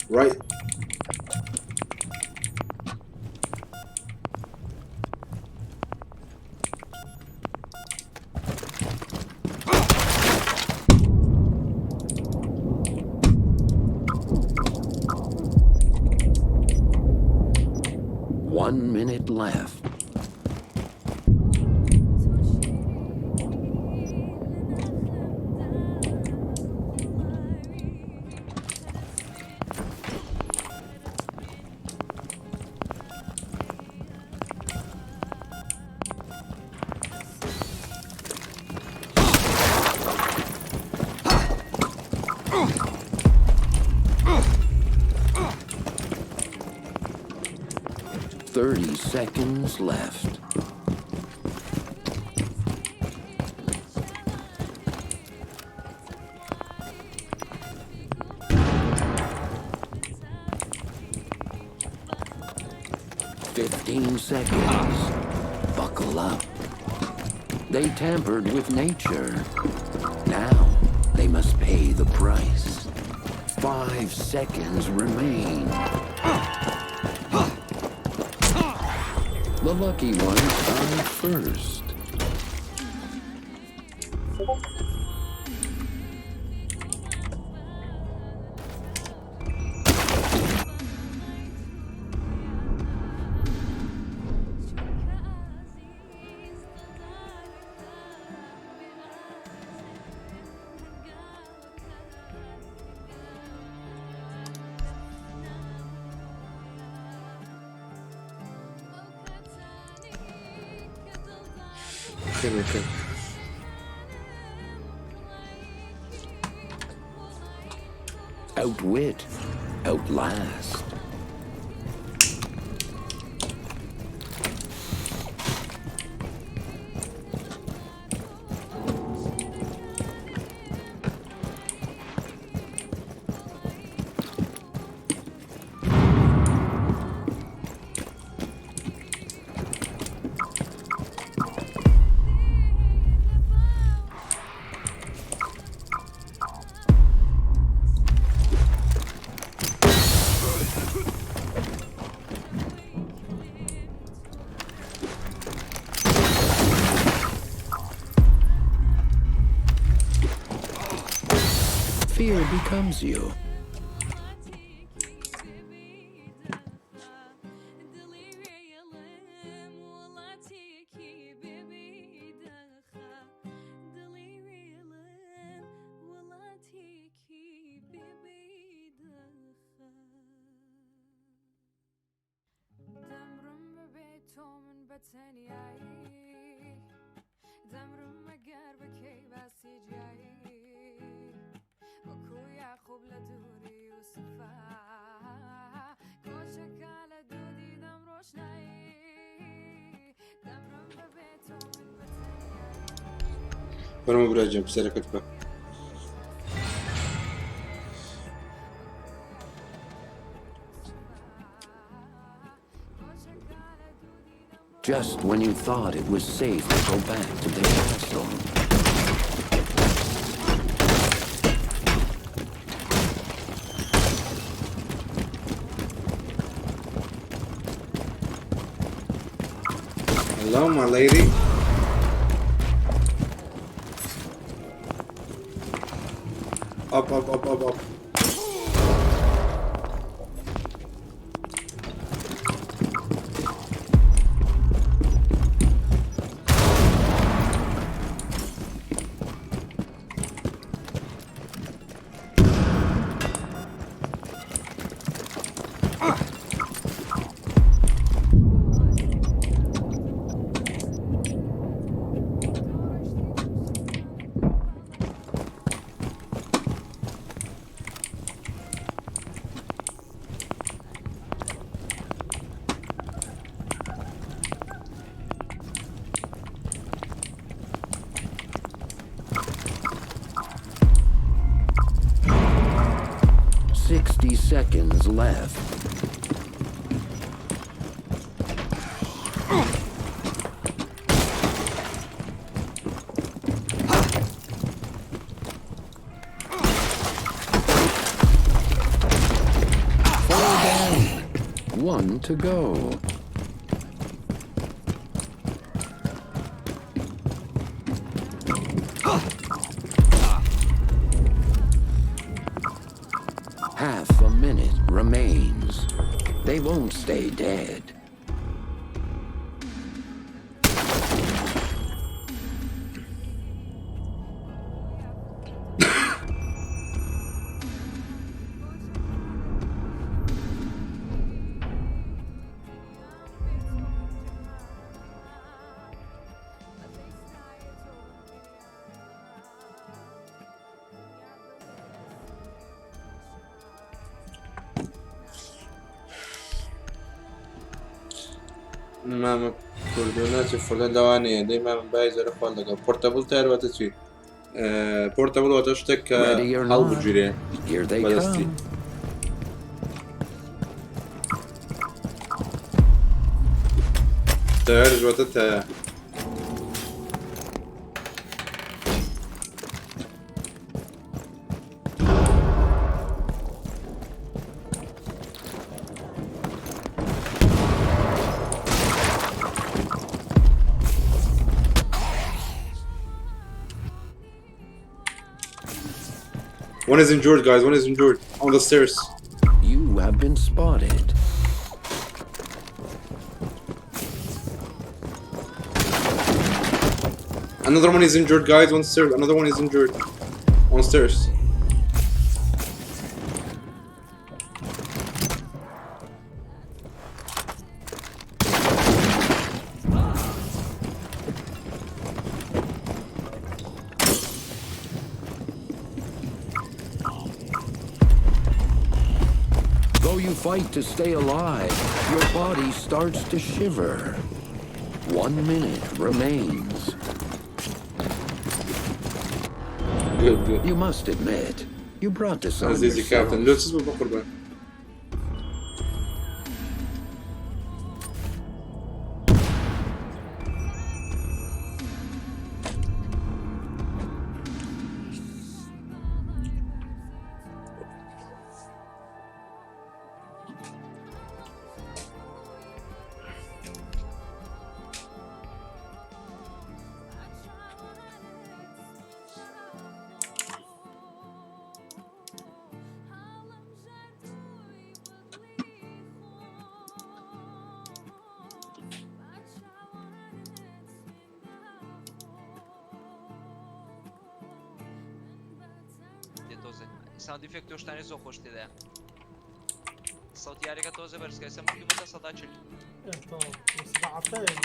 Right. One minute left. 30 seconds left. 15 seconds. Buckle up. They tampered with nature. Now they must pay the price. 5 seconds remain. The lucky ones die first. خێر خێر. Outwit, outlast. Fear becomes you. فەرموو برا گیان پرسیارەکەت بکە. Just when you thought it was safe to go back to the castle. Hello, my lady. Up, up, up, up, up. 60 seconds left. One to go. Half a minute remains. They won't stay dead. مامە کوردۆ ناچێ فڕدە لەوانەیە دەی مامە بای زۆرە خوان لەگەڵ پۆرتەبڵ تار واتە چی پۆرتەبڵ واتە شتێک کە Ready or not, هەڵبگیرێ here they بەدەستی come. تایەرش واتە تایە. One is injured, guys. One is injured on the stairs. You have been spotted. Another one is injured, guys. On stairs. Another one is injured on stairs. Though you fight to stay alive, your body starts to shiver. 1 minute remains. Good, good. You must admit, you brought this on عزيزي كابتن yourself. لو تسمو بقربان. تۆزێ ساوند ئیفێکت و شتانی زۆر خۆش تێدایە سەوتی یاریەکە تۆزێ بەرزکە ئێستا من کردوومەتە 140. سبعتين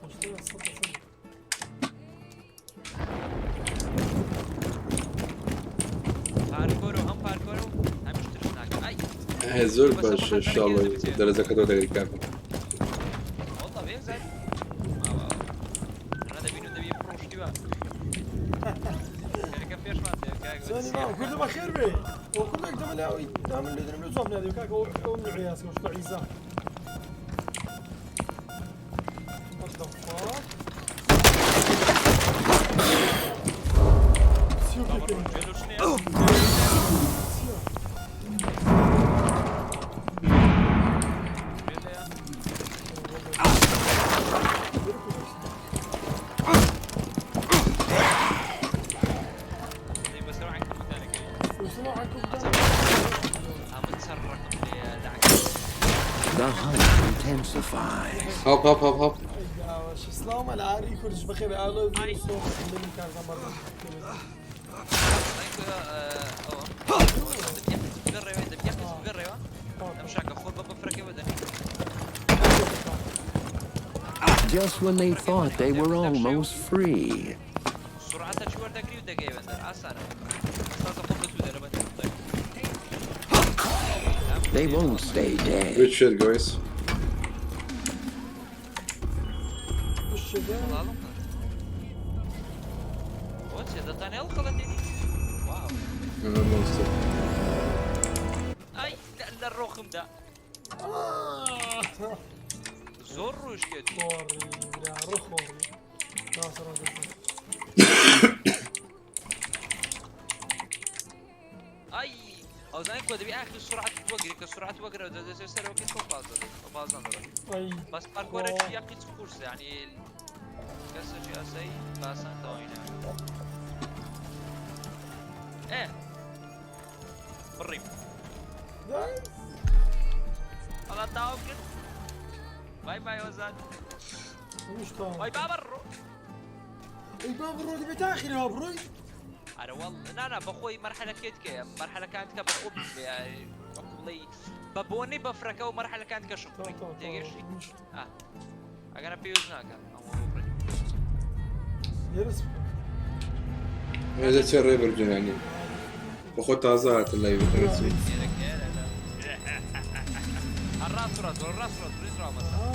وشتين الصوت سنة. پارکۆر و هەم پارکۆر و هەمیش ترسناکە ئای. زۆر باش ان شاء الله دەرەجەکە دۆ دەگری کاکە. والله بێزار ئەنا دەبین و دەبی پڕۆشتی وا یاریەکە پێشمان دێ کاک. ثاني ما كل ما خير بي وكل ما قدام لا دام اللي درم له زوم نادي كاك ام عياس وش عيسى. What the fuck? The hunt intensifies. Help, help, help, help. سلام العاري كرش بخير I love you so much. من كان زمان. Just when they thought they were almost free. سرعتە چی وەردەگری و دەگەی بەندەر ئاسانە سازە خۆ بە تو دەرە بەندەر. They won't stay dead. Good shit, guys. واو. I'm a monster. ئای لە ڕۆخمدا زۆر ڕۆژکێت. ئای ئەوزانی کۆ دەبی ئاخر سرعەت وەگری کە سرعەت وەگرە دەدەێت سەرەوەکەی تۆ باز دەدەیت ئەو بازدان دەڕۆی ئەی بەس پارکۆرەکی یەقی چ قورسە یعنی کەسێکی ئاسایی باسان تەواوی ناکات ئێ بڕیم وەڵا تەواو کرد بای بای ئۆزان وای بابە ڕۆ ئەی بابە ڕۆ دەبێت ئاخرەوە بڕۆی ئەرە والله نا نا بەخۆی مەرحەلەکەی تکەیە مەرحەلەکان تکە بەخۆ بڵێ بە بۆنەی بەفرەکە و مەرحەلەکان تکە شقڕی تێگەشتی ئەگەرە پێویست ناکات ئێزە چێ ڕێبەر جنانی بەخۆ تازە هاتە لای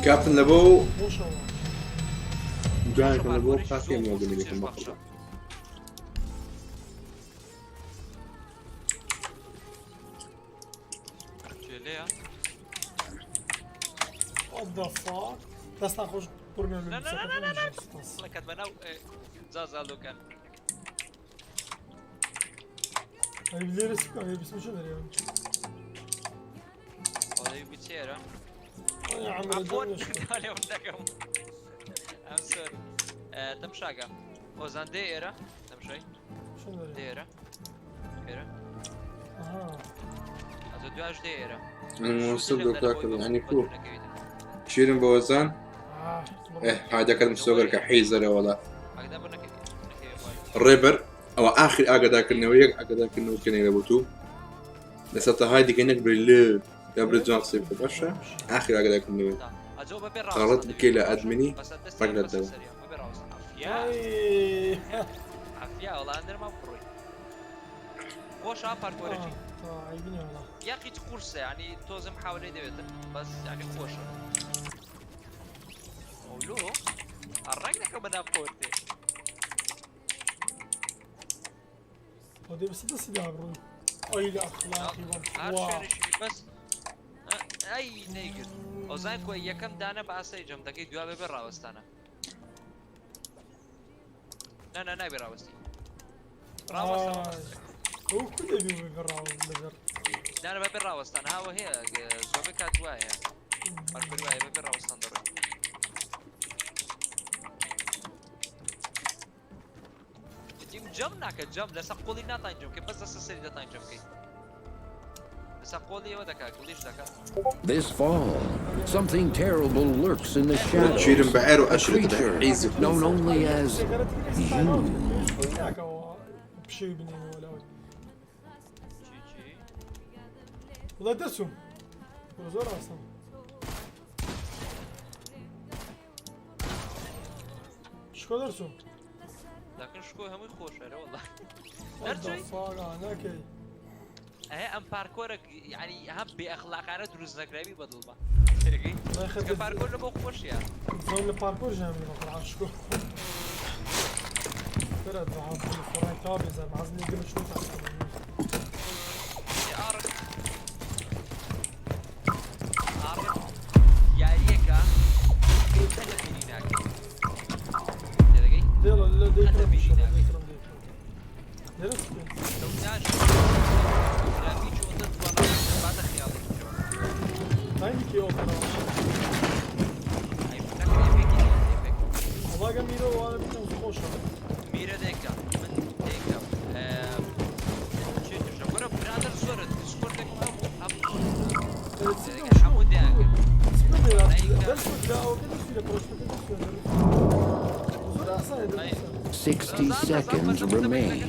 کاپتن لە بۆ جوانەکەم لە بۆ کافێ مۆدنەکەم بەخۆ What the fuck? دەستان خۆش بڕنە نا نا نا نا نا لەکەت بەناو زازالۆکان لێرە چ بکەم بسم شو دەرێ وەڵی بچێرە I'm sorry. تەمشاکە ئۆزان دێ ئێرە تەمشای دێ ئێرە ئێرە ئەزە دواش دێ ئێرە مۆسە دۆکاکە ینی کو شیرم بە وەزان هادەکەم سۆگەر کە حیزەرە وەڵا ڕێبەر ئەوە ئاخر ئاگاداکردنەوە یەک ئاگاداکردنەوە کەنێرە بۆ تو لەسەر تەهای دیکە نەک برێ لێ یا برێ جوان قسەی بکە باشە ئاخر ئاگاداکردنەوە غەڵەت بکەی لە ئەدمنی ڕەگ لە دەوە عافية والله عندنا ما بڕۆی خۆشە پارکۆرەکی یاخی چ قورسە ینی تۆزم محاولەی دەوێتن بەس ینی خۆشە ئەولۆ ڕێک دەکەم بەناو قۆرتێ ودي بس دەستی دا بڕۆی ئەی لە ئەخلاقی هەر وە شوێنێکی بەس ئەی نەیگرت ئۆزان کۆی یەکەم دانە بە ئاسای جەم دەکەی دوا بێ ڕاوەستانە نا نا نابێ ڕاوەستی ڕاوەستە ئەو کو دەبی بگەڕاوە لەگەڕ دانە بەبێ ڕاوەستان هاوە هەیە زۆربەی کات وایە پارکۆری وایە بەبێ ڕاوەستان دەڕۆی جیم جەم ناکە جەم لەسەر قۆڵی ناتان جەم بکەی بەس لەسەر سەری دەتان جەم بکەی لەسەر قۆڵی ئەوە دەکات گوڵیش دەکات This fall, something terrible lurks in the shadows. شیرم بە عێر و A ئەشرت creature حیزی known only as you. ناکەوە پشێوی بنێنەوە لەوەی وڵا دەچوم زۆر ئاسان شکۆ دەرچوم لكن شکۆ هەمووی خۆشە لە والله What the دەرچووی fuck ناکەی ئەه ئەم پارکۆرە یعنی هەم بێ ئەخلاقانە دروست نەکراوی بەدڵمە خەت- پارکۆر لە بۆ خۆشیە زۆر لە پارکۆر ژیان بەقڕان شکۆ فرە دەهات فڕای تا بێزار حەزم لێ گەمە شنو ئاڕ ئاڕ یاریەکە قەت لە بینی ناکەی تێدەگەی دێڵە لە قەت لە دەیکڕم بینی ناکەی دەیکڕم دەیکڕم لێرە چ بکەین؟ دڵنیاش گرافیکی ئەوەندە جوانە باتە خیاڵی ترەوە تایمی ئۆپەرەوە ئەی نەکرد ئێفێکی نییە ئێفێک وەڵا گەم میرە وانە بکەم خۆشە میرە دەیکا من دەیکەم چێ ترشە وەرە برادەر زۆرە دیسکۆردێکم هەبوو هەموو هەموو دەیان کرد دەرچوو لە ئەوەکە دەرچوو لە پرۆژەکە دەرچوو زۆر ئاسانە دەرچوو 60 seconds remain.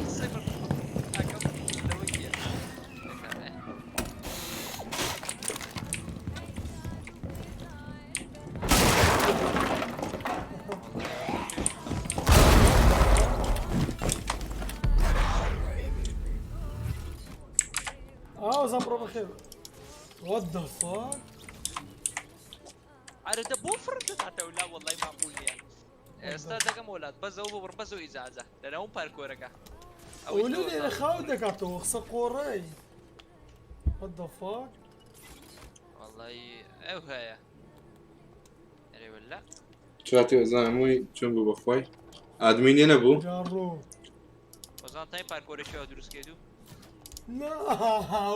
اه زام بڕۆ بەخێر What the fuck? ئەرە دە بۆ فڕ دەداتەوە لا وەڵای معقول نییە ئێستا دەگەم وڵات بەزەوە ببڕ بەزەوە ئیجازە لەناوم پارکۆرەکە ئەوە لێرە خاو دەکاتەوە قسە قۆڕەی What the fuck? وەڵای ئەو هەیە ئەرێ وەلا چاتی وەزان هەمووی چۆن بوو بەخوای ئادمینێ نەبوو جاڕۆ وەزان تای پارکۆرێکیەوە دروست کرد و نا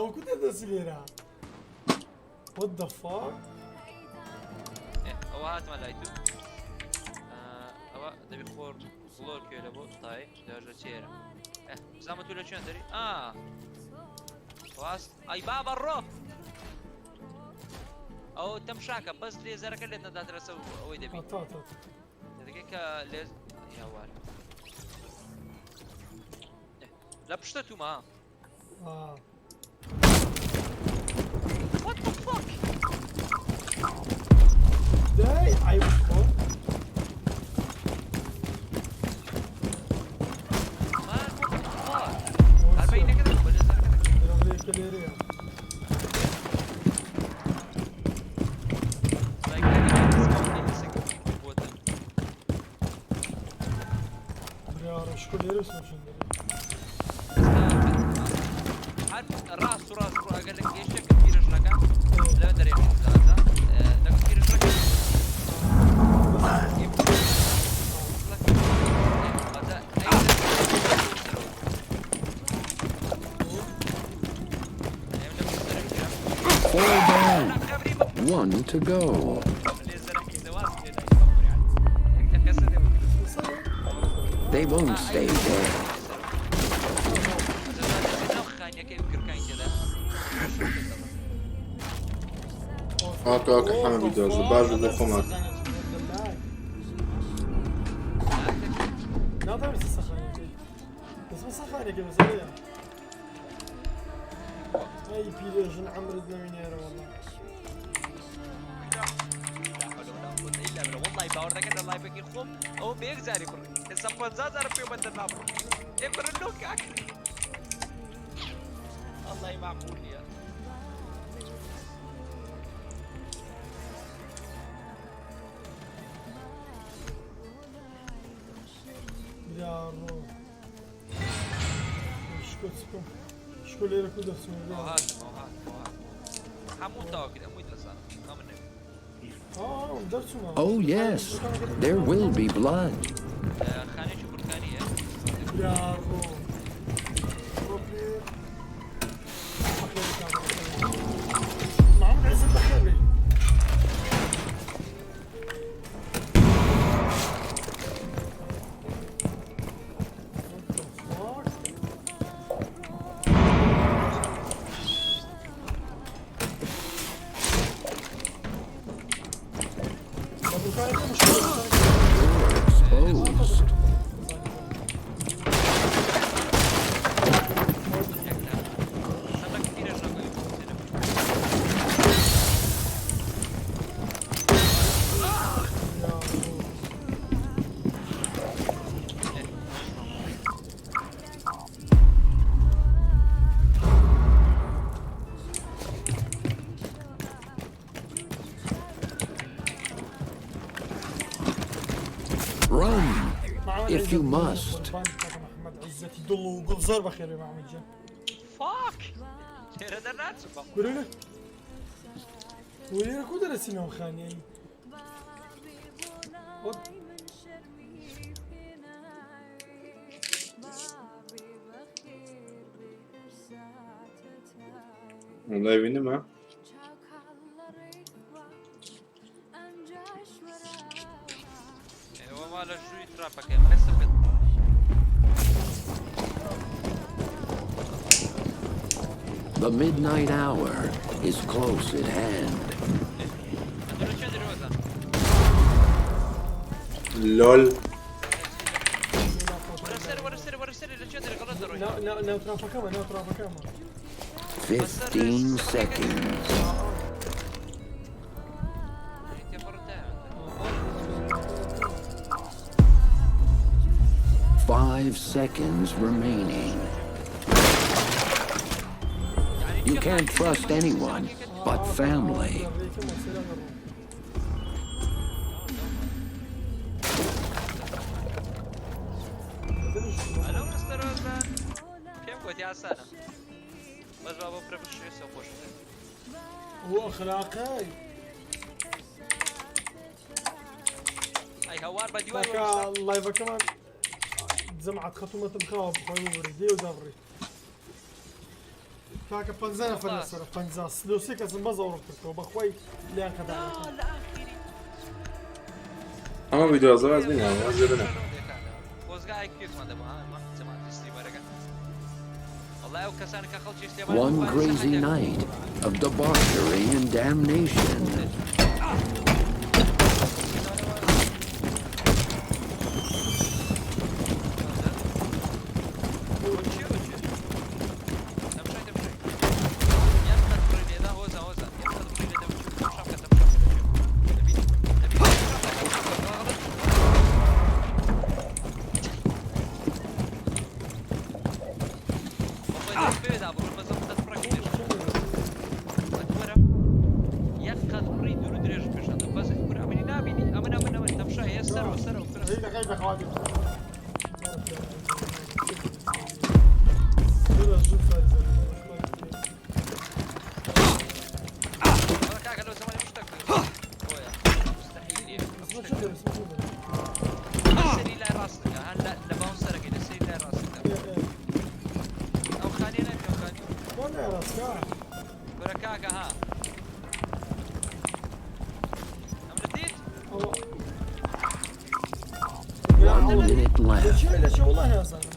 وەکو دەردەچی لێرە. What the fuck? ئەوە هاتمە لای تو ئەوە دەبی خۆر زڵۆر کوێ لە بۆ تای دەژە چێرە بزانمە تو لە کوێن دەری ئا واست ئەی بابە ڕۆ ئەو تەمشاکە بەس لێزەرەکە لێت نەدات لەسەر ئەوەی دەبی تا تا دەگەی کە لێز یاوار لە پشتە تومە What the fuck? دای عیب خۆ Man, what the fuck? ئەربەینەکە دەکەم بە لێزەرەکە دەکەم. لێرەیە برارە شکۆ لێرە سۆشن دەرێ هەر ڕاست و ڕاست ڕۆ ئەگەر لە گەشتێکت پیرەژنەکە لەوە دەرێ زازا لەگەڵ پیرەژنەکە Four down. One to go. They won't stay dead. ئاکە ئاکە حەمە بیدۆزە باش بوو بۆ خۆمان ناتوانم سەخانەکەی بەس سەخانەکە بەسەرەیە ئەی پیرێژن عەمرت نەوینێرە وەڵا والله باوەڕ دەکەن لە لایفەکەی خۆم ئەوە بە یەک جاری بڕ ئێستا 50 جار پێ بەندە نابڕ ئێ بڕن لۆ کاک الله معقول نییە برا ڕۆ شکۆ چکۆ شکۆ لێرە کو دەچم ئەو هاتم ئەو هاتم ئەو هاتم هەموو تەواو کرد هەمووی دەزانم ئەمن نەبێ دەرچوومە Oh, yes, there will be blood. خانێکی بورکانیە برا ڕۆ ڕۆ پلێر بەخێر کاکە، بەخێر. محمد عزت بەخێر بێی. What the fuck? Exposed. Run, محمد if you عزت must. قوربان کاکە محمد عزەتی دڵ و گوڵ زۆر بەخێر بێ محمد گیان. فاک لێرە دەرناچم بەخۆ ورە ولێرە کو دەرەچینەوە خانیایی What? لایڤی نەما ئێوە ما لە ژووری تراپەکەی ئێستا بێت The midnight hour is close at hand. لە کوێ دەرەوەزان لۆل وەرە سەر وەرە سەر وەرە سەر لە کوێ دەرە غەڵەت دەڕۆی نا نا ناو ترافەکەمە ناو ترافەکەمە 15 seconds. 5 seconds remaining. You can't trust anyone but family. ئەلۆ مستەر وەزان پێم گوت یاسانە بەس با بۆ پرە بشێ سەر خۆش هو ئەخلاقەی ئەی هەوار بە دیوار کاکە لایڤەکەمان جەماعەت خەتومەتم خاوە بخۆی وردێ و دەڕی. کاکە 50 نەفەر لەسەرە 50 سلۆ سێ کەسم بەس ئەوڕۆ کردەوە بەخوای لێیان قەدار ئەمە ڤیدیۆ زۆر واز بینە واز لێ بنە خۆزگا ئایکیومان دەبوو ها مە جەماعەتی ستریمەرەکان والله ئەو کەسانە کە خەڵکی سلێمانی One crazy night of debauchery and damnation. One minute left. لە چێ والله نازانم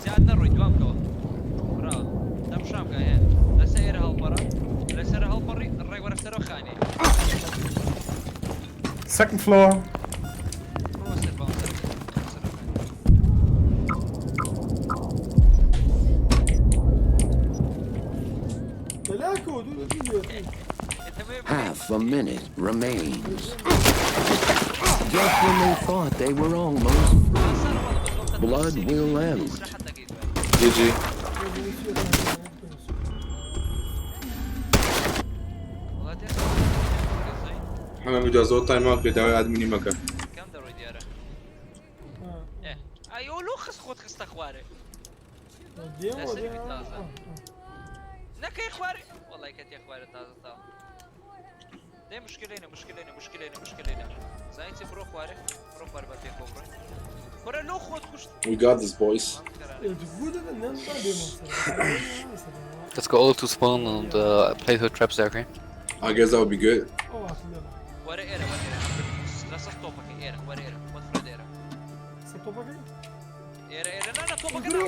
زیاد نەڕۆی دوام کەوە براوە تەمشام کە هێ لەسەر ئێرە هەڵپەڕە لەسەر هەڵپەڕی ڕێک وەرە سەرەوە خانێ Second floor. بڕۆ سەر باوە سەر لەلاکەوە دوو دوو Half a minute remains. Just when they thought they were almost free, blood will out. GG. ئەمە ڤیدیۆ زۆر تایم ئاوت کرد داوای ئادمینی مەکە کەم دەڕۆی دیارە ئەی ئەو لۆ خست خۆت خستە خوارێ لەسەری بی تازە نەکەی خوارێ وەڵای کەتیە خوارێ تازە تا دەی مشکلەینە مشکلەینە مشکلەینە مشکلەینە زانی چی بڕۆ خوارێ بڕۆ خوارێ بە پێکەوە بڕۆین کورە لۆ خۆت کوشت We got this boys. Let's go all to spawn and play her traps there, okay? I guess that would be good. وەرە ئێرە وەرە ئێرە لەسەر تۆپەکە ئێرە وەرە ئێرە خۆت فرە دێرە ئێرە ئێرە نا نا تۆپەکە نا.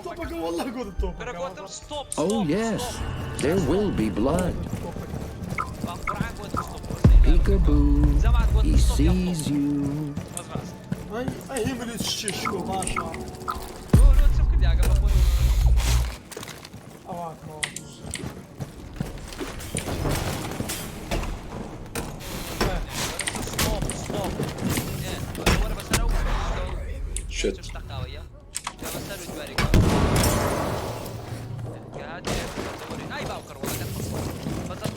تۆپەکە والله گۆت کورە تۆپەکە گۆتم ستۆپ Oh, yes, there will be blood. قورعان گۆتم ستۆپ Peekaboo. He sees you. ئەی هێملی ششکۆ باشە لۆ لۆ چم کردی ئاگە بە خۆت ئەواتەوە ستۆپ ستۆپ ئێ وەرە بەسەر ئەو Shit. تەقاوەیە جا بەسەر و دوارێکەوە کە هاتێ ئای باوکەڕ وەڵا بەسەر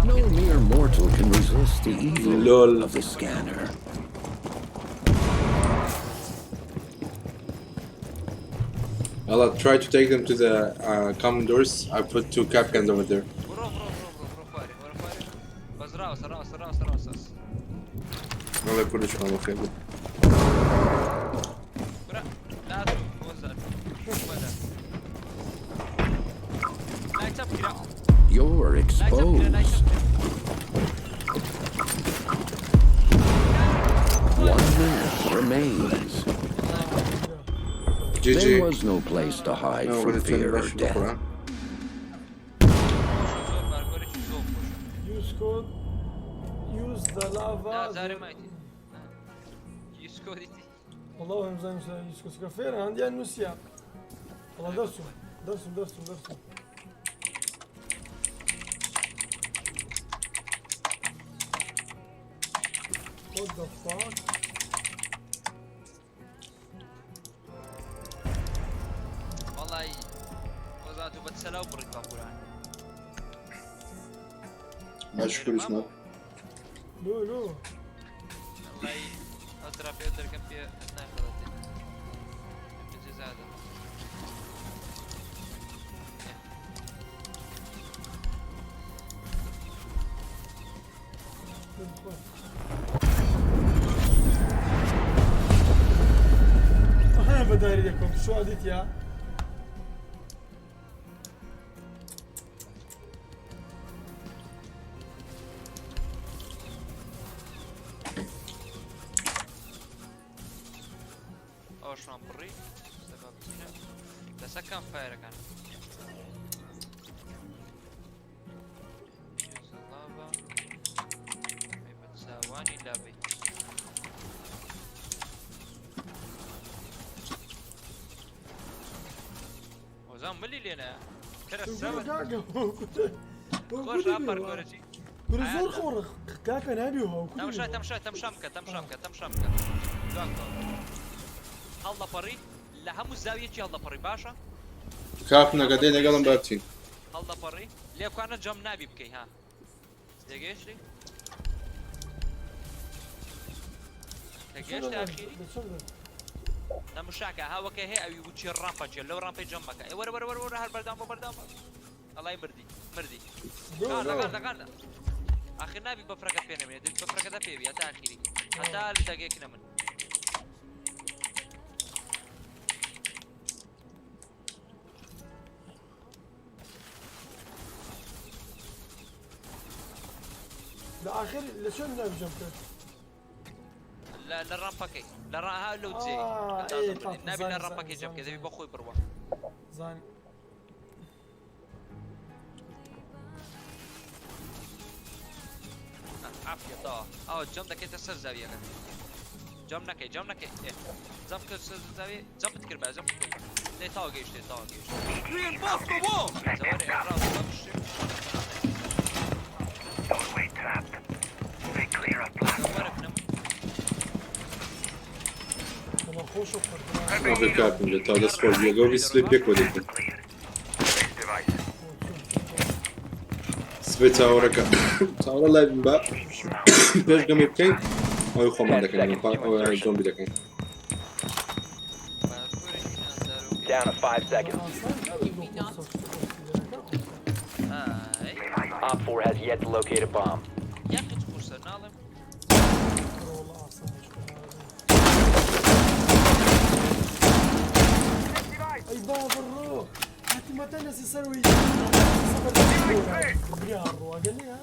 No mere mortal can resist the evil Lol. of the scanner. Allah, try to take them to the common doors. I put two capcans over there. بڕۆ بڕۆ بڕۆ بڕۆ بڕۆ خوارێ وەرە خوارێ بەس ڕاوەسە ڕاوەسە ڕاوەسە ڕاوەسە والله كل شيء الله خير. برا لا وزر ولا لا تبكي You're exposed. One minute remains. GG. There was no place to hide No, from but it's fear or in death. Quran. Use code use the lava لا زاري مايتي يسكوريتي والله هم زين use code كفير عندي النسيا والله درسوا درسوا درسوا درسوا What the fuck? والله وزاتو بتسلا وبرد بقولان ما شكل اسمه. لو لو والله اضرب يقدر كان في ناخذ هذا داری دەکەم شو ئەدیتیا ئەوەشمان بڕی سەبا بچینە لەسەر کام فایەرەکان چاوانی لابەی وەزان ملی لێنە کەرە سەبر خۆش ئاپەر کۆرەچی کورە زۆر خۆڕ کاکە نابی هاو تەمشا تەمشا تەمشا بکە تەمشا بکە تەمشا بکە هەڵدەپەڕی لە هەموو زاویەکی هەڵدەپەڕی باشە کاپنەکە دەی لەگەڵم با بچین هەڵدەپەڕی لێکوانە جەم نابی بکەی ها تێگەیشتی تێگەیشتی ئاخیری تەمشاکە هاوەکە هەیە ئەوی وچی ڕامپەچێ لەو ڕامپەی جەم مەکە ئێ وەرە وەرە وەرە وەرە هەر بەردام بۆ بەردام بۆ ئەڵای مردی مردی قاردە قاردە قاردە ئاخر نابی بەفرەکە پێ نەمێنێت دەبی بەفرەکەتە پێ بی هەتا ئاخیری هەتا لە دەگەیەک نەمن لە ئاخر لە چۆن نابی جەم کرد لە ڕامپەکەی لە ڕاها لەو جێ آه، إيه، طبعاً. نابی لە زانی، ڕامپەکەی زانی، جەم بکەی دەبی بە خۆی بڕوە زانی عافیە تەوا ئەوە جەم دەکەیتە سەر زاویەکە جەم نەکەی جەم نەکەی ئێ جەم کرد سەر زاویە جەمت کرد بە جەم کرد لێ تاوە گەیشتێ تاوە گەیشتێ زەوەرێ ڕاو بەم شتێ Doorway trapped. Stay clear of blast. زەوەرە بنەم وەڵا خۆشە ئاخر کاپن لە تا دەست خۆش لەگەڵ بی سبەی پێکەوە دەکەین سبەی چاوەڕەکە چاوەڕە لای بن با پێش گەمێ بکەین ئەوەی خۆمان دەکەین ئەوەی زۆمبی دەکەین Down to 5 seconds. Op 4 has yet to locate a bomb. یاخی چ قورسە ناڵێم ئەی بابە ڕۆ هاتیمەتە نەسی سەروی بریا ڕۆ ئەگەر نییە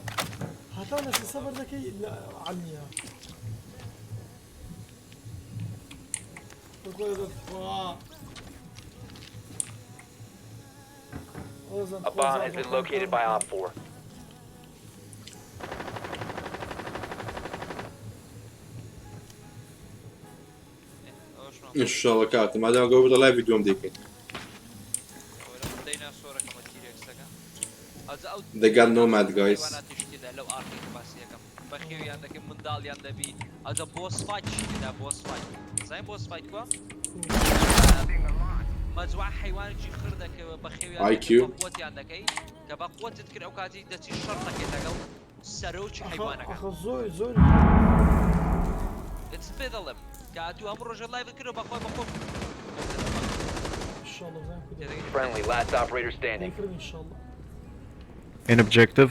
هەتا نەسی سەفەر دەکەی لە عەلمیە A bomb has been located by Op 4. ئینشاڵڵا کاتم مادام گەوە بە لای دووەم دەیکەین دەیناسۆرەکەمە تیرێکسەکە ئەجا ئەو They got nomad guys. حیواناتیش تێدا لەو ئارکەی کە باسی یەکەم بەخێویان دەکەی منداڵیان دەبی ئەجا بۆس فایت تێدا بۆس فایت زانین بۆس فایت کووە مەجموعە حیوانێکی خر دەکەوە بەخێویان IQ. دەکەی، بە قوتیان دەکەی کە بە قوتت کرد ئەو کاتی دەچی شەڕ دەکەیت لەگەڵ سەرۆکی حیوانەکە ئەخە زۆر زۆر چ پێ دەڵێم کە هاتوو هەموو ڕۆژە لایڤ کردەوە بەخۆی بەخۆ ئینشاڵڵا بزانین کو دەکەین. Friendly, last operator standing. دەیکردن ئینشاڵڵا In objective.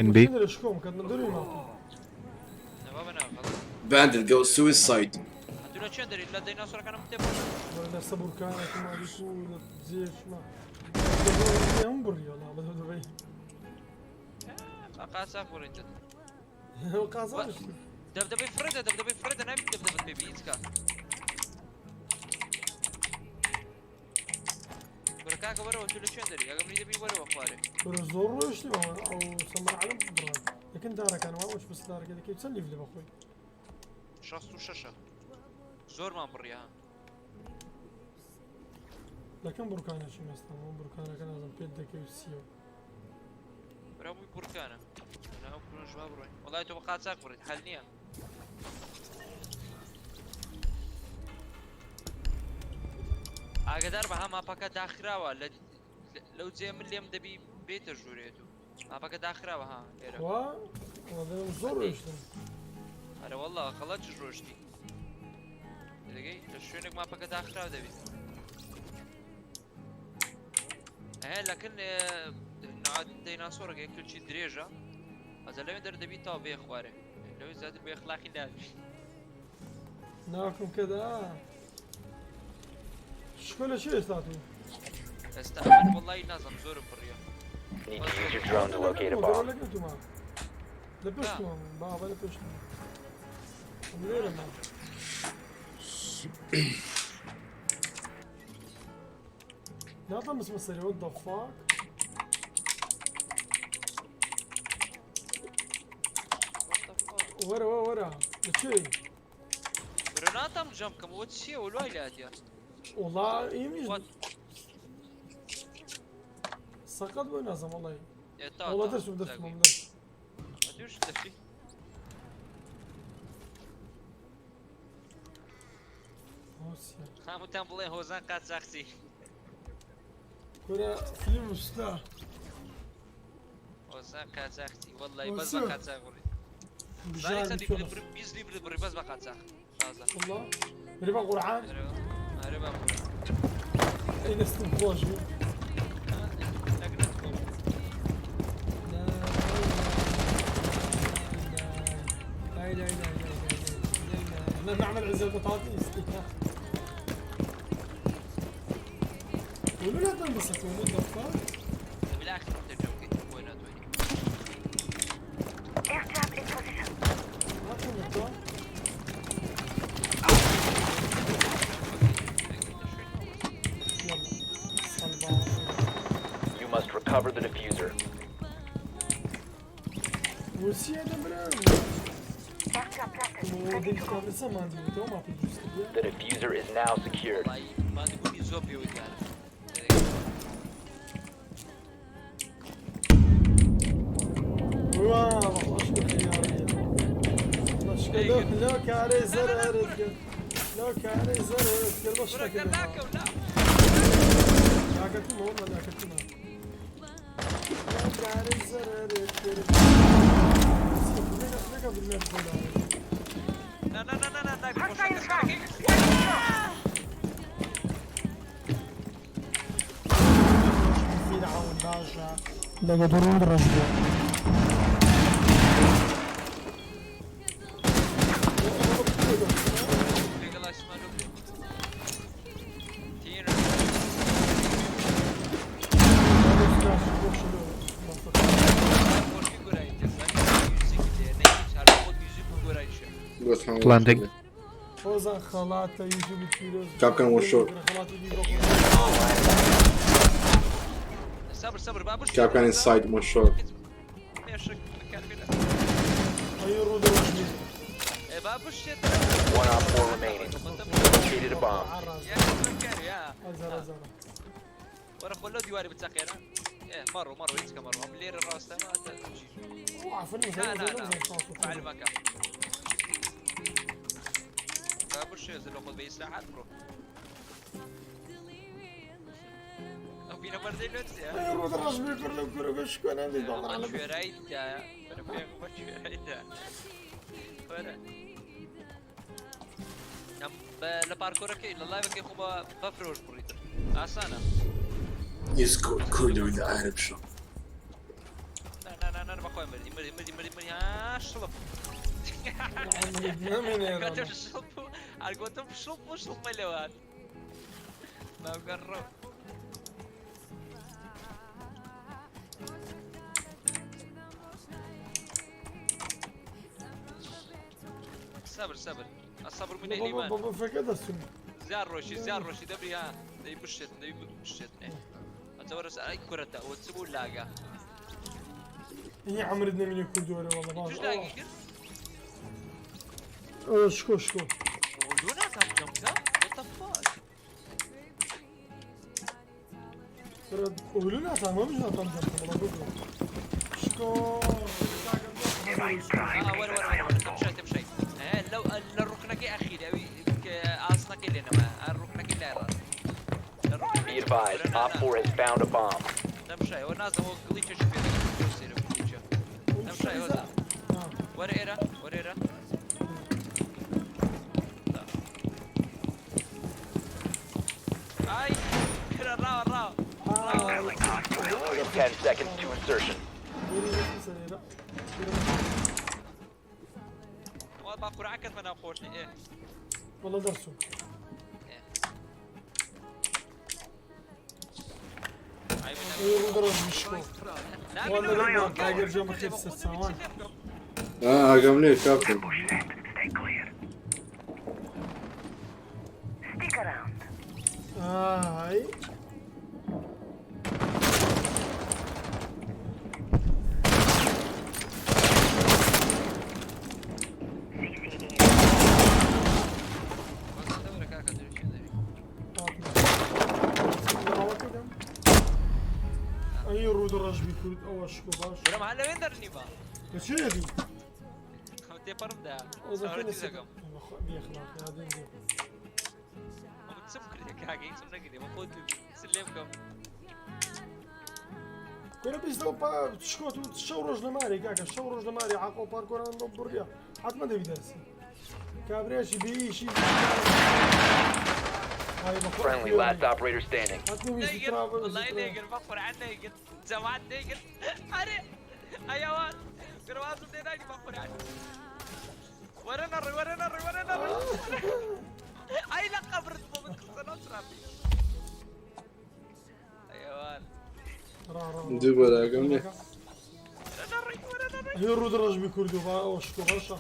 In B. شكوم كان ندوري نعطي Bandit go suicide. هاتوو لە چێن دەری لە دەیناسۆرەکانم تێ ولا صبر كان ما بيكون زيش ما هم بري والله بدو دبي قاسا بڕیت قازانش دەبدەبەی فرێدە دەبدەبەی فرێدە نابی دەبدەبت پێ بی هیچ کا بەرە کاکە وەرەوە تو لە چێن دەری ئەگەر منی دەبی وەرەوە خوارێ برا زۆر ڕۆیشتی او سمر عالم برا لكن دارك انا ما وش بس دارك كيف تسلف لي بخوي شەست و شەشە زۆرمان بڕی ها لكن بركان شي مثلا بركان كان لازم بيد دكي وسيو بەرە بووی بورکانە ئەو کوڕەش وا بڕۆین وەڵای تۆ بە قاچاق بڕیت حەل نییە ئاگدار بە ها ماپەکە داخراوە لە لەو جێ من لێم دەبی بێتە ژوورێت و ماپەکە داخراوە ها لێرە وا والله زۆر ڕۆیشتم ئەرە والله خەڵەت ڕۆشتی دەگەی لە شوێنێک ماپەکە داخراو دەبیت ئەه لەکن دەیناسۆڕەکە کلچی درێژە ئەجا لەوێ دەردەبی تا بێ خوارێ لەوێ زیاتر بێ ئەخلاقی نابی ناكم كذا. شكون لە چی ئێستا تو ئێستا من وەڵی نازم زۆرم بڕیە. Need to use your drone to locate a bomb. لەگەڵ توما لە پێشتوە بابا لە پێشتوە لێرە ما ناتم بسم السري what the fuck ورا ورا ورا لە چی برو ناتم جەم کەم وە چییە وەلوای لاتیە. والله يميش سقط بۆ نازم والله والله درسم درسم درسم دوش دەچی. هەمووتان بڵێ هۆزان قاچاخچی. كرة فيلم وستا هۆزان قاچاخچی وەڵی بەس بە قاچاخ بڕی. بژار زانی بچۆنە. 20 لیبر بڕی بەس بە قاچاخ. تازە. والله ربا قرعان ئەرێ با بڕی. اي نستم خوش نەگرت خۆش. لا لا لا لا لا لا نعمل عز البطاطس ولو لا تنبسط ومو ضفاك بالآخر ترجم كي وين ناتواني. ما تنبسط يلا صلبان You must recover the diffuser. وسيا دبرا The diffuser is now secured. وەڵی مادبوونی زۆر پێوە دیارە. لو لو كاري زرر لو كاري زرر باش لا لاكتنا والله لاكتنا لو كاري زرر نا نا نا نا نا نا لقد رود رجل Planting. هۆزان خەڵاتە یوتیوب پیرۆز Kapkan one shot. خەڵاتی صبر صبر بابش Kapkan inside one shot. ئەی ڕوود ڕۆژ بابش One op four remaining. Located a bomb. ئەزار ئەزار ورا خلو دیواری بتسقينا ايه مروا مروا هيك مروا هم لير الراس ما عفوا لا لا لا على المكان بابش ينزل خذ بي سلاحات برو فينا بردي لوتس ئەی ڕوود ڕۆژ بێ لەو کورە شکۆ نادەی باڵ لە پارکۆرەکەی لە لایڤەکەی خۆ بە فرۆش بڕیتر ئاسانە He's good good with the Arab shop. نا نا نا نا بەخۆی مردی مردی مردی مردی مردی ها شڵپ گوتم شڵپ و هەر گوتم شڵپ و شڵپمە لێوات باوگەڕۆ صبر صبر الصبر من الإيمان بابا فەکە دەستم زیار ڕۆشی زیار ڕۆشی دەبری ها دەی بشێت دەی بشێت ئەتەوەرە ئەی کورەتە ئەوە چ بوو لاگە هی عمرت نەمینی کوردۆرە والله باش توش لاگی کرد شکۆ شکۆ لۆ ناکام جەمکە What the fuck ولو ناتان وەمش ناتان جەمکە بەڵام بگۆ شکۆ آه وەرە وەرە وەرە تەمشای تەمشای لەو لە ڕوکنەکەی ئەخیر ئەوی ئاسنەکەی لێنەما ڕوکنەکەی لای ڕاست Be advised, Op 4 has found a bomb. تەمشای وە نازەوە گڵیچێکی پێ دەکەم سێرە گڵیچە تەمشای وەزا وەرە ئێرە وەرە ئێرە ئای کرە ڕاوە ڕاوە 10 seconds to insertion. وا با قورعەکەت بەناو خۆشی ئێ والله دەرسم ڕوودەڕۆژ بشکۆ تاگەر جۆ بەخێر سەرچاوان ئاگام لێ کاکم ئای ئەی ڕوودەڕەش بی کورد ئەوە شکۆ باش برام هەر لەوێن دەرنیبا لە چێ بی تێپەڕم دا ئەو چاوەڕێ تیزەکەم بێخلاق یادێن دێ ئەمە چم کردێ کاکە هیچم نەکردێ بە خۆت چ لێ بکەم کورە بیستەوە پا شکۆت و شەو ڕۆژ لە ماری کاکە شەو ڕۆژ لە ماری عاقڵ پارکۆران بۆ بڕیا حتمما دەبی دەرسی کابرایشی بێیشی Friendly, last operator standing. نيجر والله نيجر بخور عن نيجر جماعة نيجر أري أيوان كرواسو ديناك بخور عن ورا نري ورا نري ورا نري أي لا قبر من قصة نصرة أيوان دووبارە ئاگام لێ هی ڕوودەڕەش بی کورد و با ئەوە شکۆ باشە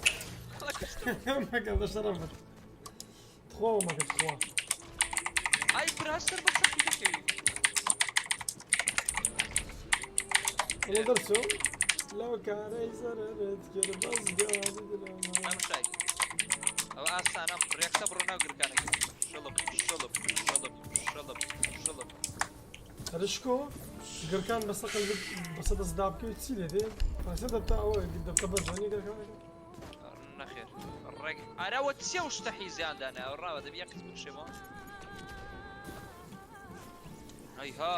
مەکە بە شەرەفت تخوا مەکە تخوا أي براسر بس كده والله دەرسۆ لەو کارەی زەرەرت کرد بەس گەوادی دلم ئەم شای ئەوە ئاسانە ڕێکسە بڕۆ ناو گرکانەکە شڵپ شڵپ شڵپ شڵپ شڵپ هەرشکۆ گرکان بەسە قەلب بەسە دەستدا بکەویت چی لێ دێ پاسە دەبتە ئەوە دەبتە بەرزانی گرکانەکە نەخێر ڕێک ئەرەوە چێ و شتە حیزیان دانا ڕاوە دەبی یەک قسم بکشێمەوە ئەیها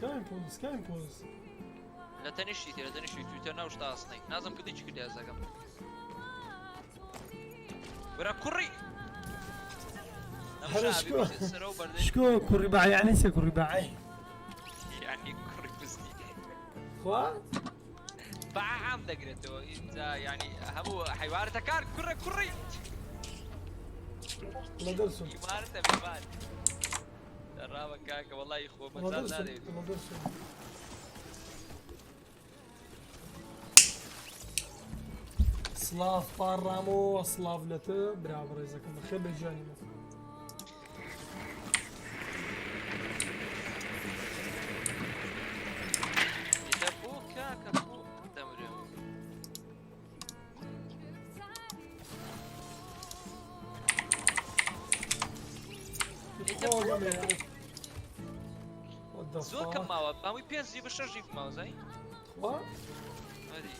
کاین پۆلیس کاین پۆلیس لە تەنیشتی تێ لە تەنیشتی تویتە ناو شتە ئاسنەی نازم کردی چی کردی ئازاکەم برا کوڕی هەرشکۆ شکۆ کوڕی باعی یعنی چیە کوڕی باعی یعنی کوڕی پستی خوا با عام دەگرێتەوە ئینجا یعنی هەموو حیوانەتەکان کوڕە کوڕی لە دەرسم ئیمارەتە بیمار ڕاوە کاکە وەڵی خۆ لە مەجال دەرسم نادەیت لە دەرسم سلااو پاڕامۆ سلااو لە تە برا بەڕێزەکەم بەخێر بە گیانی من ئیتە بۆ کاکە بۆ دەمرێم خۆ گەمێ What the زۆر کەم fuck? ماوە هەمووی پێنج جیب شەش جیب ماوە زانی خوا ئەدی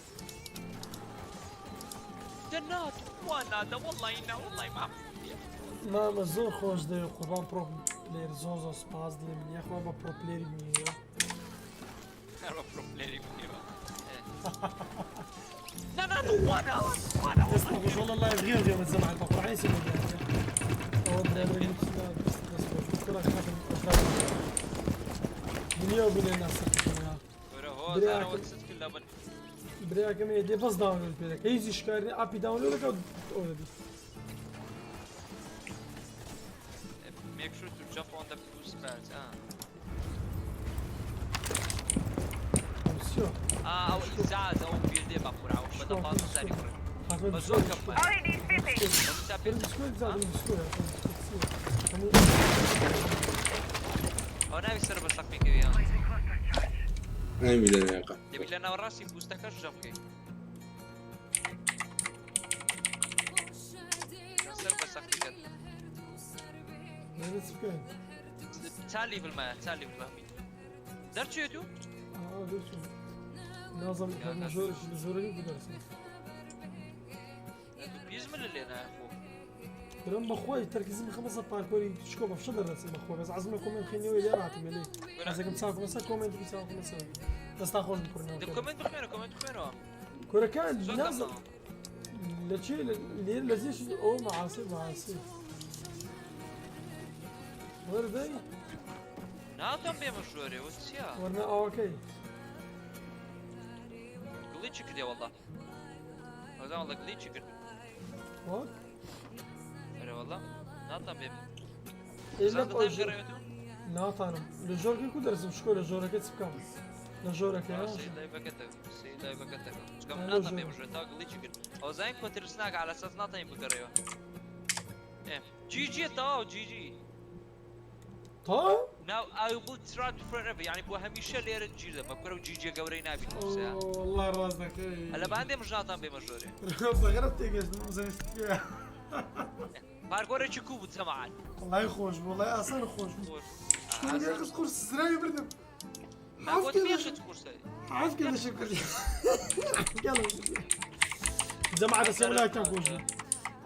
دەنات وا نادە وەڵی نا وەڵی ما مامە زۆر خۆش دەوێ قوربان پرۆ پلێر زۆر زۆر سپاس دڵی من یاخوا بە پرۆ پلێری بینیوە هەروە پرۆپلێری بینیوە نا نا وا نا وا نا ئێستا خۆش والله لایڤ غێر غێمە جەماعەت بە قورعانی سێ ئەوە برادەر کوڕە خاتم دنیا و بینە ناسەکردنەوە ورە هۆزارەوە چت کرد لە من براکەم دێ بەس داونلۆد پێ دەکە هیچ شکاری ئاپی داونلۆد دەکە و ئەو دەبی Make sure to jump on the blue pads. Ah. سیۆ آه أو إزاز أو بيردي بقرع وبدا فاصل ثاني قرع خاتمە بزور كم بسكوت زاد بسكوت أو ناوي سر بس لقمي كذي ئەمی لەنێقە دەبی لە ناوەڕاستی بوستەکەش جەم بکەی سەر بە سەختی کرد بکەین تا لیڤل مایە تا لیڤل بەهمی دەرچێت و نازم زۆرش لە زۆرەکەی بدەرسن پیس من لێ نایە خۆ برام بەخۆی تەرکیزم خەمە سەر پارکۆری شکۆ بەفشە دەرەچم بەخۆ بەس عەزمە کۆمێنت خوێندنەوەی لێ هاتم لێ حەزەکەم چاکم سەر کۆمێنت بی چاکم سەر دەستا خۆش بکڕنەوە دە کۆمێنت بخوێنە کۆمێنت بخوێنەوە کورەکان زۆر نازم لە چێ لێ لە زێش ئەو معاسی معاسی وەردەی ناتۆم بێمە ژۆرێ وە چییە وەرنە ئاوەکەی گڵیچی کردێ وەڵا وەزان وەڵا گڵیچی کرد وەک ئەرێ وەڵا ناتۆم بێم ئێ لە زان دەتایم پۆژ گەڕێوێت و ناتانم لە ژۆرەکەی کو دەرسم شکۆ لە ژۆرەکە چ بکەم لە ژۆرەکە سەی لایڤەکەت سەی لایڤەکەت دەکەم چونکە من ناتان بێمە ژۆرێ تا گڵیچی کرد ئەو زانیم کۆ ترسناکە عەلە سەس ناتانی بگەڕێەوە جی جی تەواو جی جی تەواو Now I will try to forever یعنی بۆ هەمیشە لێرە گیر دەبم کورە و جی جی گەورەی نابینم سیا والله ڕاست دەکەی لە باندێ مژناتان بێمە ژۆرێ بەغەرەت تێگەشتم زەنیشتکەیە پارکۆرێکی کوو بوو جەماعەت وەڵای خۆش بوو وەڵای ئاسان و خۆش بوو شکۆ قس قورس سراوی بردم ناگۆت پێشت قورسە حەز کرد لە شکر جەماعەت دەسێم لایکتان خۆش بوو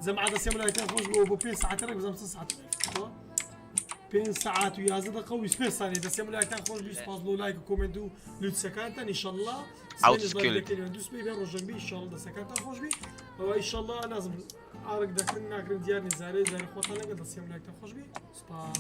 جەماعەت دەسێم لایکتان خۆش بوو بۆ پێ ساعتە ڕێک بزانم چەند ساعت پێ ساعت و 11 دقە و 25 ثانیە دەسێم لایکتان خۆش بوو سپاس بۆ لایک و کۆمێنت و لوتسەکانتان ئینشەڵڵا Outskilled. دووسبەی بێ ڕۆژەنبی ئینشەڵڵا دەسەکانتان خۆش بی ئەوە ئینشەڵڵا نازم ئارک دەکرن ناکرن دیار نی زارێ زارێ خۆتان لەگەڵ دەسێم لایکتان خۆش بی سپاس.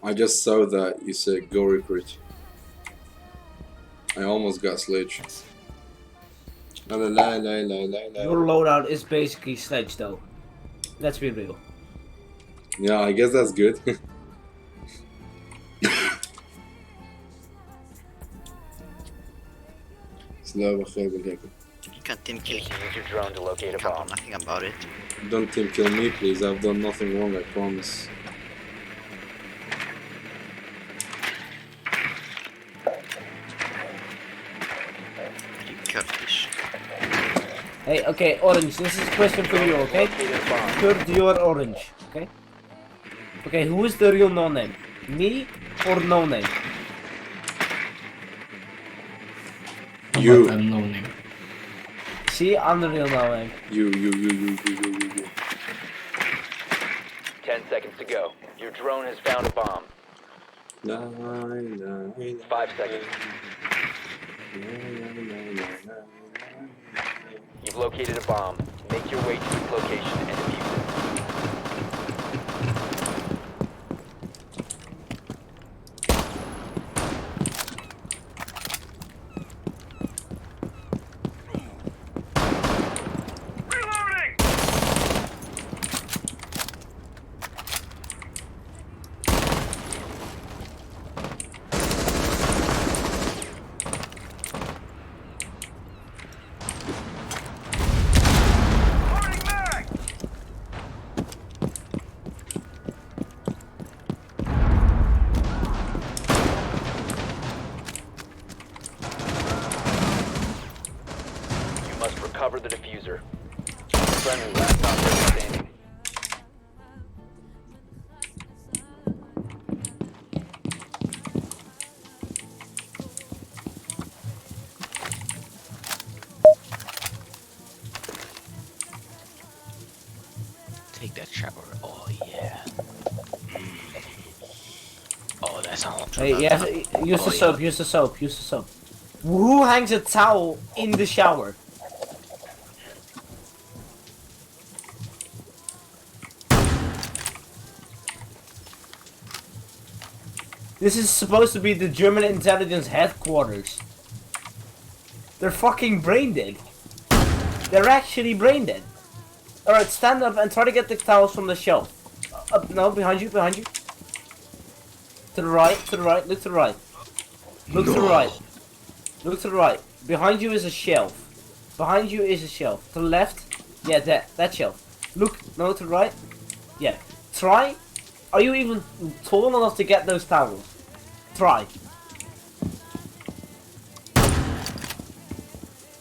I just saw that you said go recruit. I almost got sledge. La la la la la la la. Your loadout is basically sledge though. Let's be real. Yeah, I guess that's good. سلام بخير بالهيك. You can't team kill him. Use your drone to locate a bomb. Nothing about it. Don't team kill me, please. I've done nothing wrong, I promise. Kurdish. Hey, okay, Orange, this is a question for you, okay? Kurd, you're Orange, okay? Okay, who is the real no name? Me or no name? You. I'm no name. See, I'm the real no name. You, you, you, you, you, you, you, you. 10 seconds to go. Your drone has found a bomb. La, la, la, 5 seconds. la, la, la, la. You've located a bomb. Make your way to its location and defuse it. You must recover the diffuser. Friendly last operator standing. Take that shower. Oh yeah. Oh, that's all. Hey, yeah, use the Oh, soap, use the soap, use the soap. Who hangs a towel in the shower? This is supposed to be the German intelligence headquarters. They're fucking brain dead. They're actually brain dead. Alright, stand up and try to get the towels from the shelf. Up, no, behind you, behind you. To the right, to the right, look to the right. Look to the right. Look to the right. Behind you is a shelf. Behind you is a shelf. To the left. Yeah, that shelf. Look, no, to the right. Yeah. Try. Are you even tall enough to get those towels? Try.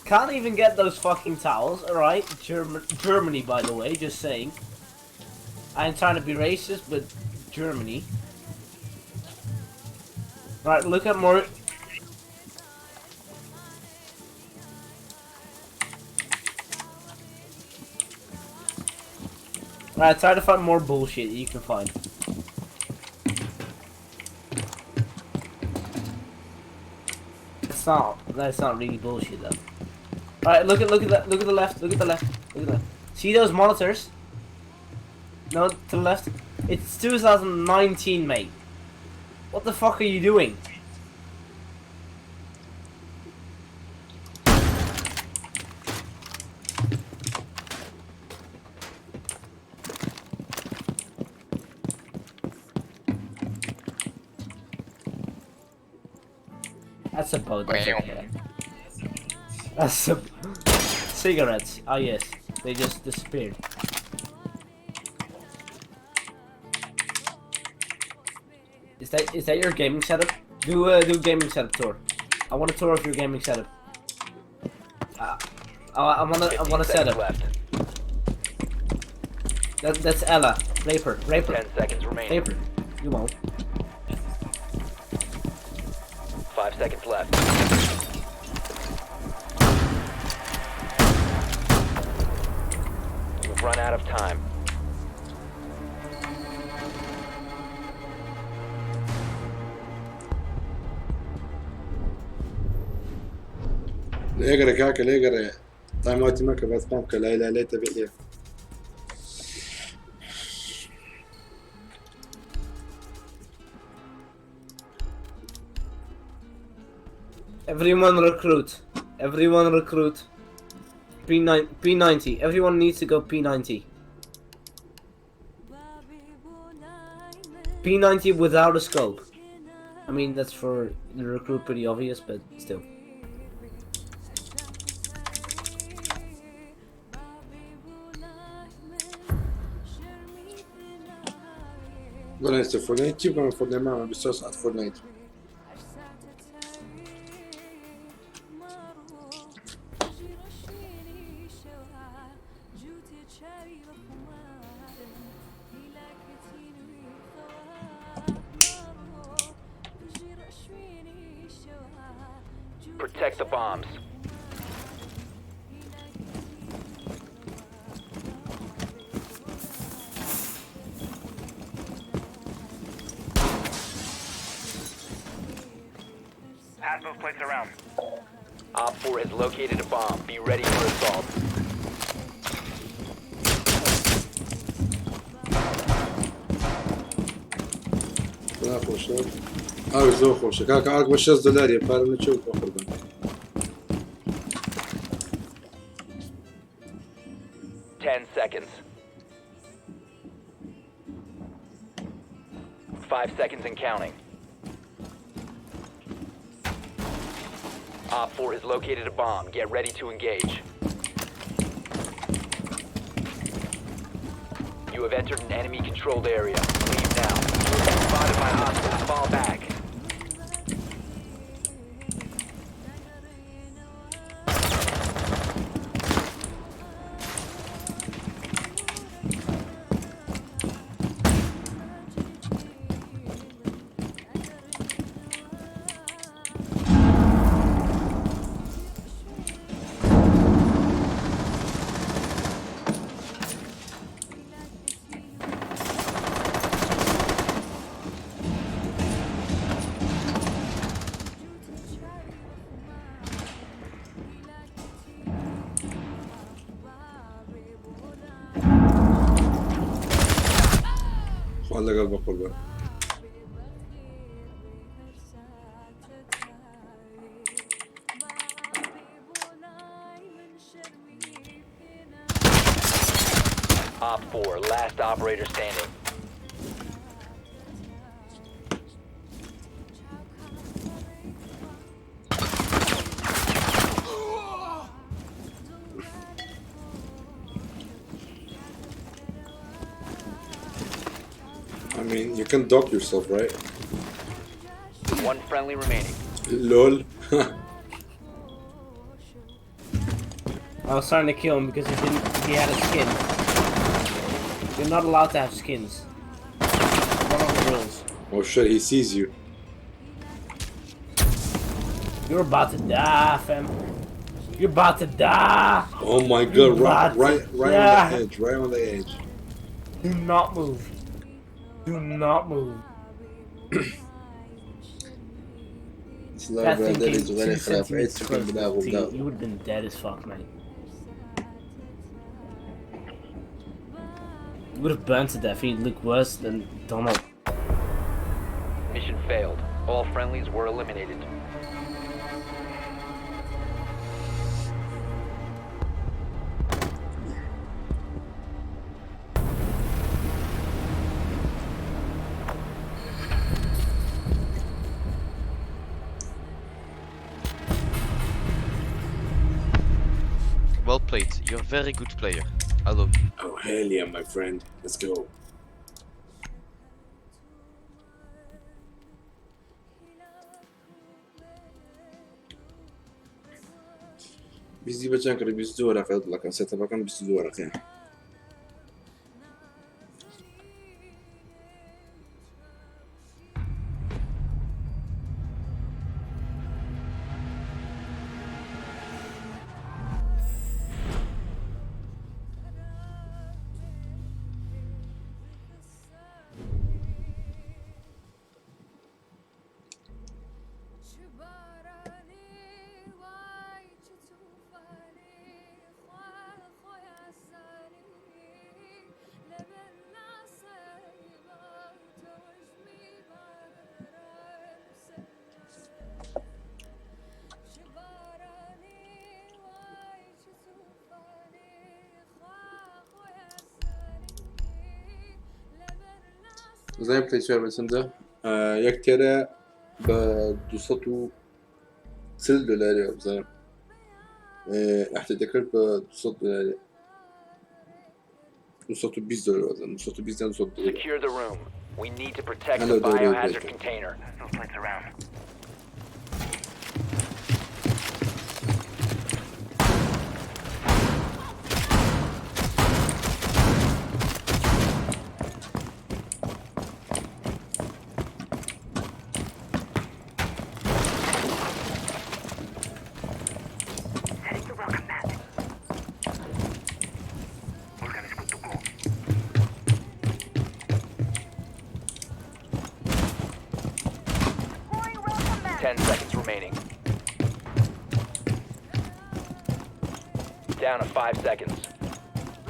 Can't even get those fucking towels, alright? Germany, by the way, just saying. I ain't trying to be racist, but Germany. Right, look at more. Alright, try to find more bullshit you can find. That's not that's not really bullshit though. Alright, look at look at that look at the left, look at the left, look at the left. See those monitors? No, to the left. It's 2019, mate. What the fuck are you doing? That's a boat. That's okay. That's a cigarettes. Ah yes, they just disappeared. Is that is that your gaming setup? Do uh, do gaming setup tour. I want a tour of your gaming setup. Uh, I, I wanna I wanna 15 set seconds up. left. That that's Ella. Rape her. Rape her. 10 seconds remaining. Rape her. You won't. 5 seconds left. You've run out of time. لێگەڕێ کاکە لێگەڕێ تایماتی مەکە بەس پام بکە لای لای لای تەبیعیە Everyone recruit. Everyone recruit. P9 P90. Everyone needs to go P90. P90 without a scope. I mean, that's for the recruit pretty obvious, but still. وەڵا ئێستا فۆرتنایت چی بکەم فۆرتنایت مامە 24 ساعت فۆرتنایت Protect the bombs. Pass those plates around. Op 4 has located a bomb. Be ready for assault. وەڵا خۆشە ئاو زۆر خۆشە کاکە ئاک بە 6 دلاریە پارەم لە چێ بۆ قوربان 10 seconds. 5 seconds and counting. Op 4 has located a bomb. Get ready to engage. You have entered an enemy controlled area. Leave now. You have been spotted by hostiles. Fall back. خوا لەگەڵ بە قوربان Op 4, last operator standing. I mean you can dock yourself right One friendly remaining. lol I was trying to kill him because he didn't. He had a skin. You're not allowed to have skins. One of the rules. oh shit he sees you You're about to die, fam. You're about to die. oh my You're god right about to right right on die. the edge right on the edge Do not move. Do not move. سڵاو That thing برادەری came جوانی two خراپ عید centimeters چکم closer بداغ و to you. بداغ You would have been dead as fuck, mate. You would have burned to death. You'd look worse than Donald. Mission failed. All friendlies were eliminated. Well played. You're a very good player. I love you. Oh hell yeah my friend let's go بیزی بەچەند کڕی 22 وەرەقە دڵەکەم سێتەپەکەم 22 وەرەقەیە زانیم پلی چوار بە چەندە یەک تێرە بە 240 دلاری بزانم احتیاجەکرد بە 200 دلاری 220 دلار بزانم 220 یان 200 دلار Secure the room. We need to protect Hello, the Dodo biohazard Breaker. container. Ten seconds remaining. Down to 5 seconds.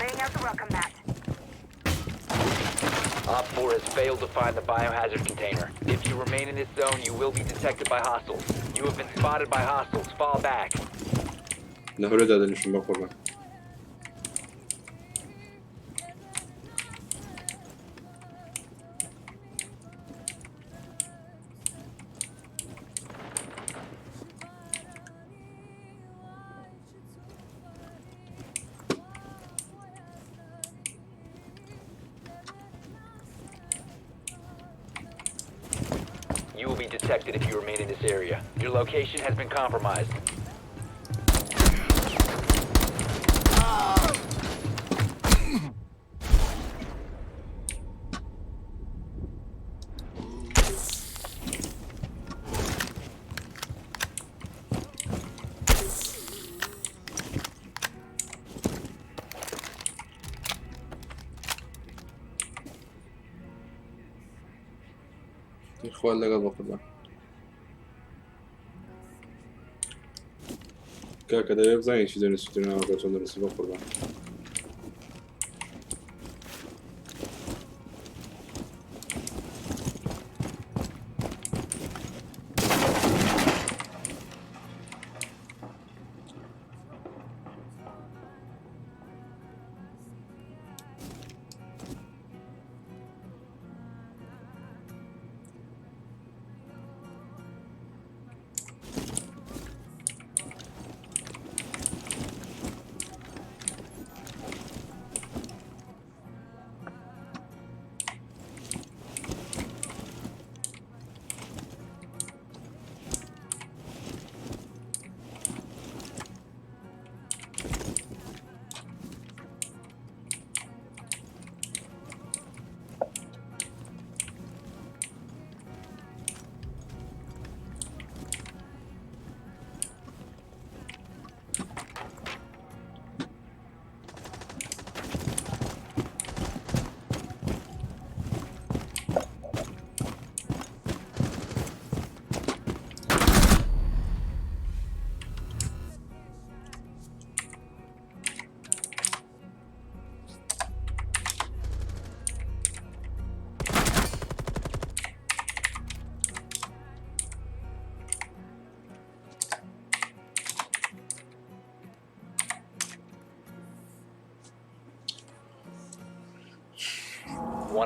Laying out the welcome mat. Op 4 has failed to find the biohazard container. If you remain in this zone, you will be detected by hostiles. You have been spotted by hostiles. Fall back. لە هەولێر دادەنیشم بە قوربان You will be detected if you remain in this area. Your location has been compromised. خوا لەگەڵ بە قوربان کاکە دەبێ بزانین چی دەنووسیت و ناوەکە چۆن دەنووسی بە قوربان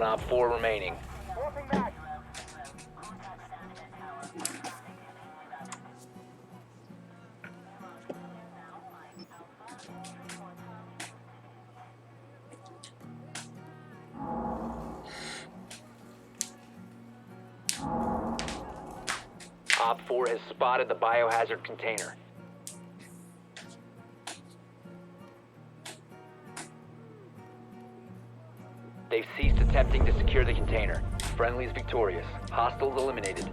One op 4 remaining. Op 4 has spotted the biohazard container. They've ceased attempting to secure the container. Friendlies victorious. Hostiles eliminated.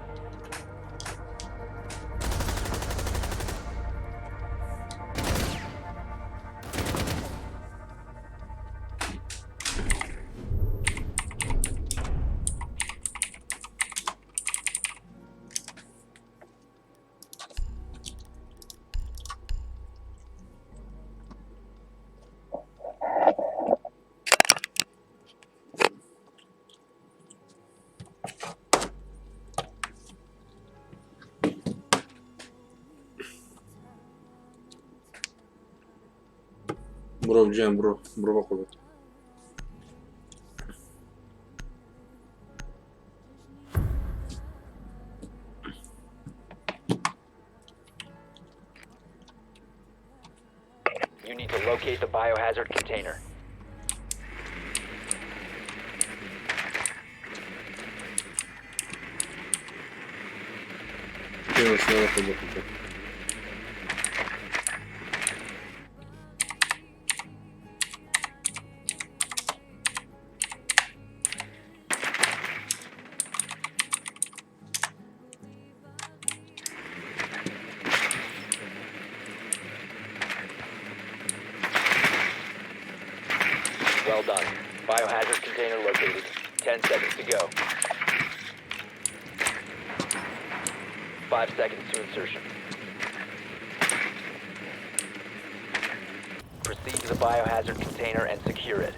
بڕۆ گیان بڕۆ بڕۆ بە قوبەت You need to locate the biohazard container. پێوە سڵاو بە قوبەت Well done. Biohazard container located. 10 seconds to go. 5 seconds to insertion. Proceed to the biohazard container and secure it.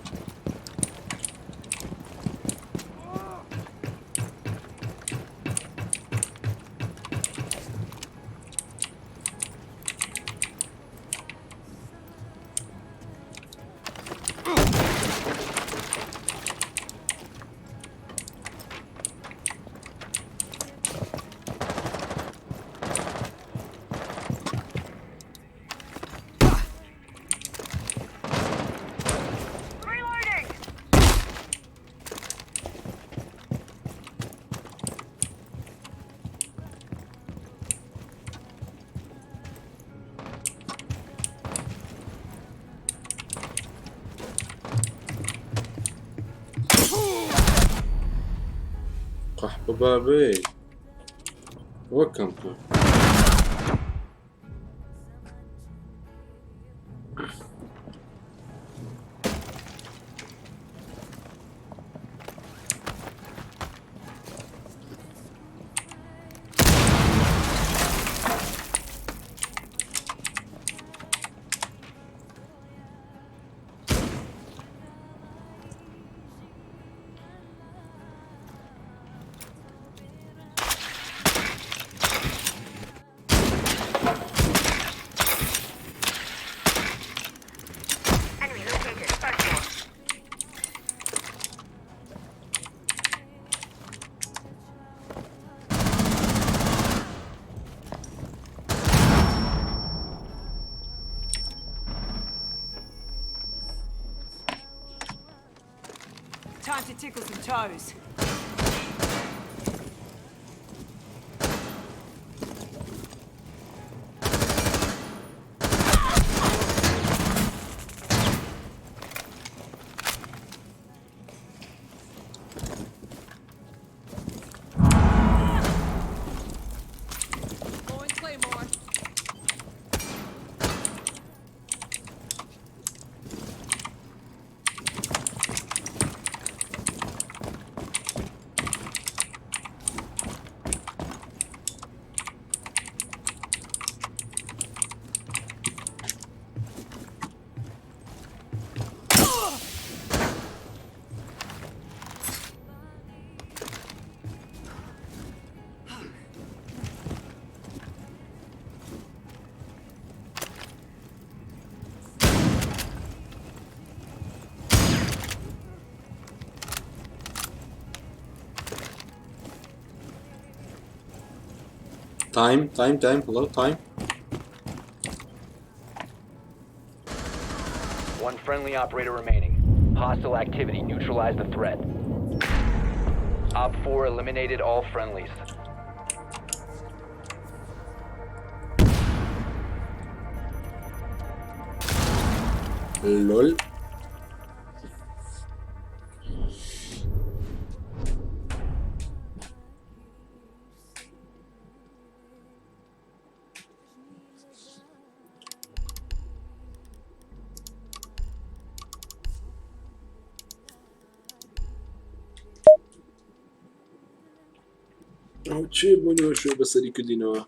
قەحپە بابێ وەک کەمپە Enemy located. First floor. Time to tickle some toes. Throwing Claymore. Time time time hello time. One friendly operator remaining. Hostile activity. Neutralize the threat. Op 4 eliminated all friendlies. LOL. ئەو چێ بۆ نیوەشەو بەسەری کردینەوە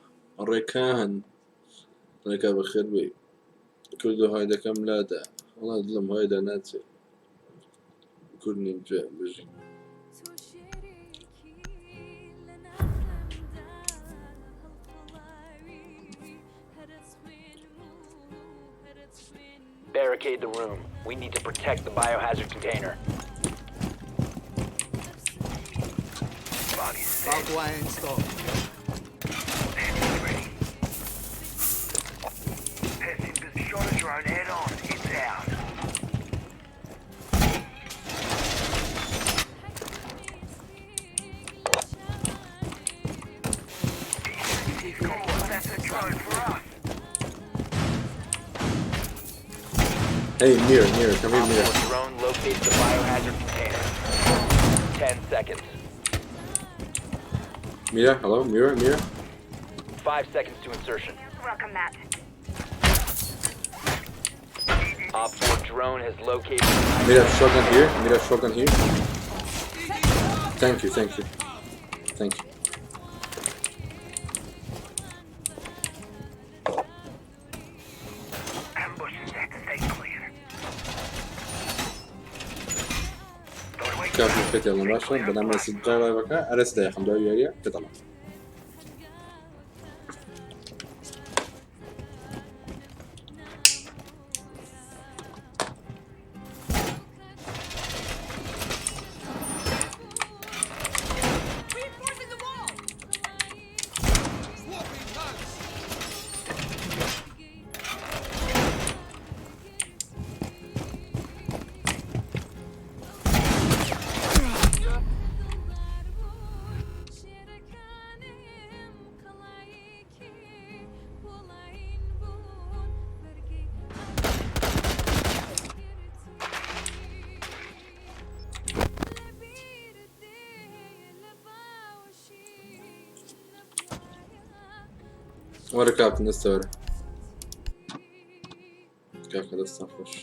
ڕێکان ڕێکا بەخێر بێی کوردۆ هایدەکەم لادا وەڵا دڵم هایدا ناچێ کورد نیم جێ بژی. Barricade the room. We need to protect the biohazard container. Barbed wire installed. Shot a drone head on. It's out. That's a drone for us. Hey, Mir, Mir, come here, Op Mir. 4 drone locates the biohazard container. 10 seconds. Mira, hello, Mira, Mira. 5 seconds to insertion. Welcome, Matt. Op 4 drone has located. Mira, shotgun here. Mira, shotgun here. Thank you, thank you. Thank you. Ambush set. Stay clear. کاک پێت باشە بەنام لە لایڤەکە ئەرە دەیخم دوای یاریە پێتەڵم. Reinforcing the wall! وەرە کاپتن دەستە وەرە کاکە دەستان خۆش.